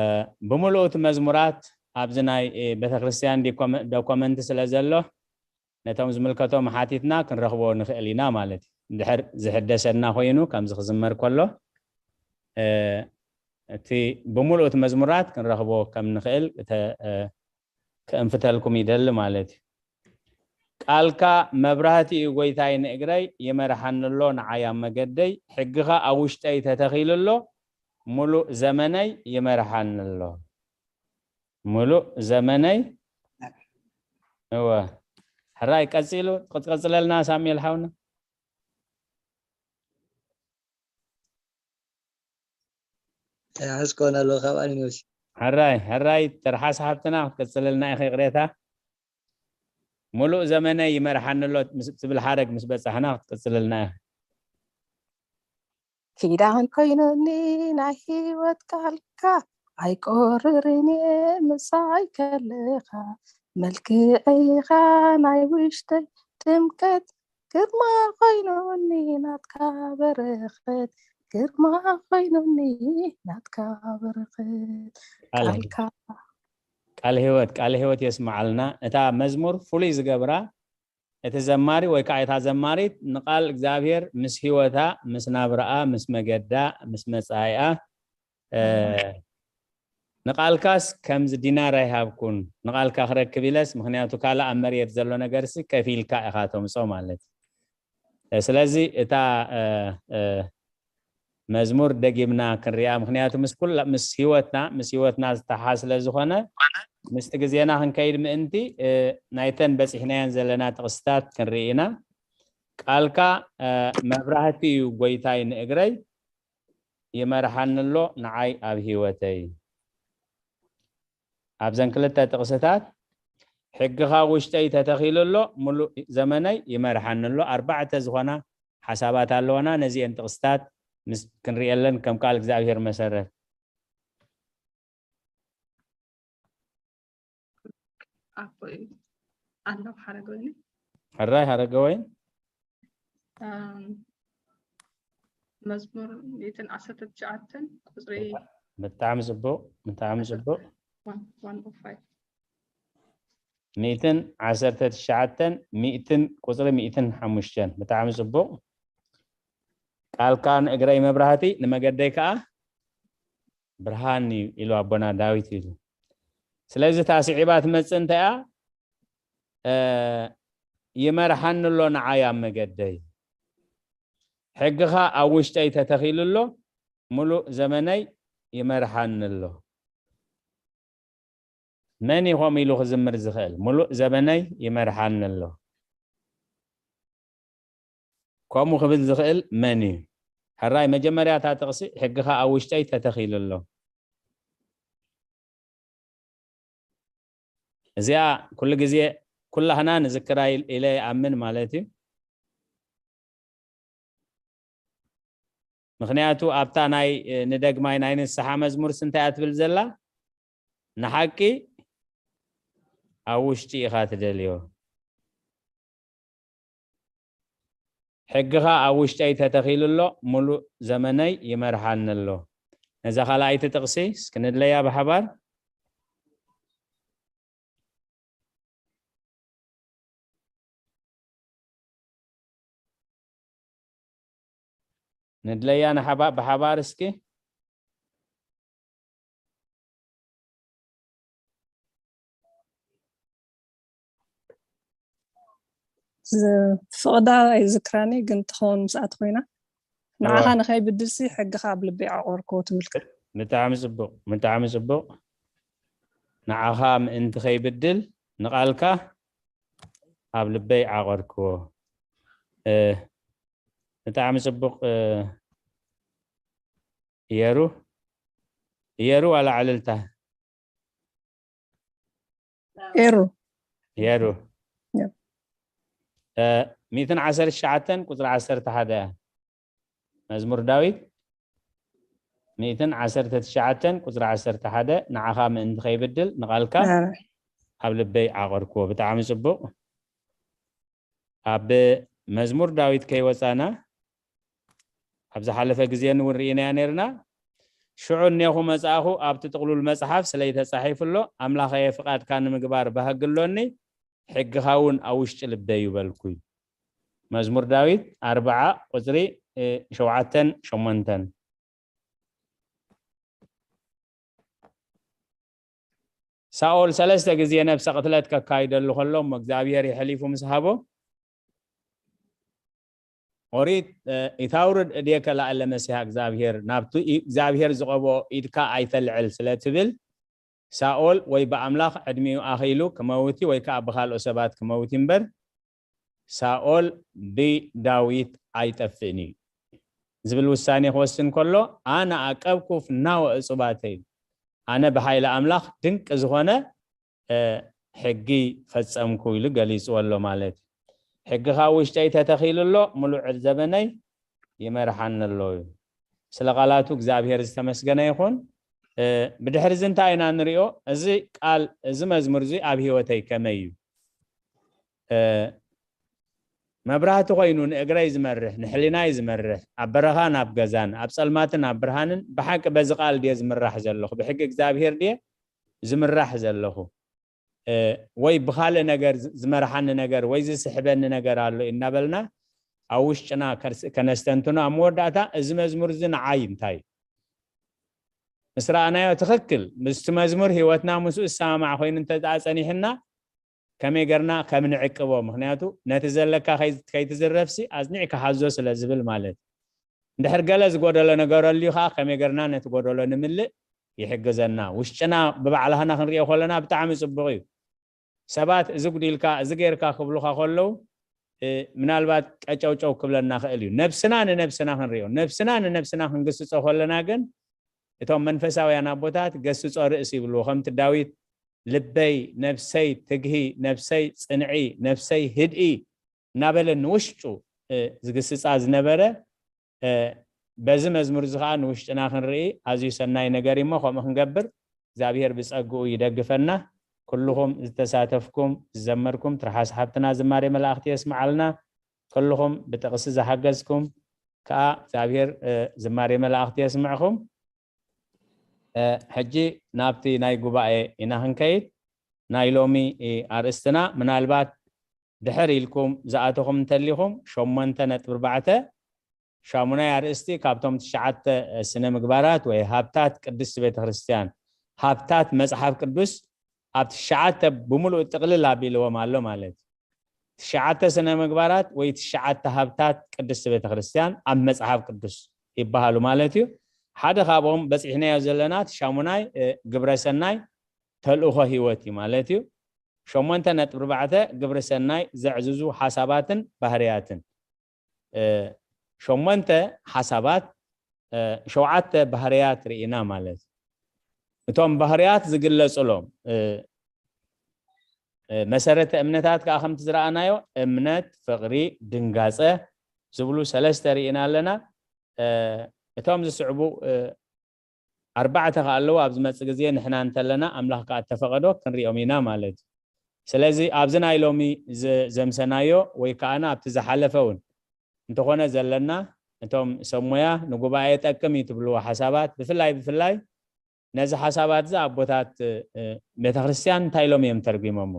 ብምሉእ እቲ መዝሙራት ኣብዚ ናይ እ፣ ቤተክርስትያን ዲኮመ- ዶኮመንት ስለ ዘሎ ነቶም ዝምልከቶም ሓቲትና ክንረኽቦ ንኽእል ኢና ማለት እዩ። እንድሕር ዝሕደሰና ኮይኑ ከምዚ ክዝመር ከሎ እ፣ እቲ ብምሉእ እቲ መዝሙራት ክንረኽቦ ከም ንኽእል እተ- እ፣ ከእንፍተልኩም ይደሊ ማለት እዩ። ቃልካ መብራህቲ እዩ ጎይታይ ንእግረይ፣ ይመርሓኒ ኣሎ ንዓይ ኣብ መገደይ፣ ሕግኻ ኣብ ውሽጠይ ተተኺሉ ኣሎ፣ ሙሉእ ዘመነይ ይመርሓኒ ኣሎ። ሙሉእ ዘመነይ እወ። ሕራይ ቀጺሉ ክትቀጽለልና ሳሙኤል ሓውና። ተሓዝ ከሆነ ኣሎ ካብ ኣንዮስ ሕራይ ሕራይ ትርሓስ ሓብትና ክትቅጽልልና ኢኺ ይቕሬታ። ሙሉእ ዘመነይ ይመርሓኒ ኣሎ ምስ- ትብል ሓረግ ምስ በጻሕና ክትቅጽልልና ኢኺ። ኪዳን ኮይኑኒ ናይ ህይወት ቃልካ ኣይቆርርን እየ ምሳይ ከለኻ መልክዐይኻ ናይ ውሽጠይ ጥምቀት ግርማ ኮይኑኒ ናትካ በረኸት ግርማ ኮይኑኒ ናትካ በረኸት ቃል ቃልካ ቃል ህይወት ቃል ህይወት የስምዓልና። እታ መዝሙር ፍሉይ ዝገብራ እቲ ዘማሪ ወይ ከዓ እታ ዘማሪት ንቃል እግዚኣብሔር ምስ ህይወታ ምስ ናብረኣ ምስ መገዳ ምስ መጻኢኣ እ፣ ንቃልካስ ከምዚ ዲናር ኣይሃብኩን ንቃልካ ክረክብ ኢለስ ምክንያቱ ካልእ ኣብ መሬት ዘሎ ነገርሲ ከፊልካ ኢኻ ተምጾ ማለት እዩ። ስለዚ እታ እ፣ እ፣ መዝሙር ደጊምና ክንሪኣ ምክንያቱ ምስ ኩላ ምስ ህይወትና ምስ ህይወትና ዝተሓሓዝ ስለ ዝኾነ ምስቲ ግዜና ክንከይድ ምእንቲ እ፣ ናይተን በፂሕናየን ዘለና ጥቕስታት ክንርኢ ኢና። ቃልካ እ፣ መብራህቲ እዩ ጎይታይ ንእግረይ ይመርሓኒ ኣሎ ንዓይ ኣብ ህይወተይ። ኣብዘን ክልተ ጥቕስታት ሕግኻ ውሽጠይ ተተኺሉ ኣሎ ሙሉእ ዘመነይ ይመርሓኒ ኣሎ ኣርባዕተ ዝኾና ሓሳባት ኣለዋና። ነዚአን ጥቕስታት ምስ ክንሪኤለን ከም ቃል እግዚኣብሔር መሰረት ኣቦይ ኣለኹ ሓረገወይኒ ሕራይ ሓረገወይን መዝሙር ሚእትን ዓሰርተ ትሽዓተን ቁፅሪ ብጣዕሚ ፅቡቅ ብጣዕሚ ፅቡቅ one oh five ሚእትን ዓሰርተ ትሽዓተን፣ ሚእትን፣ ቁፅሪ ሚእትን ሓሙሽተን። ብጣዕሚ ፅቡቕ። "ቃልካ ንእግረይ መብራህቲ፣ ንመገደይ ከዓ ብርሃን እዩ" ኢሉ ኣቦና ዳዊት ኢሉ። ስለዚ እታ ስዒባ ትመፅእ እንታይ እያ? እ፣ "ይመርሓኒ ኣሎ ንዓይ ኣብ መገደይ፣ ሕግኻ ኣብ ውሽጠይ ተተኺሉ ኣሎ፣ ሙሉእ ዘመነይ ይመርሓኒ ኣሎ።" መን እዩ ከምኡ ኢሉ ክዝምር ዝኽእል? "ሙሉእ ዘመነይ ይመርሓኒ ኣሎ።" ከምኡ ክብል ዝኽእል መን እዩ? ሕራይ፣ መጀመርያ እታ ጥቕሲ "ሕግኻ ኣብ ውሽጠይ ተተኺሉ ኣሎ።" እዚኣ ኩሉ ግዜ ኩላህና ንዝክራ ኢል-፣ ኢለ ይኣምን ማለት እዩ። ምኽንያቱ ኣብታ ናይ፣ እ፣ ንደግማይ ናይ ንስሓ መዝሙርስ እንታይ እያ ትብል ዘላ? "ንሓቂ ኣብ ውሽጢ ኢኻ ትደልዮ። ሕግኻ ኣብ ውሽጠይ ተተኺሉ ኣሎ፣ ሙሉእ ዘመነይ ይመርሓኒ ኣሎ።" ነዛ ካልኣይቲ ጥቕሲ እስኪ ንድለያ ብሓባር። ንድለያ ንሓባ-፣ ብሓባር እስኪ። ዝ-፣ ፍቕዳ ኣይዝክራኒ፣ ግን ትኸውን ምስኣ ተኾይና። "ንዓኻ እዋ። ንኸይብድልሲ ሕግኻ ኣብ ልበይ ዓቖርክዎ" ትብል። ብጣዕሚ ጽቡቕ፣ ብጣዕሚ ጽቡቕ። "ንዓኻ ምእንቲ ከይብድል ንቓልካ ኣብ ልበይ ዓቐርክዎ።" እ፣ ብጣዕሚ ጽቡቕ። እ፣ እየሩ፣ እየሩ ዋላ ዕልልታ? ኤሩ። እየሩ። ያ። እ፣ ሚእትን ዓሰርተ ትሽዓተን ቁጽሪ ዓሰርተ ሓደ። መዝሙር ዳዊት ሚእትን ዓሰርተ ትሽዓተን ቁጽሪ ዓሰርተ ሓደ፣ "ንዓኻ ምእንቲ ከይብድል ንቓልካ ያ። ኣብ ልበይ ዓቐርክዎ።" ብጣዕሚ ጽቡቕ። ኣብ መዝሙር ዳዊት ከይወጻና፣ ኣብ ዝሓለፈ ግዜ እውን ርኢናዮ ነይርና። "ሽዑ እኔኹ መጻእኹ፣ ኣብቲ ጥቕሉል መጽሓፍ ስለይ ተጻሒፉ ኣሎ፣ ኣምላኸየ ፍቓድካ ንምግባር ባህጊ ኣሎኒ፣ ሕግኻ እውን ኣብ ውሽጢ ልበይ እዩ" በልኩ። መዝሙር ዳዊት ኣርብዓ ቁጽሪ፣ እ፣ ሸውዓተን ሸሞንተን። ሳኦል ሰለስተ ግዜ ነብሰ ቅትለት ከካይደሉ ከሎ፣ እሞ እግዚኣብሔር የሕሊፉ ምስ ሃቦ፣ ኦሪት፣ እ፣ "ኢታውርድ እዴከ ላዕለ መሲሓ እግዚኣብሔር፣ ናብቲ ኢ-፣ እግዚኣብሔር ዝቐብኦ ኢድካ ኣይተልዕል" ስለ ትብል፣ ሳኦል ወይ ብኣምላኽ ዕድሚኡ ኣኺሉ ክመውት እዩ ወይ ከኣ ብኻልኦ ሰባት ክመውት እዩ እምበር፣ ሳኦል ብዳዊት ኣይጠፍእን እዩ ዝብል ውሳኔ ክወስን ከሎ፣ "ኣነ ኣቀብኩ ፍናወ እጹባተይ፣ ኣነ ብሓይሊ ኣምላኽ ድንቂ ዝኾነ፣ እ፣ ሕጊ ፈጸምኩ" ኢሉ ገሊጽዎ ኣሎ ማለት እዩ። "ሕግኻ ውሽጠይ ተተኺሉ ኣሎ፣ ምሉዕ ዘበነይ ይመርሓኒ ኣሎ" እዩ። ስለ ቃላቱ እግዚኣብሔር ዝተመስገነ ይኹን። እ፣ ብድሕሪ እዚ እንታይ ኢና ንሪኦ? እዚ ቃል፣ እዚ መዝሙር እዚ ኣብ ህይወተይ ከመይ እዩ? እ፣ መብራህቲ ኮይኑ ንእግረይ ዝመርሕ፣ ንሕሊናይ ዝመርሕ፣ ኣብ በረኻን ኣብ ገዛን፣ ኣብ ጸልማትን ኣብ ብርሃንን፣ ብሓቂ በዚ ቃል ድየ ዝምራሕ ዘለኹ? ብሕጊ እግዚኣብሔር ድየ ዝምራሕ ዘለኹ? እ፣ ወይ ብኻልእ ነገር ዝ-፣ ዝመርሓኒ ነገር ወይ ዝስሕበኒ ነገር ኣሎ እናበልና ኣብ ውሽጥና ከርስ-፣ ከነስተንትኖ፣ ኣብ መወዳእታ እዚ መዝሙር እዚ ንዓይ እንታይ እዩ? ምስ ረኣናዮ ትኽክል፣ ምስቲ መዝሙር ህይወትና ምስኡ ዝሰማማዕ ኮይኑ እንተ ደኣ ጸኒሕና፣ ከመይ ገርና ከም ንዕቅቦ፣ ምኽንያቱ ነቲ ዘለካ ከይ-፣ ከይትዝረፍሲ ኣጽኒዕካ ሓዞ ስለ ዝብል ማለት እዩ። እንድሕር ገለ ዝጎደሎ ነገር ኣልዩ ኸኣ ከመይ ገርና ነቲ ጎደሎ ንምልእ ይሕግዘና። ውሽጥና ብባዕልኻና ክንሪኦ ከለና ብጣዕሚ ጽቡቕ እዩ። ሰባት እዚ ጉዲልካ፣ እዚ ጌርካ ክብሉኻ ከለዉ፣ እ፣ ምናልባት ቀጨውጨው ክብለና ኽእል እዩ። ነብስና ንነብስና ክንሪኦ፣ ነብስና ንነብስና ክንግስጾ ከለና ግን፣ እቶም መንፈሳውያን ኣቦታት ገስጾ ርእስ ይብልዎ። ከምቲ ዳዊት፣ "ልበይ፣ ነብሰይ ትግሂ፣ ነብሰይ ጽንዒ፣ ነብሰይ ህድኢ" እናበለ ንውሽጡ፣ እ፣ ዝግስጻ ዝነበረ፣ እ፣ በዚ መዝሙር እዚ ኸኣ ንውሽጥና ክንርኢ ኣዝዩ ሰናይ ነገር እዩ እሞ፣ ከምኡ ክንገብር እግዚኣብሔር ብጸግኡ ይደግፈና። ኩልኹም ዝተሳተፍኩም፣ ዝዘመርኩም፣ ትርሓስ ሓብትና ዝማሬ መላእኽቲ የስምዓልና። ኩልኹም ብጥቕሲ ዝሓገዝኩም ከኣ እግዚኣብሔር፣ እ፣ ዝማሬ መላእኽቲ የስምዕኹም። እ፣ ሕጂ ናብቲ ናይ ጉባኤ ኢና ክንከይድ። ናይ ሎሚ ኣርእስትና። ምናልባት ድሕር ኢልኩም ዝኣተኹም እንተሊኹም ሸሞንተ ነጥቢ ኣርባዕተ ሻሙናይ ኣርእስቲ ካብቶም ትሽዓተ ስነ ምግባራት ወይ ሃብታት ቅድስቲ ቤተክርስትያን፣ ሃብታት መጽሓፍ ቅዱስ ኣብ ትሽዓተ ብምሉእ ጥቕልል ኣቢልዎም ኣሎ ማለት እዩ። ትሽዓተ ስነ ምግባራት ወይ ትሽዓተ ሃብታት ቅድስቲ ቤተክርስትያን ኣብ መጽሓፍ ቅዱስ ይበሃሉ ማለት እዩ። ሓደ ካብኦም በጺሕናዮ ዘለና እቲ ሻሙናይ ግብረ ሰናይ ተልእኾ ህይወት እዩ ማለት እዩ። ሸሞንተ ነጥቢ ኣርባዕተ ግብረ ሰናይ ዘዕዝዙ ሓሳባትን ባህርያትን። ሸሞንተ ሓሳባት፣ ሸውዓተ ባህርያት ርኢና ማለት እዩ። እቶም ባህርያት ዝግለጽሎም መሰረተ እምነታት ከዓ ከምቲ ዝረኣናዮ እምነት፣ ፍቕሪ፣ ድንጋጸ ዝብሉ ሰለስተ ርኢና ኣለና። እቶም ዝስዕቡ ኣርባዕተ ከዓ ኣለዉ። ኣብ ዝመጽእ ግዜ ንሕና እንተለና ኣምላኽ ከዓ እተፈቐዶ ክንሪኦም ኢና ማለት እዩ። ስለዚ ኣብዚ ናይ ሎሚ ዘምሰናዮ ወይ ከዓ ኣብቲ ዝሓለፈ እውን እንተኾነ ዘለና እቶም ሰብ ሞያ ንጉባኤ ጠቅም እዩ ትብልዎ ሓሳባት ብፍላይ ብፍላይ ነዚ ሓሳባት እዚ ኣቦታት ቤተክርስትያን እንታይ ኢሎም እዮም ተርጉሞሞ?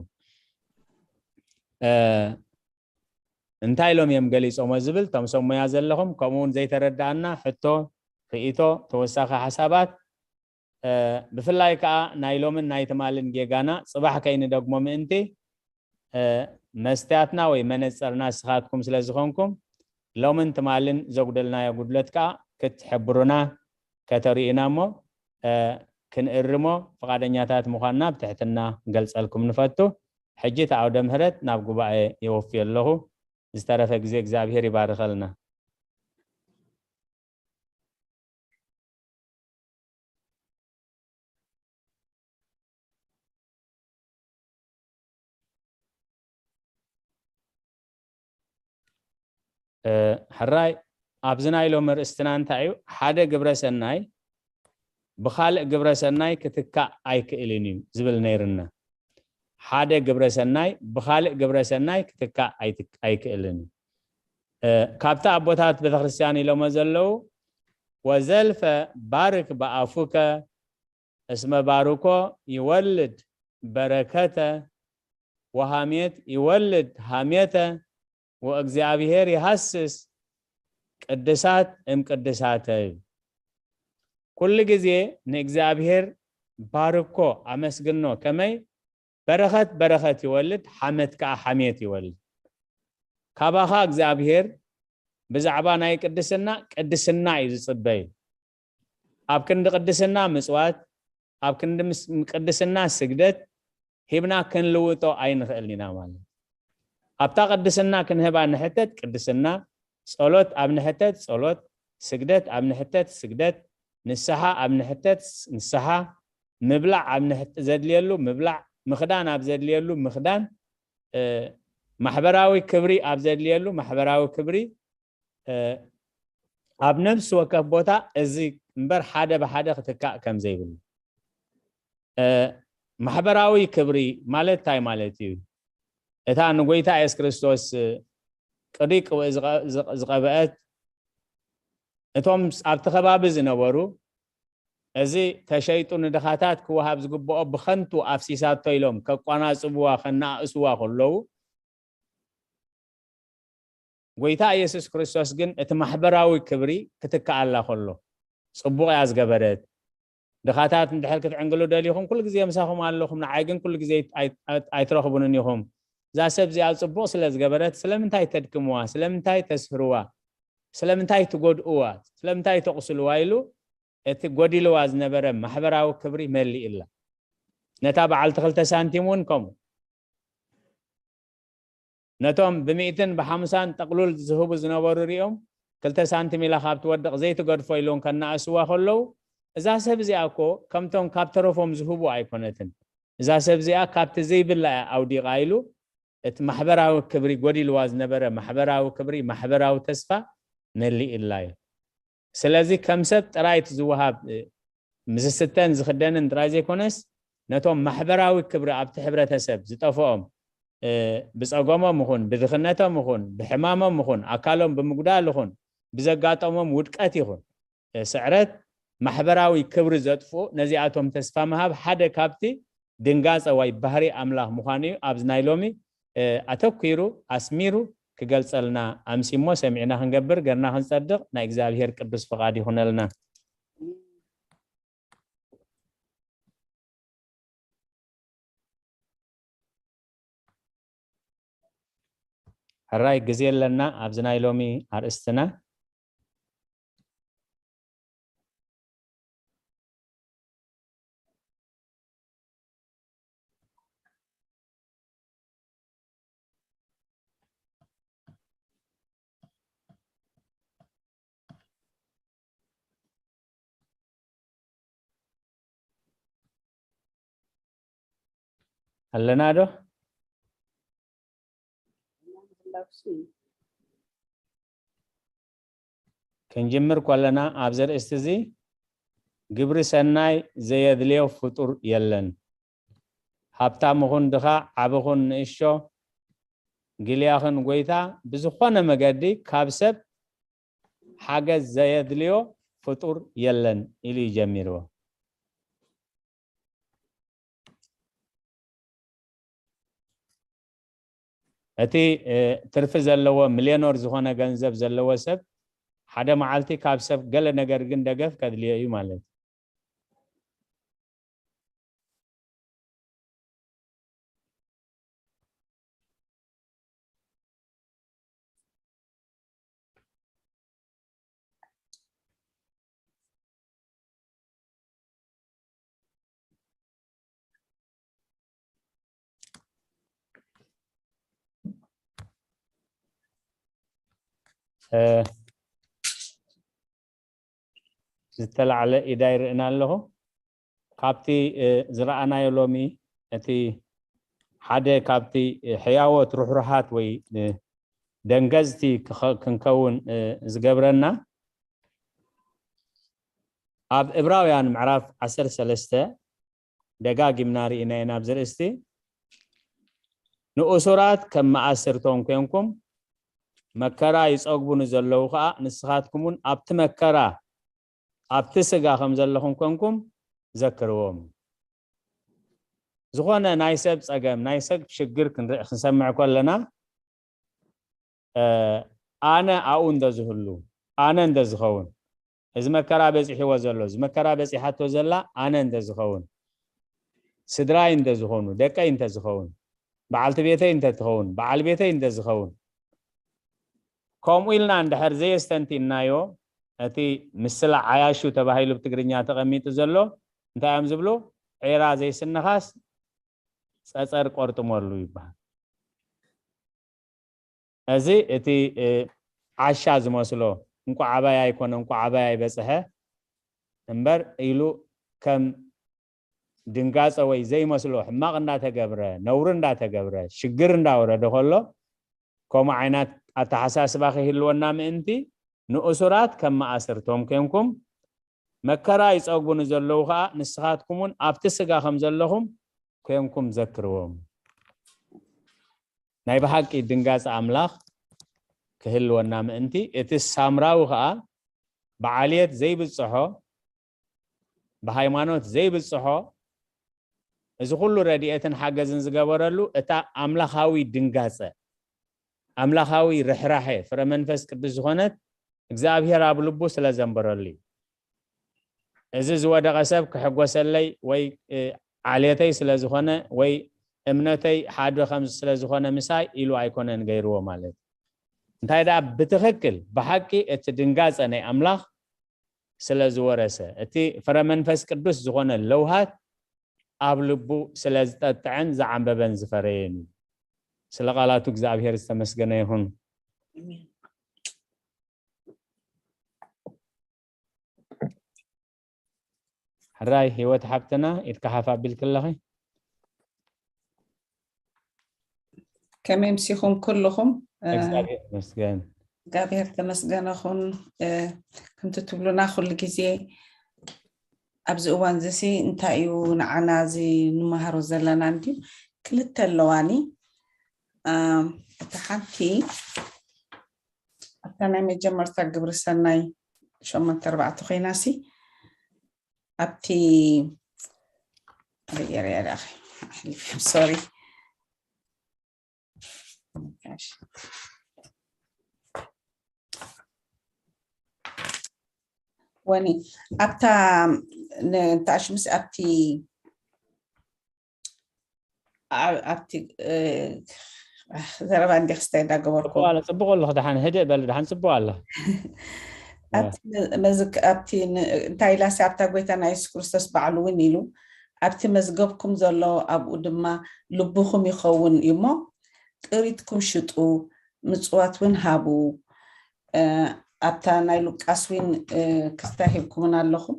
እንታይ ኢሎም እዮም ገሊጾሞ ዝብል እቶም ሰብ ሞያ ዘለኹም ከምኡ እውን ዘይተረዳእና ሕቶ፣ ርእይቶ፣ ተወሳኺ ሓሳባት ብፍላይ ከዓ ናይ ሎምን ናይ ትማልን ጌጋና ጽባሕ ከይንደግሞ ምእንቲ መስትያትና ወይ መነጸርና ንስኻትኩም ስለ ዝኾንኩም ሎምን ትማልን ዘጉደልናዮ ጉድለት ከዓ ክትሕብሩና ከተርእዩና እሞ ክንእርሞ ፍቓደኛታት ምዃንና ብትሕትና ክንገልጸልኩም ንፈቱ። ሕጂ እቲ ዓውደ ምህረት ናብ ጉባኤ የወፍዮ ኣለኹ። ዝተረፈ ግዜ እግዚኣብሔር ይባርከልና። ሕራይ ኣብዚ ናይ ሎሚ ርእስትና እንታይ እዩ? ሓደ ግብረ ሰናይ ብኻልእ ግብረ ሰናይ ክትካእ ኣይክእልን እዩ ዝብል ነይርና። ሓደ ግብረ ሰናይ ብኻልእ ግብረ ሰናይ ክትካእ ኣይክእልን እዩ። ካብቲ ኣቦታት ቤተክርስትያን ኢሎሞ ዘለዉ ወዘልፈ ባርክ ብኣፉከ እስመ ባርኮ ይወልድ በረከተ ወሃሜት ይወልድ ሃሜተ ወእግዚኣብሔር ይሃስስ ቅድሳት እም ቅድሳተ እዩ። ኩሉ ግዜ ንእግዚኣብሔር ባርኮ ኣመስግኖ ከመይ በረኸት በረኸት ይወልድ ሓመት ከዓ ሓሜት ይወልድ። ካባኻ እግዚኣብሔር ብዛዕባ ናይ ቅድስና ቅድስና እዩ ዝፅበይ። ኣብ ክንዲ ቅድስና ምፅዋት ኣብ ክንዲ ቅድስና ስግደት ሂብና ክንልውጦ ኣይንኽእልን ኢና ማለት። ኣብታ ቅድስና ክንህባ ንሕተት ቅድስና፣ ጸሎት ኣብ ንሕተት ጸሎት፣ ስግደት ኣብ ንሕተት ስግደት፣ ንስሓ ኣብ ንሕተት ንስሓ፣ ምብላዕ ኣብ ዘድልየሉ ምብላዕ፣ ምኽዳን ኣብ ዘድልየሉ ምኽዳን፣ ማሕበራዊ ክብሪ ኣብ ዘድልየሉ ማሕበራዊ ክብሪ ኣብ ነፍሲ ወከፍ ቦታ እዚ እምበር ሓደ ብሓደ ክትካእ ከም ዘይብሉ። ማሕበራዊ ክብሪ ማለት እንታይ ማለት እዩ? እታ ንጎይታ የሱስ ክርስቶስ ቅዱይ ቅብእ ዝቐበአት እቶም ኣብቲ ከባቢ ዝነበሩ እዚ ተሸይጡ ንድኻታት ክወሃብ ዝግብኦ ብኸንቱ ኣፍሲሳቶ ኢሎም ከቋናጽብዋ ከነኣእስዋ ከለዉ ጎይታ ኢየሱስ ክርስቶስ ግን እቲ ማሕበራዊ ክብሪ ክትከኣላ ከሎ ጽቡቕ እያ ዝገበረት። ድኻታት እንድሕር ክትዕንግሉ ደሊኹም ኩሉ ግዜ ምሳኹም ኣለኹም፣ ንዓይ ግን ኩሉ ግዜ ኣይትረኽቡንን ኢኹም። እዛ ሰብ እዚኣ ጽቡቕ ስለ ዝገበረት ስለምንታይ ተድክምዋ? ስለምንታይ ተስህርዋ? ስለምንታይ ትጎድእዋ? ስለምንታይ ተቑስልዋ? ኢሉ እቲ ጎዲልዋ ዝነበረ ማሕበራዊ ክብሪ መሊእላ። ነታ በዓልቲ ክልተ ሳንቲም እውን ከምኡ። ነቶም ብሚእትን ብሓምሳን ጠቕሉል ዝህቡ ዝነበሩ ሪኦም ክልተ ሳንቲም ኢላ ካብ ትወድቕ ዘይትገድፎ ኢሎም ከነኣስዋ ከለዉ እዛ ሰብ እዚኣ እኮ ከምቶም ካብ ተረፎም ዝህቡ ኣይኮነትን። እዛ ሰብ እዚኣ ካብቲ ዘይብላ እያ ኣውዲቓ ኢሉ እቲ ማሕበራዊ ክብሪ ጎዲልዋ ዝነበረ ማሕበራዊ ክብሪ ማሕበራዊ ተስፋ መሊእላ እዩ። ስለዚ ከም ሰብ ጥራይ እቲ ዝወሃብ ምስ ዝስተን ዝኽደንን ጥራይ ዘይኮነስ ነቶም ማሕበራዊ ክብሪ ኣብቲ ሕብረተሰብ ዝጠፍኦም ብፀገሞም ይኹን ብድኽነቶም ይኹን ብሕማሞም ይኹን ኣካሎም ብምጉዳል ይኹን ብዘጋጠሞም ውድቀት ይኹን ስዕረት ማሕበራዊ ክብሪ ዘጥፍኡ ነዚኣቶም ተስፋ ምሃብ ሓደ ካብቲ ድንጋጸ ወይ ባህሪ ኣምላኽ ምዃኑ እዩ። ኣብዚ ናይ ሎሚ ኣተኲሩ ኣስሚሩ ክገልጸልና ኣምሲሞ ሰሚዕና ክንገብር ገርና ክንጸድቕ ናይ እግዚኣብሔር ቅዱስ ፍቓድ ይኹነልና። ሕራይ ግዜ ኣለና ኣብዚ ናይ ሎሚ ኣርእስትና። ኣለና ዶ? ክንጅምር ከለና ኣብዚ ኣርእስቲ እዚ ግብሪ ሰናይ ዘየድልዮ ፍጡር የለን። ሃብታም ኹን ድኻ፣ ዓቢ ኹን ንእሾ፣ ግልያኽን ጎይታ ብዝኾነ መገዲ ካብ ሰብ ሓገዝ ዘየድልዮ ፍጡር የለን ኢሉ እዩ ጀሚርዎ። እቲ ትርፊ ዘለዎ ሚልዮነር ዝኾነ ገንዘብ ዘለዎ ሰብ ሓደ መዓልቲ ካብ ሰብ ገለ ነገር ግን ደገፍ ከድልዮ እዩ ማለት እዩ። ዝተላዕለ ኢዳ ይርእና ኣለኹ። ካብቲ ዝረኣናዮ ሎሚ እቲ ሓደ ካብቲ ሕያዎት ርሕሩሓት ወይ ደንገዝቲ ክንከውን ዝገብረና ኣብ ዕብራውያን ምዕራፍ ዓሰርተ ሰለስተ ደጋጊምና ርኢናዮ ናብዚ ርእስቲ። ንእሱራት ከም መኣስርቶም ኮንኩም መከራ ይጸግቡ ንዘለዉ ከኣ ንስኻትኩም እውን ኣብቲ መከራ ኣብቲ ስጋ ከም ዘለኹም ኮንኩም ዘክርዎም። ዝኾነ ናይ ሰብ ጸገም ናይ ሰብ ሽግር ክንርኢ ክንሰምዕ ከለና ኣነ ኣብኡ እንተ ዝህሉ ኣነ እንተ ዝኸውን እዚ መከራ በጺሕዎ ዘሎ እዚ መከራ በጺሓቶ ዘላ ኣነ እንተ ዝኸውን ስድራይ እንተ ዝኾኑ ደቀይ እንተ ዝኸውን በዓልቲ ቤተይ እንተ ትኸውን በዓል ቤተይ እንተ ዝኸውን ከምኡ ኢልና እንድሕር ዘየስተንቲናዮ እቲ ምስላ ዓያሹ ተባሂሉ ብትግርኛ ተቐሚጡ ዘሎ እንታይ እዮም ዝብሉ ዒራ ዘይስነኻስ ጸጸር ቆርጥመሉ ይበሃል። እዚ እቲ ዓሻ ዝመስሎ እንቋ ዓባይ ኣይኮነ እንቋ ዓባይ ኣይበጽሐ እምበር ኢሉ ከም ድንጋጸ ወይ ዘይመስሎ ሕማቕ እንዳተገብረ ነውሪ እንዳተገብረ ሽግር እንዳወረደ ከሎ ከምኡ ዓይነት ኣተሓሳስባ ከይህልወና ምእንቲ ንእሱራት ከም መኣስርቶም ኮንኩም መከራ ይጸግቡ ንዘለዉ ከኣ ንስኻትኩም እውን ኣብቲ ስጋ ከም ዘለኹም ኮንኩም ዘክርዎም። ናይ ብሓቂ ድንጋጸ ኣምላኽ ክህልወና ምእንቲ እቲ ሳምራዊ ከኣ ብዓልየት ዘይብጽሖ ብሃይማኖት ዘይብጽሖ እዚ ኩሉ ረድኤትን ሓገዝን ዝገበረሉ እታ ኣምላኻዊ ድንጋጸ ኣምላኻዊ ርሕራሐ ፍረ መንፈስ ቅዱስ ዝኾነት እግዚኣብሔር ኣብ ልቡ ስለ ዘንበረሉ እዩ። እዚ ዝወደቐ ሰብ ክሕጎሰለይ ወይ ዓሌተይ ስለ ዝኾነ ወይ እምነተይ ሓደ ከም ስለ ዝኾነ ምሳይ ኢሉ ኣይኮነን ገይርዎ ማለት እዩ። እንታይ ደኣ ብትኽክል ብሓቂ እቲ ድንጋጸ ናይ ኣምላኽ ስለ ዝወረሰ እቲ ፍረ መንፈስ ቅዱስ ዝኾነ ለውሃት ኣብ ልቡ ስለ ዝጠጥዐን ዝዓንበበን ዝፈረየን እዩ። ስለ ቃላቱ እግዚኣብሔር ዝተመስገነ ይኹን። ሕራይ ህይወት ሓብትና ኢድካ ሓፍ ኣቢልኪ ኣለኺ። ከመይ ምሲኹም ኩልኹም? እግዚኣብሔር ይመስገን። እግዚኣብሔር ተመስገነ ኹን። ከምቲ ትብሉና ኩሉ ግዜ ኣብዚ እዋን እዚ ሲ እንታይ እዩ ንዓና እዚ ንመሃሮ ዘለና እንድዩ ክልተ ኣለዋኒ። እታ ሓንቲ ኣብታ ናይ መጀመርታ ግብሪ ሰናይ ሸሞንተ ኣርባዕተ ኮይና ሲ ኣብቲ ርእየ ርእየ ርእየ ኣሕሊፍ ሶሪ። ወኒ ኣብታ ንታሽምስ ኣብቲ ኣብቲ ዘረባ እንዲ ክስታይ እንዳገበርኩ ጽቡቕ ኣለኹ። ደሓን ህድእ በል፣ ደሓን ጽቡቕ ኣለ። ኣብቲ እንታይ ኢላሲ ኣብታ ጎይታና የሱስ ክርስቶስ ባዕሉ እውን ኢሉ ኣብቲ መዝገብኩም ዘሎ ኣብኡ ድማ ልብኹም ይኸውን እዩ እሞ ጥሪትኩም ሽጡ፣ ምጽዋት እውን ሃቡ። ኣብታ ናይ ሉቃስ እውን ክስታይ ሂብኩምን ኣለኹም።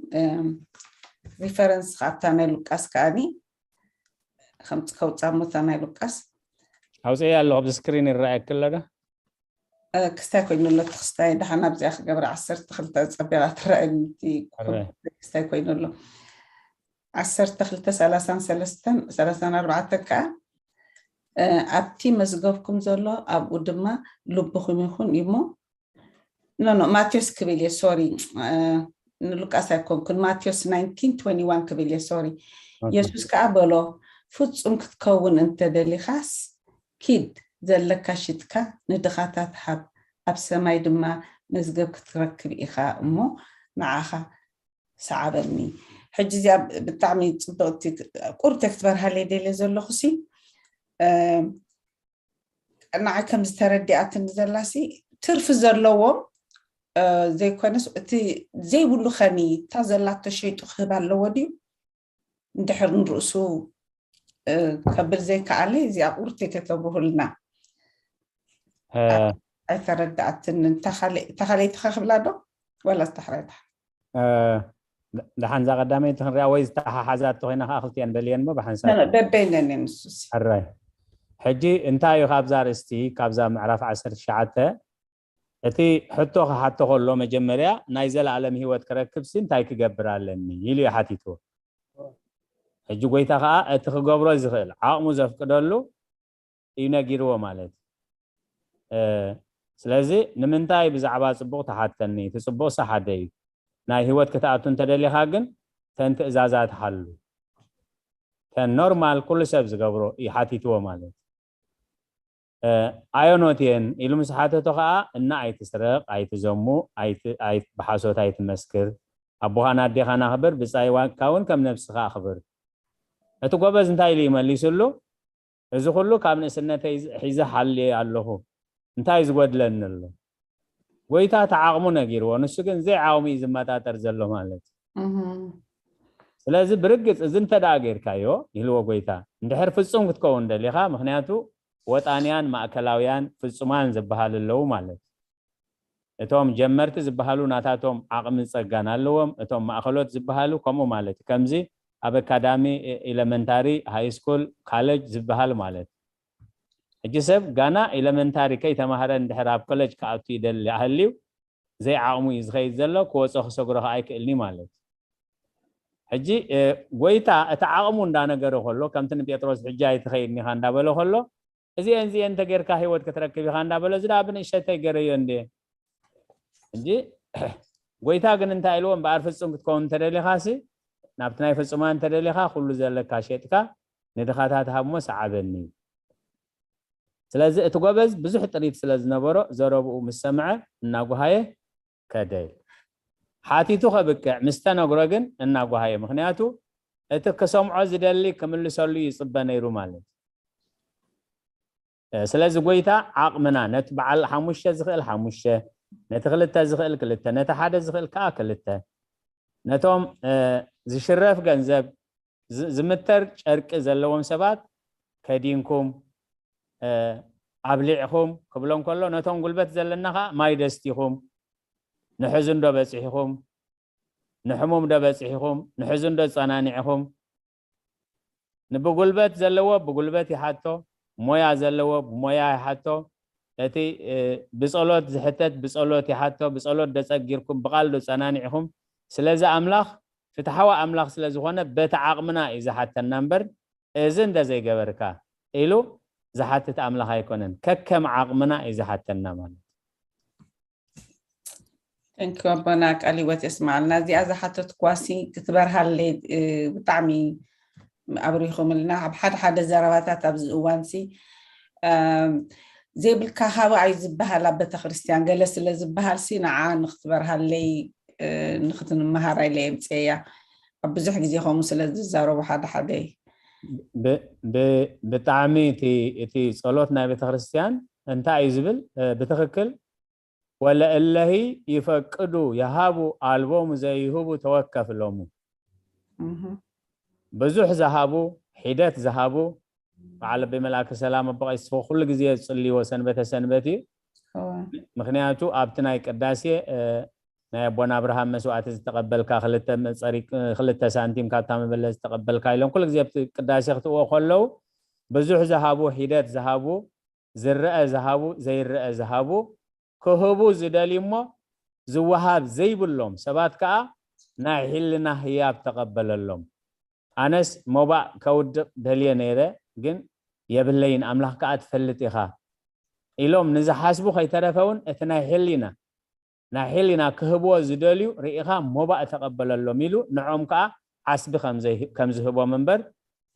ሪፈረንስ ኣብታ ናይ ሉቃስ ከዓኒ ከምፅ ከውፃ ሞታ ናይ ሉቃስ ኣውፅኤ ኣለኹ። ኣብዚ ስክሪን ይረኣየኪ ኣሎ ዶ? ክስታይ ኮይኑ ኣሎ። እቲ ክስታይ ደሓን ኣብዚኣ ክገብረ ዓሰርተ ክልተ ፀቢቓ ትረኣየኒ። ክስታይ ኮይኑ ኣሎ። ዓሰርተ ክልተ ሰላሳን ሰለስተን ሰላሳን ኣርባዕተን ከዓ ኣብቲ መዝገብኩም ዘሎ ኣብኡ ድማ ልብኹም ይኹን እዩ እሞ ኖ ኖ ማቴዎስ ክብል እየ ሶሪ። ንሉቃስ ኣይኮንኩን ማቴዎስ ናይንቲን ትወንቲ ዋን ክብል እየ ሶሪ። የሱስ ከዓ በሎ ፍጹም ክትከውን እንተደሊኻስ ኪድ ዘለካ ሽጥካ ንድኻታት ሃብ ኣብ ሰማይ ድማ መዝገብ ክትረክብ ኢኻ እሞ ንዓኻ ሰዓበኒ። ሕጂ እዚኣ ብጣዕሚ ፅብቕቲ ቁርተ ክትበርሃለይ ደልየ ዘለኹ ሲ ንዓይ ከም ዝተረዲኣትኒ ዘላሲ ትርፊ ዘለዎም ዘይኮነስ እቲ ዘይብሉ ኸኒ እታ ዘላቶ ሸይጡ ክህብ ኣለዎ ድዩ? እንድሕር ንርእሱ ከብል ዘይከኣለ እዚኣ ቁርቲ ከተብርሁልና ኣይተረዳኣትን። እታ ካልኣይቲ ከክብላ ዶ ዋላ ዝተሕረዳ ደሓን እዛ ቀዳመይቲ ክንሪኣ ወይ ዝተሓሓዛቶ ኮይና ከዓ ክልቲአን በልየን ሞ ብሓንሳብ በበይነን ንሱስ ሕራይ። ሕጂ እንታይ እዩ ካብዛ ርእስቲ ካብዛ ምዕራፍ ዓሰርተ ትሽዓተ እቲ ሕቶ ክሓቶ ከሎ መጀመርያ ናይ ዘለኣለም ህይወት ክረክብ ሲ እንታይ ክገብር ኣለኒ ኢሉ እዩ ሓቲትዎ። ሕጂ ጎይታ ከዓ እቲ ክገብሮ ዝኽእል ዓቕሙ ዘፍቅደሉ እዩ ነጊርዎ ማለት ስለዚ ንምንታይ ብዛዕባ ፅቡቕ ተሓተኒ እቲ ፅቡቕ ሲ ሓደ እዩ ናይ ህይወት ክትኣቱ እንተደሊኻ ግን ተን ትእዛዛት ሓሉ ተን ኖርማል ኩሉ ሰብ ዝገብሮ እዩ ሓቲትዎ ማለት ኣዮኖት እየን ኢሉ ምስ ሓተቶ ከዓ እና ኣይትስረቕ ኣይትዘሙ ብሓሶት ኣይትመስክር ኣቦኻን ኣዴኻን ኣኽብር ብፃይዋካ እውን ከም ነብስኻ ኣኽብር እቲ ጎበዝ እንታይ ኢሉ ይመሊስሉ እዚ ኩሉ ካብ ንእስነተይ ሒዘ ሓልየ ኣለኹ እንታይ ዝጎድለኒ ኣሎ ጎይታ እቲ ዓቕሙ ነጊርዎ ንሱ ግን ዘይዓቕሙ እዩ ዝመጣጠር ዘሎ ማለት ስለዚ ብርግፅ እዚ እንተ ደኣ ጌርካዮ ይህልዎ ጎይታ እንድሕር ፍፁም ክትከውን ደሊኻ ምክንያቱ ወጣንያን ማእከላውያን ፍፁማን ዝበሃል ኣለዉ ማለት እቶም ጀመርቲ ዝበሃሉ ናታቶም ዓቕሚ ጸጋን ኣለዎም እቶም ማእከሎት ዝበሃሉ ከምኡ ማለት እዩ ከምዚ ኣብ ኣካዳሚ ኤለመንታሪ ሃይ ስኩል ካለጅ ዝበሃል ማለት ሕጂ ሰብ ጋና ኤለመንታሪ ከይተማህረ እንድሕር ኣብ ኮለጅ ክኣቱ ይደሊ ኣህልዩ ዘይዓቕሙ እዩ ዝኸይድ ዘሎ ክወፆ ክሰግሮ ከዓ ኣይክእልኒ ማለት ሕጂ ጎይታ እቲ ዓቕሙ እንዳነገረ ከሎ ከምቲ ንጴጥሮስ ሕጂ ኣይትኸይድኒኻ እንዳበሎ ከሎ እዚአን እዚአን እንተጌርካ ህይወት ክትረክብ ኢኻ እንዳበሎ እዚ ደኣ ብንእሸተይ ገረዮ እንደ እንጂ ጎይታ ግን እንታይ ኢልዎ እምበኣር ፍጹም ክትከውን እንተደሊኻሲ ናብቲ ናይ ፍጹማን እንተደሊኻ ኩሉ ዘለካ ሸጥካ ንድኻታት ሃብሞ ሰዓበኒ ስለዚ እቲ ጎበዝ ብዙሕ ጥሪት ስለ ዝነበሮ ዘረብኡ ምስ ሰምዐ እናጓሃየ ከደ ሓቲቱ ከብቅዕ ምስ ተነግሮ ግን እናጓሃየ ምክንያቱ እቲ ክሰምዖ ዝደሊ ክምልሰሉ ይፅበ ነይሩ ማለት ስለዚ ጎይታ ዓቕምና ነቲ በዓል ሓሙሽተ ዝኽእል ሓሙሽተ ነቲ ክልተ ዝኽእል ክልተ ነቲ ሓደ ዝኽእል ከዓ ክልተ ነቶም ዝሽረፍ ገንዘብ ዝምተር ጨርቂ ዘለዎም ሰባት ከዲንኩም ኣብሊዕኹም ክብሎም ከሎ ነቶም ጉልበት ዘለና ከዓ ማይ ደስቲኹም ንሕዙን ዶ በፂሕኹም ንሕሙም ዶ በፂሕኹም ንሕዙን ዶ ፀናኒዕኹም ንብጉልበት ዘለዎ ብጉልበት ይሓቶ ሞያ ዘለዎ ብሞያ ይሓቶ እቲ ብፀሎት ዝሕተት ብፀሎት ይሓቶ ብፀሎት ዶ ፀጊርኩም ብቃል ዶ ፀናኒዕኹም ስለዚ ኣምላኽ ፍትሓዊ ኣምላኽ ስለ ዝኾነ በቲ ዓቕምና እዩ ዝሓተና እምበር እዚ እንደ ዘይገበርካ ኢሉ ዝሓትት ኣምላኽ ኣይኮነን ከከም ዓቕምና እዩ ዝሓተና ማለት ተንኪ ኣቦና ቃል ህይወት የስማዓልና እዚኣ ዝሓተት ኳሲ ክትበርሃለይ ብጣዕሚ ኣብሪኹምልና ኣብ ሓደ ሓደ ዘረባታት ኣብዚ እዋንሲ ዘይብልካ ሃባ እዩ ዝበሃል ኣብ ቤተክርስትያን ገለ ስለ ዝበሃል ሲ ንዓ ንክትበርሃለይ ንክትንመሃራ ኢለ የምፅያ ኣብ ብዙሕ ግዜ ከምኡ ስለ ዝዛረቡ ሓደ ሓደ እዩ። ብጣዕሚ እቲ ጸሎት ናይ ቤተክርስትያን እንታይ እዩ ዝብል ብትክክል ወለእለሂ ይፈቅዱ የሃቡ ኣልቦሙ ዘይህቡ ተወከፍ ሎሙ ብዙሕ ዝሃቡ ሒደት ዝሃቡ በዓል ኣቦይ መልኣከ ሰላም ኣቦ ቀይስፎ ኩሉ ግዜ ዝጽልይዎ ሰንበተ ሰንበት እዩ። ምክንያቱ ኣብቲ ናይ ቅዳሴ ናይ ኣቦና ኣብርሃም መስዋዕቲ ዝተቐበልካ ክልተ ሳንቲም ካብታ መበለት ዝተቐበልካ ኢሎም ኩሉ ግዜ ኣብቲ ቅዳሴ ክትእዎ ከለዉ ብዙሕ ዝሃቡ ሒደት ዝሃቡ ዝረአ ዝሃቡ ዘይረአ ዝሃቡ ክህቡ ዝደልዩ እሞ ዝወሃብ ዘይብሎም ሰባት ከዓ ናይ ሕልና ህያብ ተቐበለሎም። ኣነስ ሞባእ ከውድቕ ደልየ ነይረ ግን የብለይን ኣምላኽ ከዓ ትፈልጥ ኢኻ ኢሎም ንዝሓስቡ ከይተረፈ እውን እቲ ናይ ሕሊና ናይ ሕሊና ክህብዎ ዝደልዩ ርኢኻ ሞባእ ተቐበለሎም ኢሉ ንዖም ከዓ ዓስቢ ከም ዝህቦም እምበር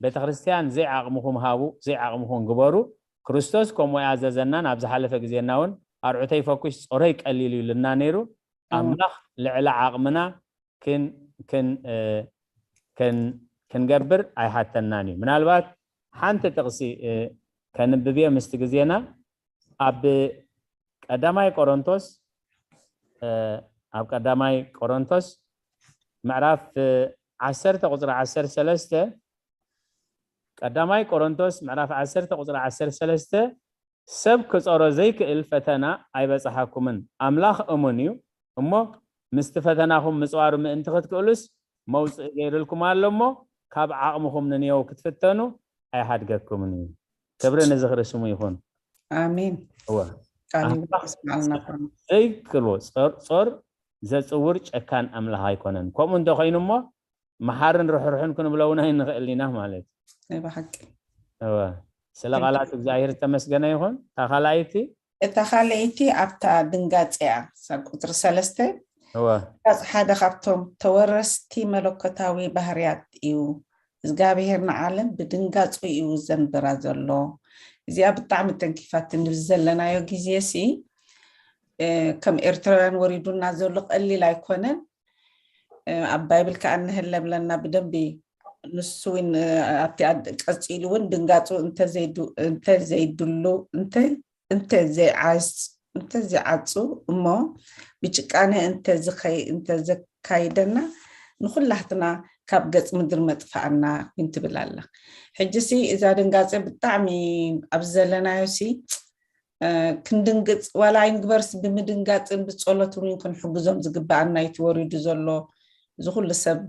ቤተክርስትያን ዘይዓቕምኹም ሃቡ ዘይዓቕምኹም ግበሩ ክርስቶስ ከምኡ ያዘዘና ናብ ዝሓለፈ ግዜና እውን ኣርዑተይ ፈኩሽ ጾረይ ቀሊሉ ኢሉና ነይሩ ኣምላኽ ልዕሊ ዓቕምና ክንገብር ኣይሓተናን እዩ ምናልባት ሓንቲ ጥቕሲ ከንብብዮ ምስቲ ግዜና ኣብ ቀዳማይ ቆሮንቶስ ኣብ ቀዳማይ ቆሮንቶስ ምዕራፍ ዓሰርተ ቁፅሪ ዓሰርተ ሰለስተ ቀዳማይ ቆሮንቶስ ምዕራፍ ዓሰርተ ቁፅሪ ዓሰርተ ሰለስተ ሰብ ክፀሮ ዘይክእል ፈተና ኣይበፅሓኩምን ኣምላኽ እሙን እዩ እሞ ምስቲ ፈተናኹም ምፅዋሩ ምእንቲ ክትክእሉስ መውፅኢ ገይሩልኩም ኣሎ እሞ ካብ ዓቕምኹም ንንየው ክትፍተኑ ኣይሓድገኩምን እዩ ክብሪ ንዝኽሪ ስሙ ይኹን ኣሜን ዘይክሎ ጾር ዘፅውር ጨካን ኣምላኽ ኣይኮነን ከምኡ እንተኮይኑ እሞ መሓርን ርሕርሕን ክንብለውን ኣይንኽእል ኢና ማለት ብሓቂ ስለ ቃላት እግዚኣብሔር ዝተመስገነ ይኹን ታኻላይቲ እታ ካልኣይቲ ኣብታ ድንጋፂ እያ ቁፅሪ ሰለስተ ሓደ ካብቶም ተወረስቲ መለኮታዊ ባህርያት እዩ እግዚኣብሔር ንዓለም ብድንጋፁ እዩ ዘንብራ ዘሎ እዚኣ ብጣዕሚ ተንኪፋትኒ ብዘለናዮ ግዜ ሲ ከም ኤርትራውያን ወሪዱና ዘሎ ቀሊል ኣይኮነን ኣብ ባይብል ከዓ እንህለ ብለና ብደንቢ ንሱ እውን ኣብቲ ቀፂሉ እውን ድንጋፁ እንተዘይድሉ እንተ ዘይዓፁ እሞ ብጭቃነ እንተዘካይደና ንኩላህትና ካብ ገፅ ምድሪ መጥፋኣና ይንትብል ኣላ ሕጂ ሲ እዛ ድንጋፀ ብጣዕሚ ኣብ ዘለናዮ ሲ ክንድንግፅ ዋላ ኣይንግበርስ ብምድንጋፅን ብፀሎትን እውን ክንሕግዞም ዝግበኣና እዩ ተወሪዱ ዘሎ እዚ ኩሉ ሰብ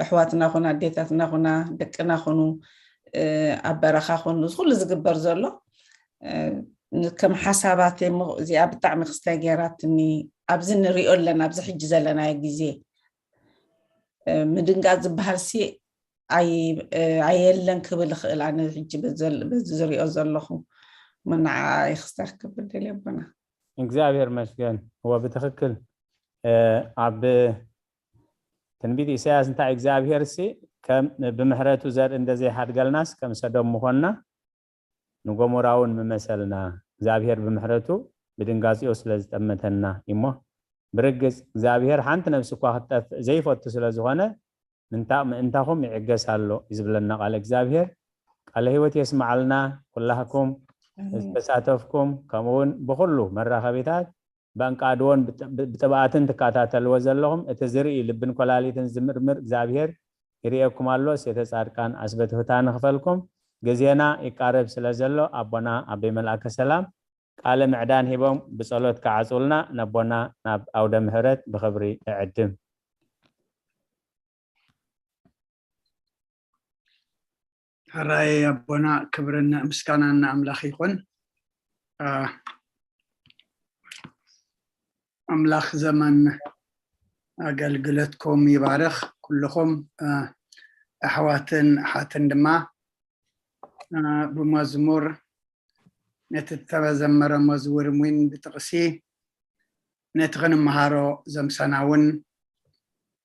ኣሕዋትና ኹና ኣዴታትና ኹና ደቅና ኹኑ ኣብ በረኻ ኹኑ እዚ ኩሉ ዝግበር ዘሎ ከም ሓሳባት እዚኣ ብጣዕሚ ክስታይ ገይራትኒ ኣብዚ ንሪኦ ኣለና ኣብዚ ሕጂ ዘለናዮ ግዜ ምድንጋፅ ዝበሃል ሲ ኣየለን ክብል ይኽእል ኣነ ሕጂ በዚ ዝሪኦ ዘለኹ መናዓ ይኽስታር ክብል ደልየ ኣቦና እግዚኣብሔር መስገን እወ ብትክክል ኣብ ትንቢት ኢሳያስ እንታይ እግዚኣብሔር ሲ ከም ብምሕረቱ ዘርኢ እንደዘይሓድገልናስ ከም ሰዶም ምኾንና ንጎሞራ እውን ምመሰልና እግዚኣብሔር ብምሕረቱ ብድንጋፂኡ ስለ ዝጠመተና እሞ ብርግፅ እግዚኣብሔር ሓንቲ ነብሲ እኳ ክትጠፍእ ዘይፈቱ ስለ ዝኾነ ምንታቕ ምእንታኹም ይዕገስ ኣሎ እዩ ዝብለና ቃለ እግዚኣብሔር። ቃለ ህይወት የስምዓልና ኩላህኩም ዝተሳተፍኩም ከምኡ እውን ብኹሉ መራኸቢታት ብኣንቃድዎን ብጥብኣትን ትከታተልዎ ዘለኹም እቲ ዝርኢ ልብን ኮላሊትን ዝምርምር እግዚኣብሔር ይርእየኩም ኣሎ። ሴተ ጻድቃን ኣስበትህታ ንኽፈልኩም ግዜና ይቃረብ ስለ ዘሎ ኣቦና ኣበይ መልኣከ ሰላም ቃለ ምዕዳን ሂቦም ብጸሎት ክዓጽውልና ነቦና ናብ ኣውደ ምህረት ብኽብሪ እዕድም። ሕራይ ኣቦና ክብርን ምስጋናን ንኣምላኽ ይኹን። ኣምላኽ ዘመን ኣገልግሎትኩም ይባርኽ። ኩልኹም ኣሕዋትን ኣሓትን ድማ ብመዝሙር ነቲ እተዘመረ መዝሙር እውን ብጥቕሲ ነቲ ክንመሃሮ ዘምሰና እውን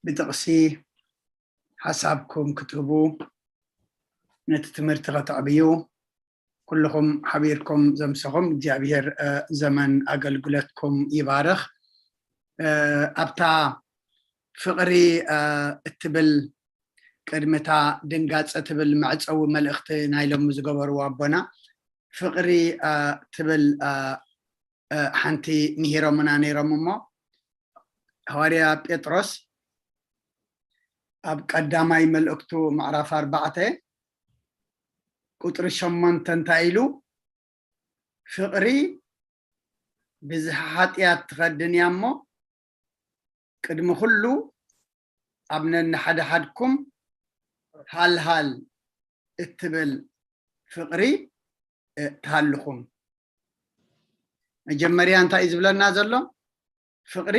ብጥቕሲ ሓሳብኩም ክትህቡ ነቲ ትምህርቲ ከተዕብዩ ኩልኹም ሓቢርኩም ዘምሰኹም እግዚኣብሔር ዘመን ኣገልግሎትኩም ይባርኽ። ኣብታ ፍቕሪ እትብል ቅድምታ ድንጋጸ ትብል መዕጸዊ መልእኽቲ ናይ ሎሚ ዝገበርዎ ኣቦና ፍቕሪ ትብል ሓንቲ ምሂሮምና ነይሮም እሞ ሃዋርያ ጴጥሮስ ኣብ ቀዳማይ መልእክቱ ምዕራፍ ኣርባዕተ ቁጥሪ ሸሞንተ እንታይ ኢሉ? ፍቕሪ ብዝሒ ሓጢኣት ትኸድን እያ እሞ ቅድሚ ኩሉ ኣብ ነንሓድሓድኩም ሃልሃል እትብል ፍቕሪ ትሃልኹም። መጀመርያ እንታይ እዩ ዝብለና ዘሎ? ፍቕሪ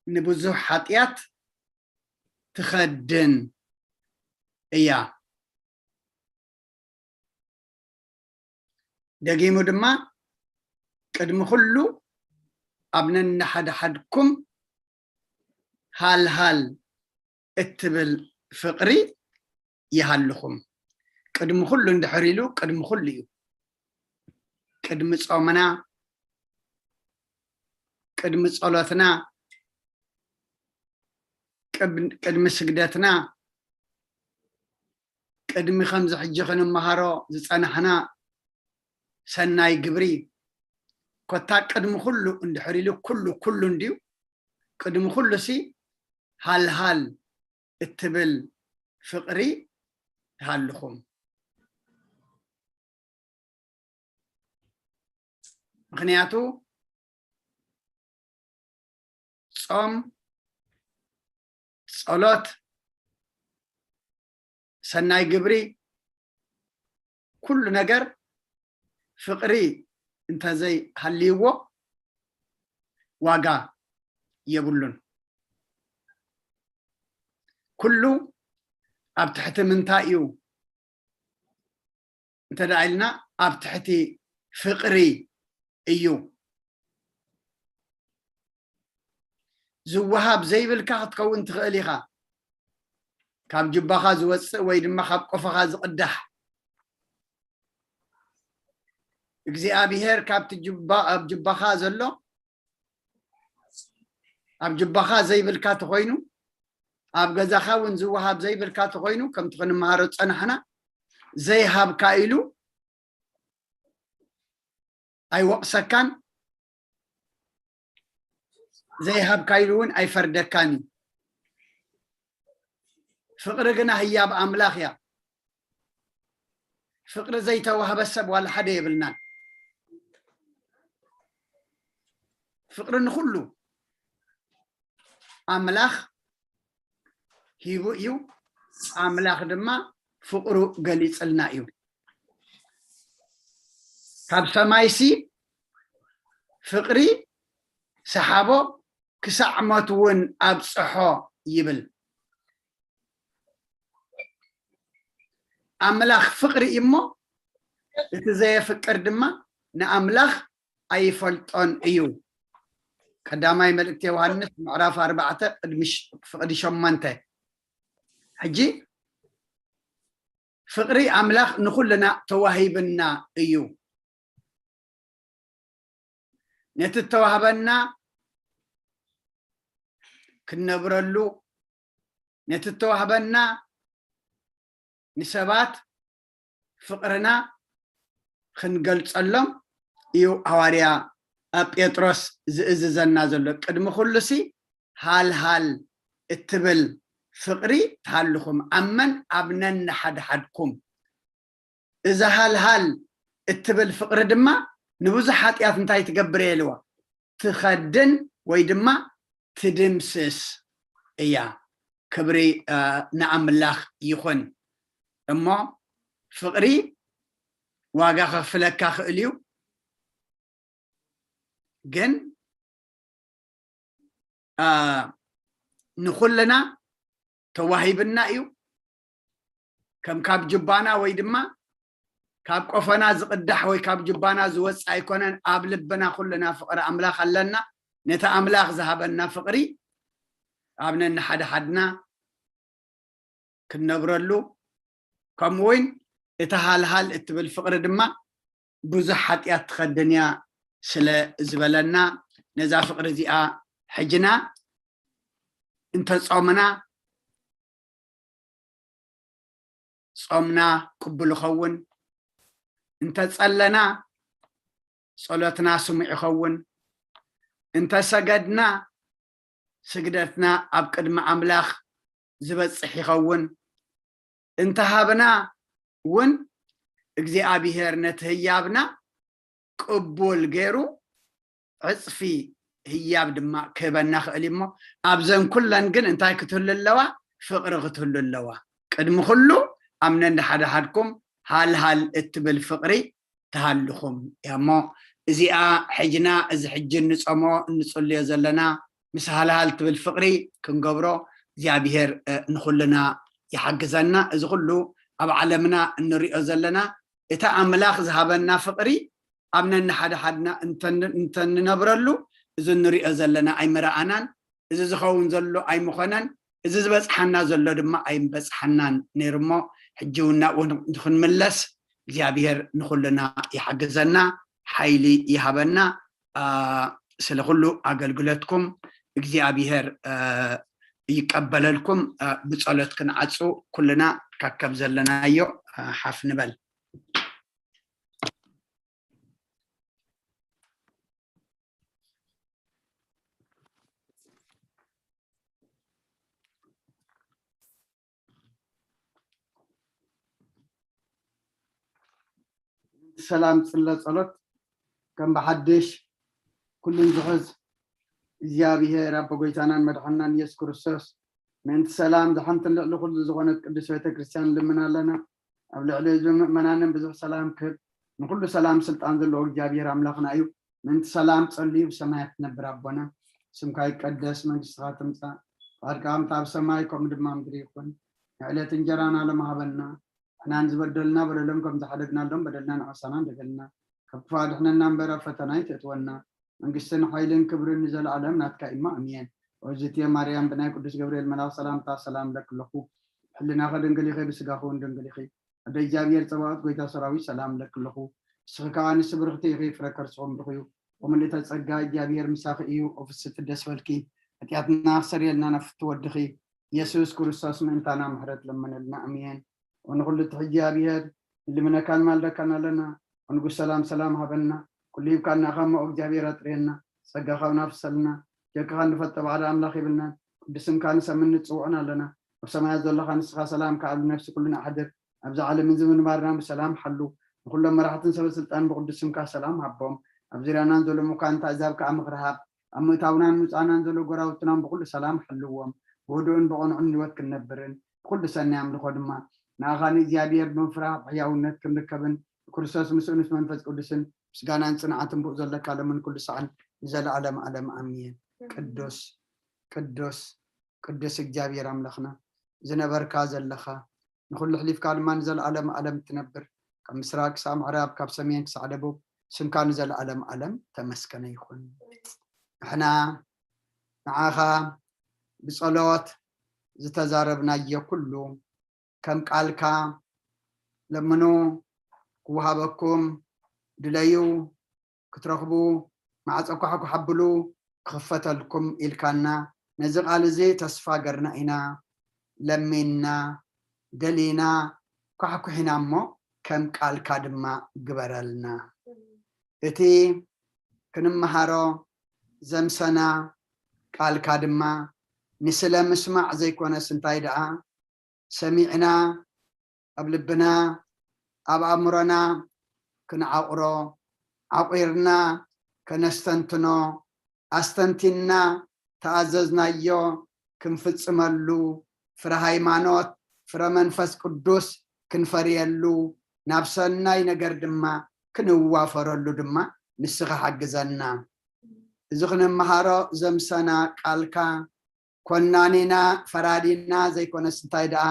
ንብዙሕ ሓጢኣት ትኸድን እያ። ደጊሙ ድማ ቅድሚ ኩሉ ኣብ ነንሓድሓድኩም ሃልሃል እትብል ፍቕሪ ይሃልኹም። ቅድሚ ኩሉ እንድሕር ኢሉ ቅድሚ ኩሉ እዩ። ቅድሚ ጾምና፣ ቅድሚ ጸሎትና፣ ቅድሚ ስግደትና፣ ቅድሚ ከምዚ ሕጂ ክንመሃሮ ዝጸናሕና ሰናይ ግብሪ፣ ኮታ ቅድሚ ኩሉ እንድሕር ኢሉ ኩሉ ኩሉ እንድዩ። ቅድሚ ኩሉ ሲ ሃልሃል እትብል ፍቕሪ ትሃልኹም። ምኽንያቱ ጾም፣ ጸሎት፣ ሰናይ ግብሪ፣ ኩሉ ነገር ፍቕሪ እንተዘይሃልይዎ ዋጋ የብሉን። ኩሉ ኣብ ትሕቲ ምንታይ እዩ እንተ ደኣ ኢልና ኣብ ትሕቲ ፍቕሪ እዩ። ዝወሃብ ዘይብልካ ክትከውን ትኽእል ኢኻ። ካብ ጅባኻ ዝወፅእ ወይ ድማ ካብ ቆፈኻ ዝቕዳሕ እግዚኣብሔር ካብቲ ጅባ ኣብ ጅባኻ ዘሎ ኣብ ጅባኻ ዘይብልካ ተኾይኑ ኣብ ገዛኻ እውን ዝወሃብ ዘይብልካ ተኾይኑ ከምቲ ክንመሃሮ ዝፀናሕና ዘይሃብካ ኢሉ ኣይወቕሰካን ዘይሃብካ ኢሉ እውን ኣይፈርደካን እዩ። ፍቕሪ ግና ህያብ ኣምላኽ እያ። ፍቕሪ ዘይተዋህበ ሰብ ዋላ ሓደ የብልናን። ፍቕሪ ንኹሉ ኣምላኽ ሂቡ እዩ። ኣምላኽ ድማ ፍቕሩ ገሊጽልና እዩ። ካብ ሰማይሲ ፍቕሪ ሰሓቦ ክሳዕ ሞት እውን ኣብጽሖ ይብል። ኣምላኽ ፍቕሪ እዩ እሞ እቲ ዘየፍቅር ድማ ንኣምላኽ ኣይፈልጦን እዩ። ቀዳማይ መልእክቲ ዮሃንስ ምዕራፍ ኣርባዕተ ቅድሚ ፍቕዲ ሸሞንተ። ሕጂ ፍቕሪ ኣምላኽ ንኹልና ተዋሂብና እዩ። ነቲ እተዋህበና ክንነብረሉ፣ ነቲ እተዋህበና ንሰባት ፍቕርና ክንገልጸሎም እዩ ሃዋርያ ጴጥሮስ ዝእዝዘና ዘሎ። ቅድሚ ኩሉሲ ሃልሃል እትብል ፍቕሪ ትሃልኹም፣ ኣብ መን ኣብ ነንሓድሓድኩም። እዛ ሃልሃል እትብል ፍቕሪ ድማ ንብዙሕ ሓጢኣት እንታይ ትገብር እየ ኢልዋ? ትኸድን ወይ ድማ ትድምስስ እያ። ክብሪ ንኣምላኽ ይኹን። እሞ ፍቕሪ ዋጋ ከኽፍለካ ክእል እዩ፣ ግን ንኹልና ተዋሂብና እዩ። ከም ካብ ጅባና ወይ ድማ ካብ ቆፈና ዝቕዳሕ ወይ ካብ ጅባና ዝወፅእ ኣይኮነን። ኣብ ልብና ኩልና ፍቕሪ ኣምላኽ ኣለና። ነቲ ኣምላኽ ዝሃበና ፍቕሪ ኣብ ነንሓድሓድና ክንነብረሉ ከምኡ እውን እቲ ሃልሃል እትብል ፍቕሪ ድማ ብዙሕ ሓጢኣት ትኸድን እያ ስለ ዝበለና፣ ነዛ ፍቕሪ እዚኣ ሕጅና እንተጾምና፣ ጾምና ቅቡል ይኸውን፣ እንተጸለና፣ ጸሎትና ስሙዕ ይኸውን፣ እንተሰገድና፣ ስግደትና ኣብ ቅድሚ ኣምላኽ ዝበጽሕ ይኸውን፣ እንተሃብና እውን እግዚኣብሔር ነቲ ህያብና ቅቡል ገይሩ ዕጽፊ ህያብ ድማ ክህበና ክእል እዩ። እሞ ኣብዘን ኩለን ግን እንታይ ክትህሉ ኣለዋ? ፍቕሪ ክትህሉ ኣለዋ። ቅድሚ ኩሉ ኣብ ነንሓድሓድኩም ሃልሃል እትብል ፍቕሪ ትሃልኹም እያ። እሞ እዚኣ ሕጅና፣ እዚ ሕጂ እንጸሞ እንጽልዮ ዘለና ምስ ሃልሃል ትብል ፍቕሪ ክንገብሮ እግዚኣብሔር ንኩልና ይሓግዘና። እዚ ኩሉ ኣብ ዓለምና እንሪኦ ዘለና እቲ ኣምላኽ ዝሃበና ፍቕሪ ኣብ ነንሓድሓድና እንተንነብረሉ፣ እዚ እንሪኦ ዘለና ኣይምረኣናን። እዚ ዝኸውን ዘሎ ኣይምኾነን። እዚ ዝበጽሓና ዘሎ ድማ ኣይምበጽሓናን ነይሩ። እሞ ሕጂ እውን ናብኡ ንክንምለስ እግዚኣብሔር ንኩልና ይሓግዘና፣ ሓይሊ ይሃበና። ስለ ኩሉ ኣገልግሎትኩም እግዚኣብሔር ይቀበለልኩም። ብጸሎት ክንዓጹ ኩልና ካከብ ዘለናዮ ሓፍ ንበል። ሰላም ጽለ ጸሎት ከም ብሓድሽ ኩሉን ዝሕዝ እግዚኣብሔር ኣቦ ጎይታናን መድሓናን ኢየሱስ ክርስቶስ ምእንቲ ሰላም ዝሓንትን ልዕሊ ኩሉ ዝኾነት ቅዱስ ቤተክርስትያን ንልምን ኣለና። ኣብ ልዕሊ ህዝቢ ምእመናንን ብዙሕ ሰላም ክህብ ንኩሉ ሰላም ስልጣን ዘለዎ እግዚኣብሔር ኣምላኽና እዩ። ምእንቲ ሰላም ጸልዩ ብሰማያት ትነብር ኣቦና ስምካ ይቀደስ፣ መንግስትኻ ትምጻእ፣ ፍቓድካ ከምቲ ኣብ ሰማይ ከምኡ ድማ ምድሪ ይኹን። ንዕለት እንጀራና ሎም ሃበና፣ ንሕናን ዝበደልና በደሎም ከም ዝሓደግናሎም በደልና ንዓሳና እንደገልና፣ ካብ ክፉእ ኣድሕነና እምበር ኣብ ፈተና ኣይተእትወና፣ መንግስትን ሓይልን ክብርን ንዘለኣለም ናትካ እሞ ኣሜን። ወዝትየ ማርያም ብናይ ቅዱስ ገብርኤል መልኣኽ ሰላምታ ሰላም ለክለኹ፣ ሕልናኸ ድንግል ኢኺ፣ ብስጋኹ እውን ድንግል ኢኺ። ኣደ እግዚኣብሔር ጸባኦት ጎይታ ሰራዊት ሰላም ለክለኹ፣ ንስኺ ከኣ ንስብርኽቲ ኢኺ፣ ፍረ ከርስኹም ብሩኽ እዩ። ወምልእተ ጸጋ እግዚኣብሔር ምሳኺ እዩ፣ ኦፍስቲ ደስ በልኪ፣ ሓጢኣትና ክሰርየልና ናፍቲ ወድኺ ኢየሱስ ክርስቶስ ምእንታና ምሕረት ለመነልና፣ ኣሜን። ወንኹሉ እቲ ሕጂ ኣብሔር ንልምነካን ማልደካን ኣለና። ወንጉስ ሰላም ሰላም ሃበና። ኩሉ ሂብካና ካብ ሞኦ እግዚኣብሔር ኣጥርየና። ጸጋኻ እውን ኣፍሰልና። ጀርካኻ እንፈቶ ባዕዳ ኣምላኽ የብልናን። ቅዱስ ስምካ ንሰምን ንጽውዕን ኣለና። ኣብ ሰማያት ዘለኻ ንስኻ ሰላም ከኣ ኣብ ነፍሲ ኩልና ኣሕድር። ኣብዚ ዓለም እዚ ምንባርና ብሰላም ሓሉ። ንኹሎም መራሕትን ሰበ ስልጣን ብቅዱስ ስምካ ሰላም ሃቦም። ኣብ ዙርያናን ዘሎ ሙካን ኣሕዛብ ከኣ ምኽሪ ሃብ። ኣብ ምእታውናን ምውጻእናን ዘሎ ጎራውትናን ብኹሉ ሰላም ሓልዎም። ብህዱእን ብቕኑዕን ህይወት ክንነብርን ብኹሉ ሰናይ ኣምልኾ ድማ ንኣኻ ንእግዚኣብሔር ብምፍራህ ብሕያውነት ክንርከብን ብክርስቶስ ምስኡ ምስ መንፈስ ቅዱስን ምስጋናን ጽንዓትን ብኡ ዘለካ ለምን ኩሉ ሰዓን ንዘለኣለም ኣለም ኣሜን። ቅዱስ ቅዱስ ቅዱስ እግዚኣብሔር ኣምላኽና ዝነበርካ ዘለኻ ንኹሉ ኣሕሊፍካ ድማ ንዘለኣለም ኣለም ትነብር፣ ካብ ምስራቅ ክሳብ ምዕራብ ካብ ሰሜን ክሳዕ ደቡብ ስምካ ንዘለኣለም ኣለም ተመስገነ ይኹን። ንሕና ንዓኻ ብጸሎት ዝተዛረብናዮ ኩሉ ከም ቃልካ ለምኑ ክወሃበኩም፣ ድለዩ ክትረኽቡ፣ ማዕጾ ኳሕኩሕ ኣብሉ ክኽፈተልኩም ኢልካና፣ ነዚ ቃል እዚ ተስፋ ገርና ኢና ለሚንና ደሊና ኳሕኩሒና እሞ ከም ቃልካ ድማ ግበረልና። እቲ ክንመሃሮ ዘምሰና ቃልካ ድማ ንስለ ምስማዕ ዘይኮነስ እንታይ ደኣ ሰሚዕና ኣብ ልብና ኣብ ኣእምሮና ክንዓቑሮ ዓቑርና ከነስተንትኖ ኣስተንቲንና ተኣዘዝናዮ ክንፍጽመሉ ፍረ ሃይማኖት ፍረ መንፈስ ቅዱስ ክንፈርየሉ ናብ ሰናይ ነገር ድማ ክንዋፈረሉ ድማ ንስኻ ሓግዘና። እዚ ክንመሃሮ ዘምሰና ቃልካ ኮናኒና ፈራዲና ዘይኮነስ እንታይ ደኣ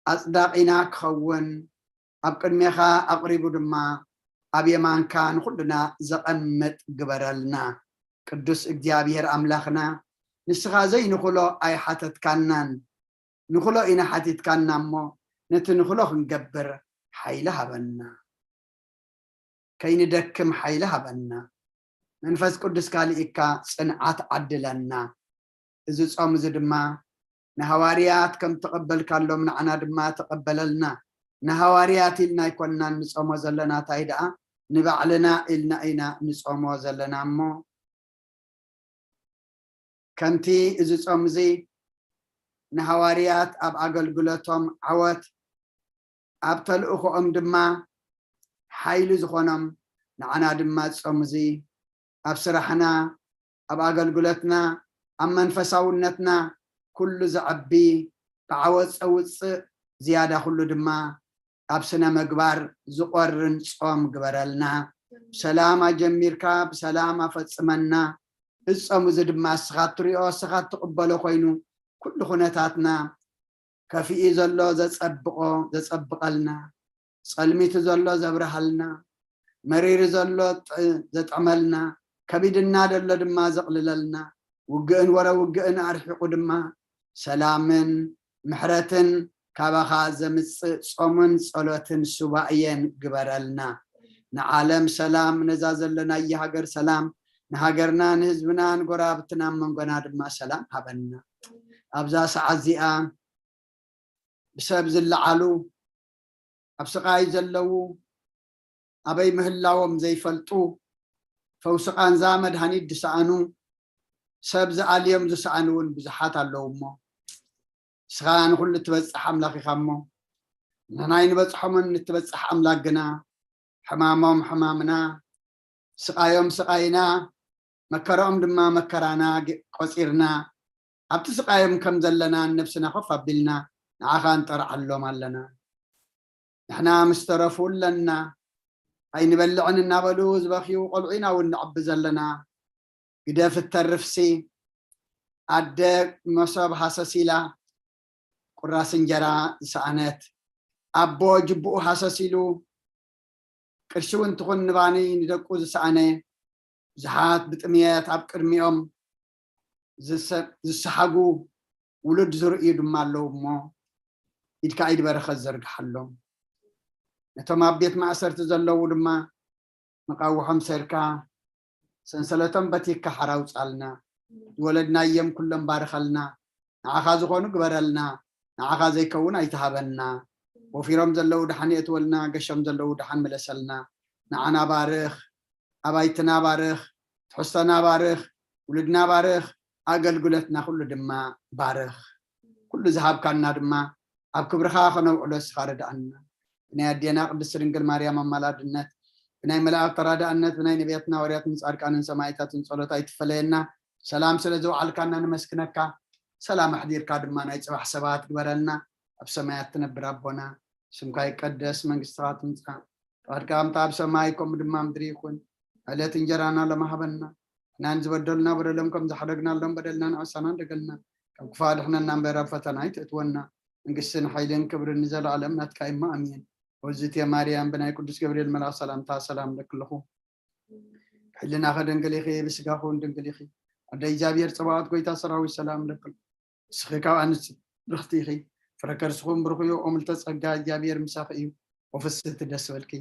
ኣጽዳቒና ክኸውን ኣብ ቅድሜኻ ኣቕሪቡ ድማ ኣብ የማንካ ንኹልና ዘቐምጥ ግበረልና። ቅዱስ እግዚኣብሔር ኣምላኽና ንስኻ ዘይንኽሎ ኣይሓተትካናን፣ ንኽሎ ኢና ሓቲትካና እሞ ነቲ ንኽሎ ክንገብር ሓይሊ ሃበና። ከይንደክም ሓይሊ ሃበና። መንፈስ ቅዱስካ ልኢካ ጽንዓት ዓድለና። እዚ ጾም እዚ ድማ ንሃዋርያት ከም ተቐበልካሎም ንዓና ድማ ተቐበለልና። ንሃዋርያት ኢልና ኣይኮንናን ንጾሞ ዘለና፣ ታይ ደኣ ንባዕልና ኢልና ኢና ንጾሞ ዘለና እሞ፣ ከምቲ እዚ ጾም እዚ ንሃዋርያት ኣብ ኣገልግሎቶም ዓወት፣ ኣብ ተልእኾኦም ድማ ሓይሊ ዝኾኖም፣ ንዓና ድማ ጾም እዚ ኣብ ስራሕና፣ ኣብ ኣገልግሎትና፣ ኣብ መንፈሳውነትና ኩሉ ዘዕቢ፣ ብዓወት ዘውፅእ፣ ዝያዳ ኩሉ ድማ ኣብ ስነ ምግባር ዝቆርን ጾም ግበረልና። ብሰላም ኣጀሚርካ ብሰላም ኣፈጽመና። እዚ ጾም እዚ ድማ እስኻ እትሪኦ፣ እስኻ እትቕበሎ ኮይኑ፣ ኩሉ ኩነታትና ከፊኡ ዘሎ ዘጸብቆ ዘጸብቐልና፣ ጸልሚቱ ዘሎ ዘብርሃልና፣ መሪሩ ዘሎ ጥ- ዘጥዕመልና፣ ከቢድና ዘሎ ድማ ዘቕልለልና፣ ውግእን ወረ ውግእን ኣርሒቑ ድማ ሰላምን ምሕረትን ካባኻ ዘምጽእ ጾምን ጸሎትን ሱባኤን ግበረልና። ንዓለም ሰላም፣ ነዛ ዘለናያ ሃገር ሰላም፣ ንሃገርና ንህዝብና ንጎረባብትና ኣብ መንጎና ድማ ሰላም ሃበና። ኣብዛ ሰዓት እዚኣ ብሰብ ዝለዓሉ፣ ኣብ ስቓይ ዘለዉ፣ ኣበይ ምህላዎም ዘይፈልጡ፣ ፈውሲ ቃንዛ መድሃኒት ዝሰኣኑ፣ ሰብ ዝኣልዮም ዝሰኣኑ እውን ብዙሓት ኣለዉ እሞ፣ ንስኻ ንኹሉ ትበጽሕ ኣምላኽ ኢኻ እሞ፣ ንሕና ኣይንበጽሖምን ንትበጽሕ ኣምላኽ ግና፣ ሕማሞም ሕማምና፣ ስቓዮም ስቓይና፣ መከራኦም ድማ መከራና ግ- ቆጺርና፣ ኣብቲ ስቓዮም ከም ዘለና ነብስና ኮፍ ኣቢልና ንዓኻ ንጠርዓሎም ኣለና። ንሕና ምስ ተረፉ ኣለና፣ ኣይንበልዕን እናበሉ ዝበኽዩ ቆልዑ ኢና እውን ንዕቢ ዘለና። ግደፍ እተርፍሲ፣ ኣደ መሶብ ሃሰስ ኢላ ቁራስ እንጀራ ዝሰኣነት፣ ኣቦ ጅብኡ ሃሰስ ኢሉ ቅርሺ እውን ትኹን ንባኒ ንደቁ ዝሰኣነ፣ ብዙሓት ብጥምየት ኣብ ቅድሚኦም ዝሰ- ዝሰሓጉ ውሉድ ዝርእዩ ድማ ኣለዉ እሞ፣ ኢድካ ኢድ በረኸት ዘርግሓሎም። ነቶም ኣብ ቤት ማእሰርቲ ዘለዉ ድማ መቃውሖም ሰርካ፣ ሰንሰለቶም በቲካ ሓራ ኣውጻልና። ዝወለድናዮም ኩሎም ባርኸልና። ንዓኻ ዝኾኑ ግበረልና። ንዓኻ ዘይከውን ኣይትሃበና። ወፊሮም ዘለዉ ደሓን የእትወልና፣ ገሾም ዘለዉ ደሓን ምለሰልና። ንዓና ባርኽ፣ ኣባይትና ባርኽ፣ ትሕዝቶና ባርኽ፣ ውሉድና ባርኽ፣ ኣገልግሎትና ኩሉ ድማ ባርኽ። ኩሉ ዝሃብካና ድማ ኣብ ክብርኻ ከነውዕሎ እስኻ ርድኣና። ብናይ ኣዴና ቅድስት ድንግል ማርያም ኣማላድነት፣ ብናይ መላእክት ተራዳእነት፣ ብናይ ነቢያትን ሃዋርያትን ጻድቃንን ሰማዕታትን ጸሎት ኣይትፈለየና። ሰላም ስለ ዘውዓልካና ነመስግነካ። ሰላም ኣሕዲርካ ድማ ናይ ጽባሕ ሰባት ግበረልና። ኣብ ሰማያት ትነብር ኣቦና፣ ስምካ ይቀደስ፣ መንግስትኻ ትምጻእ፣ ፍቓድካ ከምታ ኣብ ሰማይ ከምኡ ድማ ምድሪ ይኹን። ዕለት እንጀራና ሎሚ ሃበና። ንሕናን ዝበደሉና በደሎም ከም ዝሓደግናሎም በደልና ንዕሳና እንደገልና። ካብ ክፉእ ኣድሕነና እምበር ኣብ ፈተና ኣይትእትወና። መንግስትን ሓይልን ክብርን ንዘለኣለም ናትካ እዩ እሞ ኣሜን። ወዝቴ ማርያም ብናይ ቅዱስ ገብርኤል መልኣኽ ሰላምታ ሰላም እለኪ ኣለኹ። ብሕልናኺ ድንግል ኢኺ፣ ብስጋኺ እውን ድንግል ኢኺ። ኣደ እግዚኣብሔር ጸባኦት ጎይታ ሰራዊት ሰላም እለኪ ኣለኹ። ንስኺ ካብ ኣንስቲ ብርኽቲ ኢኺ፣ ፍረ ከርስኹም ብሩኽ እዩ። ኦምልተ ጸጋ እግዚኣብሔር ምሳኺ እዩ። ወፍስቲ ደስ በልኪ።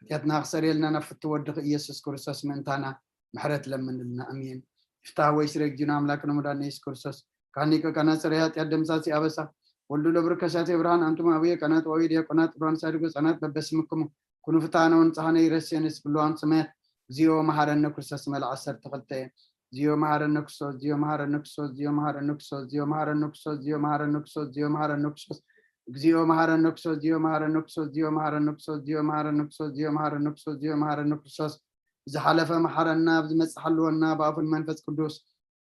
ሓጢኣትና ክሰርየልና ናብ ፍቱ ወድኺ ኢየሱስ ክርስቶስ ምእንታና ምሕረት ለምንልና። ኣሜን። ይፍታህ ወይ ስረግ ዲኑ ኣምላክ ነሙዳን ኢየሱስ ክርስቶስ ካህን ሊቀ ካህናት ጸረ ኃጢአት ደምሳሲ አበሳ ወልዱ ለብር ከሳቴ ብርሃን አንቱም አብየ ካህናት ወአብየ ዲያቆናት ብርሃን ሳድጎ ህጻናት በበስምክሙ ኩኑ ፍትሐነ ወንጽሐነ ይረሴንስ ብሉዓን ሰማያት እግዚኦ መሐረነ ክርስቶስ መልዓ ዓሰርተ ክልተ። እግዚኦ መሐረነ ክርስቶስ፣ እግዚኦ መሐረነ ክርስቶስ፣ እግዚኦ መሐረነ ክርስቶስ፣ እግዚኦ መሐረነ ክርስቶስ፣ እግዚኦ መሐረነ ክርስቶስ፣ እግዚኦ መሐረነ ክርስቶስ፣ እግዚኦ መሐረነ ክርስቶስ፣ እግዚኦ መሐረነ ክርስቶስ፣ እግዚኦ መሐረነ ክርስቶስ፣ እግዚኦ መሐረነ ክርስቶስ፣ እግዚኦ መሐረነ ክርስቶስ፣ ዝሓለፈ መሐረና፣ ኣብዚ መጽእ ሓልወና፣ ብኣፉን መንፈስ ቅዱስ።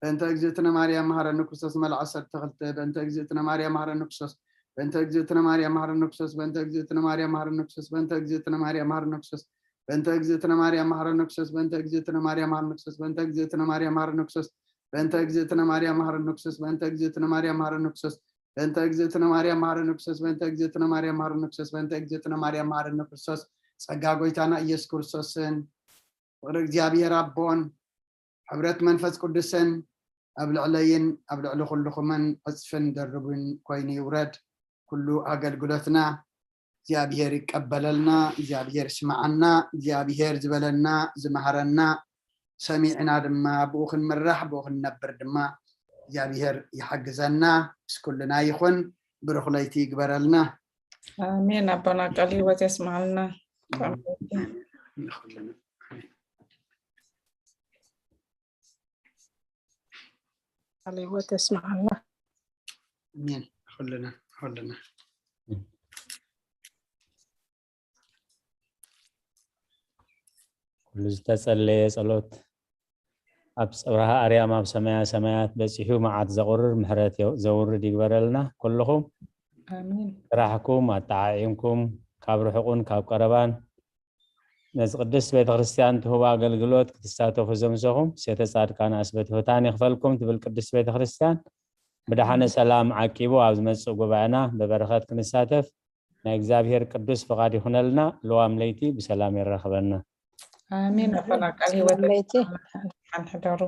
በእንተ እግዝእትነ ማርያም መሐረነ ክርስቶስ መልዓ ዓሰርተ ክልተ። በእንተ እግዝእትነ ማርያም መሐረነ ክርስቶስ። በእንተ እግዝእትነ ማርያም መሐረነ ክርስቶስ። በእንተ እግዝእትነ ማርያም መሐረነ ክርስቶስ። በእንተ እግዝእትነ ማርያም መሐረነ ክርስቶስ። በእንተ እግዝእትነ ማርያም መሐረነ ክርስቶስ። በእንተ እግዝእትነ ማርያም መሐረነ ክርስቶስ። በእንተ እግዝእትነ ማርያም መሐረነ ክርስቶስ። በእንተ እግዝእትነ ማርያም መሐረነ ክርስቶስ። በእንተ እግዝእትነ ማርያም መሐረነ ክርስቶስ። በእንተ እግዝእትነ ማርያም መሐረነ ክርስቶስ። በእንተ እግዝእትነ ማርያም መሐረነ ክርስቶስ። በእንተ እግዝእትነ ማርያም መሐረነ ክርስቶስ። ጸጋ ጎይታና ኢየሱስ ክርስቶስን ፍቕሪ እግዚኣብሔር ኣቦን ሕብረት መንፈስ ቅዱስን ኣብ ልዕለይን ኣብ ልዕሊ ኩልኹምን ዕጽፍን ደርብን ኮይኑ ይውረድ። ኩሉ ኣገልግሎትና እግዚኣብሔር ይቀበለልና፣ እግዚኣብሔር ይስምዓና፣ እግዚኣብሔር ዝበለና ዝመሃረና ሰሚዕና ድማ ብኡ ክንምራሕ ብኡ ክንነብር ድማ እግዚኣብሔር ይሓግዘና። ምስ ኩልና ይኹን። ብሩኽ ለይቲ ይግበረልና። ኣሜን። ኣቦና ቃል ህይወት የስምዓልና። ንኹልና። ቃል ህይወት የስምዓልና። ኣሜን። ኩልና ኩልና ኩሉ ዝተጸለየ ጸሎት ኣብ ጽባሕ ኣርያም ኣብ ሰማያ ሰማያት በጺሑ መዓት ዘቑርር ምሕረት የው- ዘውርድ ይግበረልና። ኩልኹም ኣሜን። ስራሕኩም ኣጠዓዒምኩም ካብ ርሑቕን ካብ ቀረባን ነዚ ቅድስት ቤተክርስትያን ትህቦ ኣገልግሎት ክትሳተፉ ዘምሰኹም ሴተ ጻድቃን ኣስበትሁታን ይኽፈልኩም ትብል ቅድስት ቤተክርስትያን ብደሓነ ሰላም ዓቂቡ ኣብ ዝመጽእ ጉባኤና ብበረኸት ክንሳተፍ ናይ እግዚኣብሔር ቅዱስ ፍቓድ ይኹነልና። ልዋም ለይቲ ብሰላም የራኽበና። ኣሜን። ኣቦና ቃል ህይወት ለይቲ ሓንሕደሩ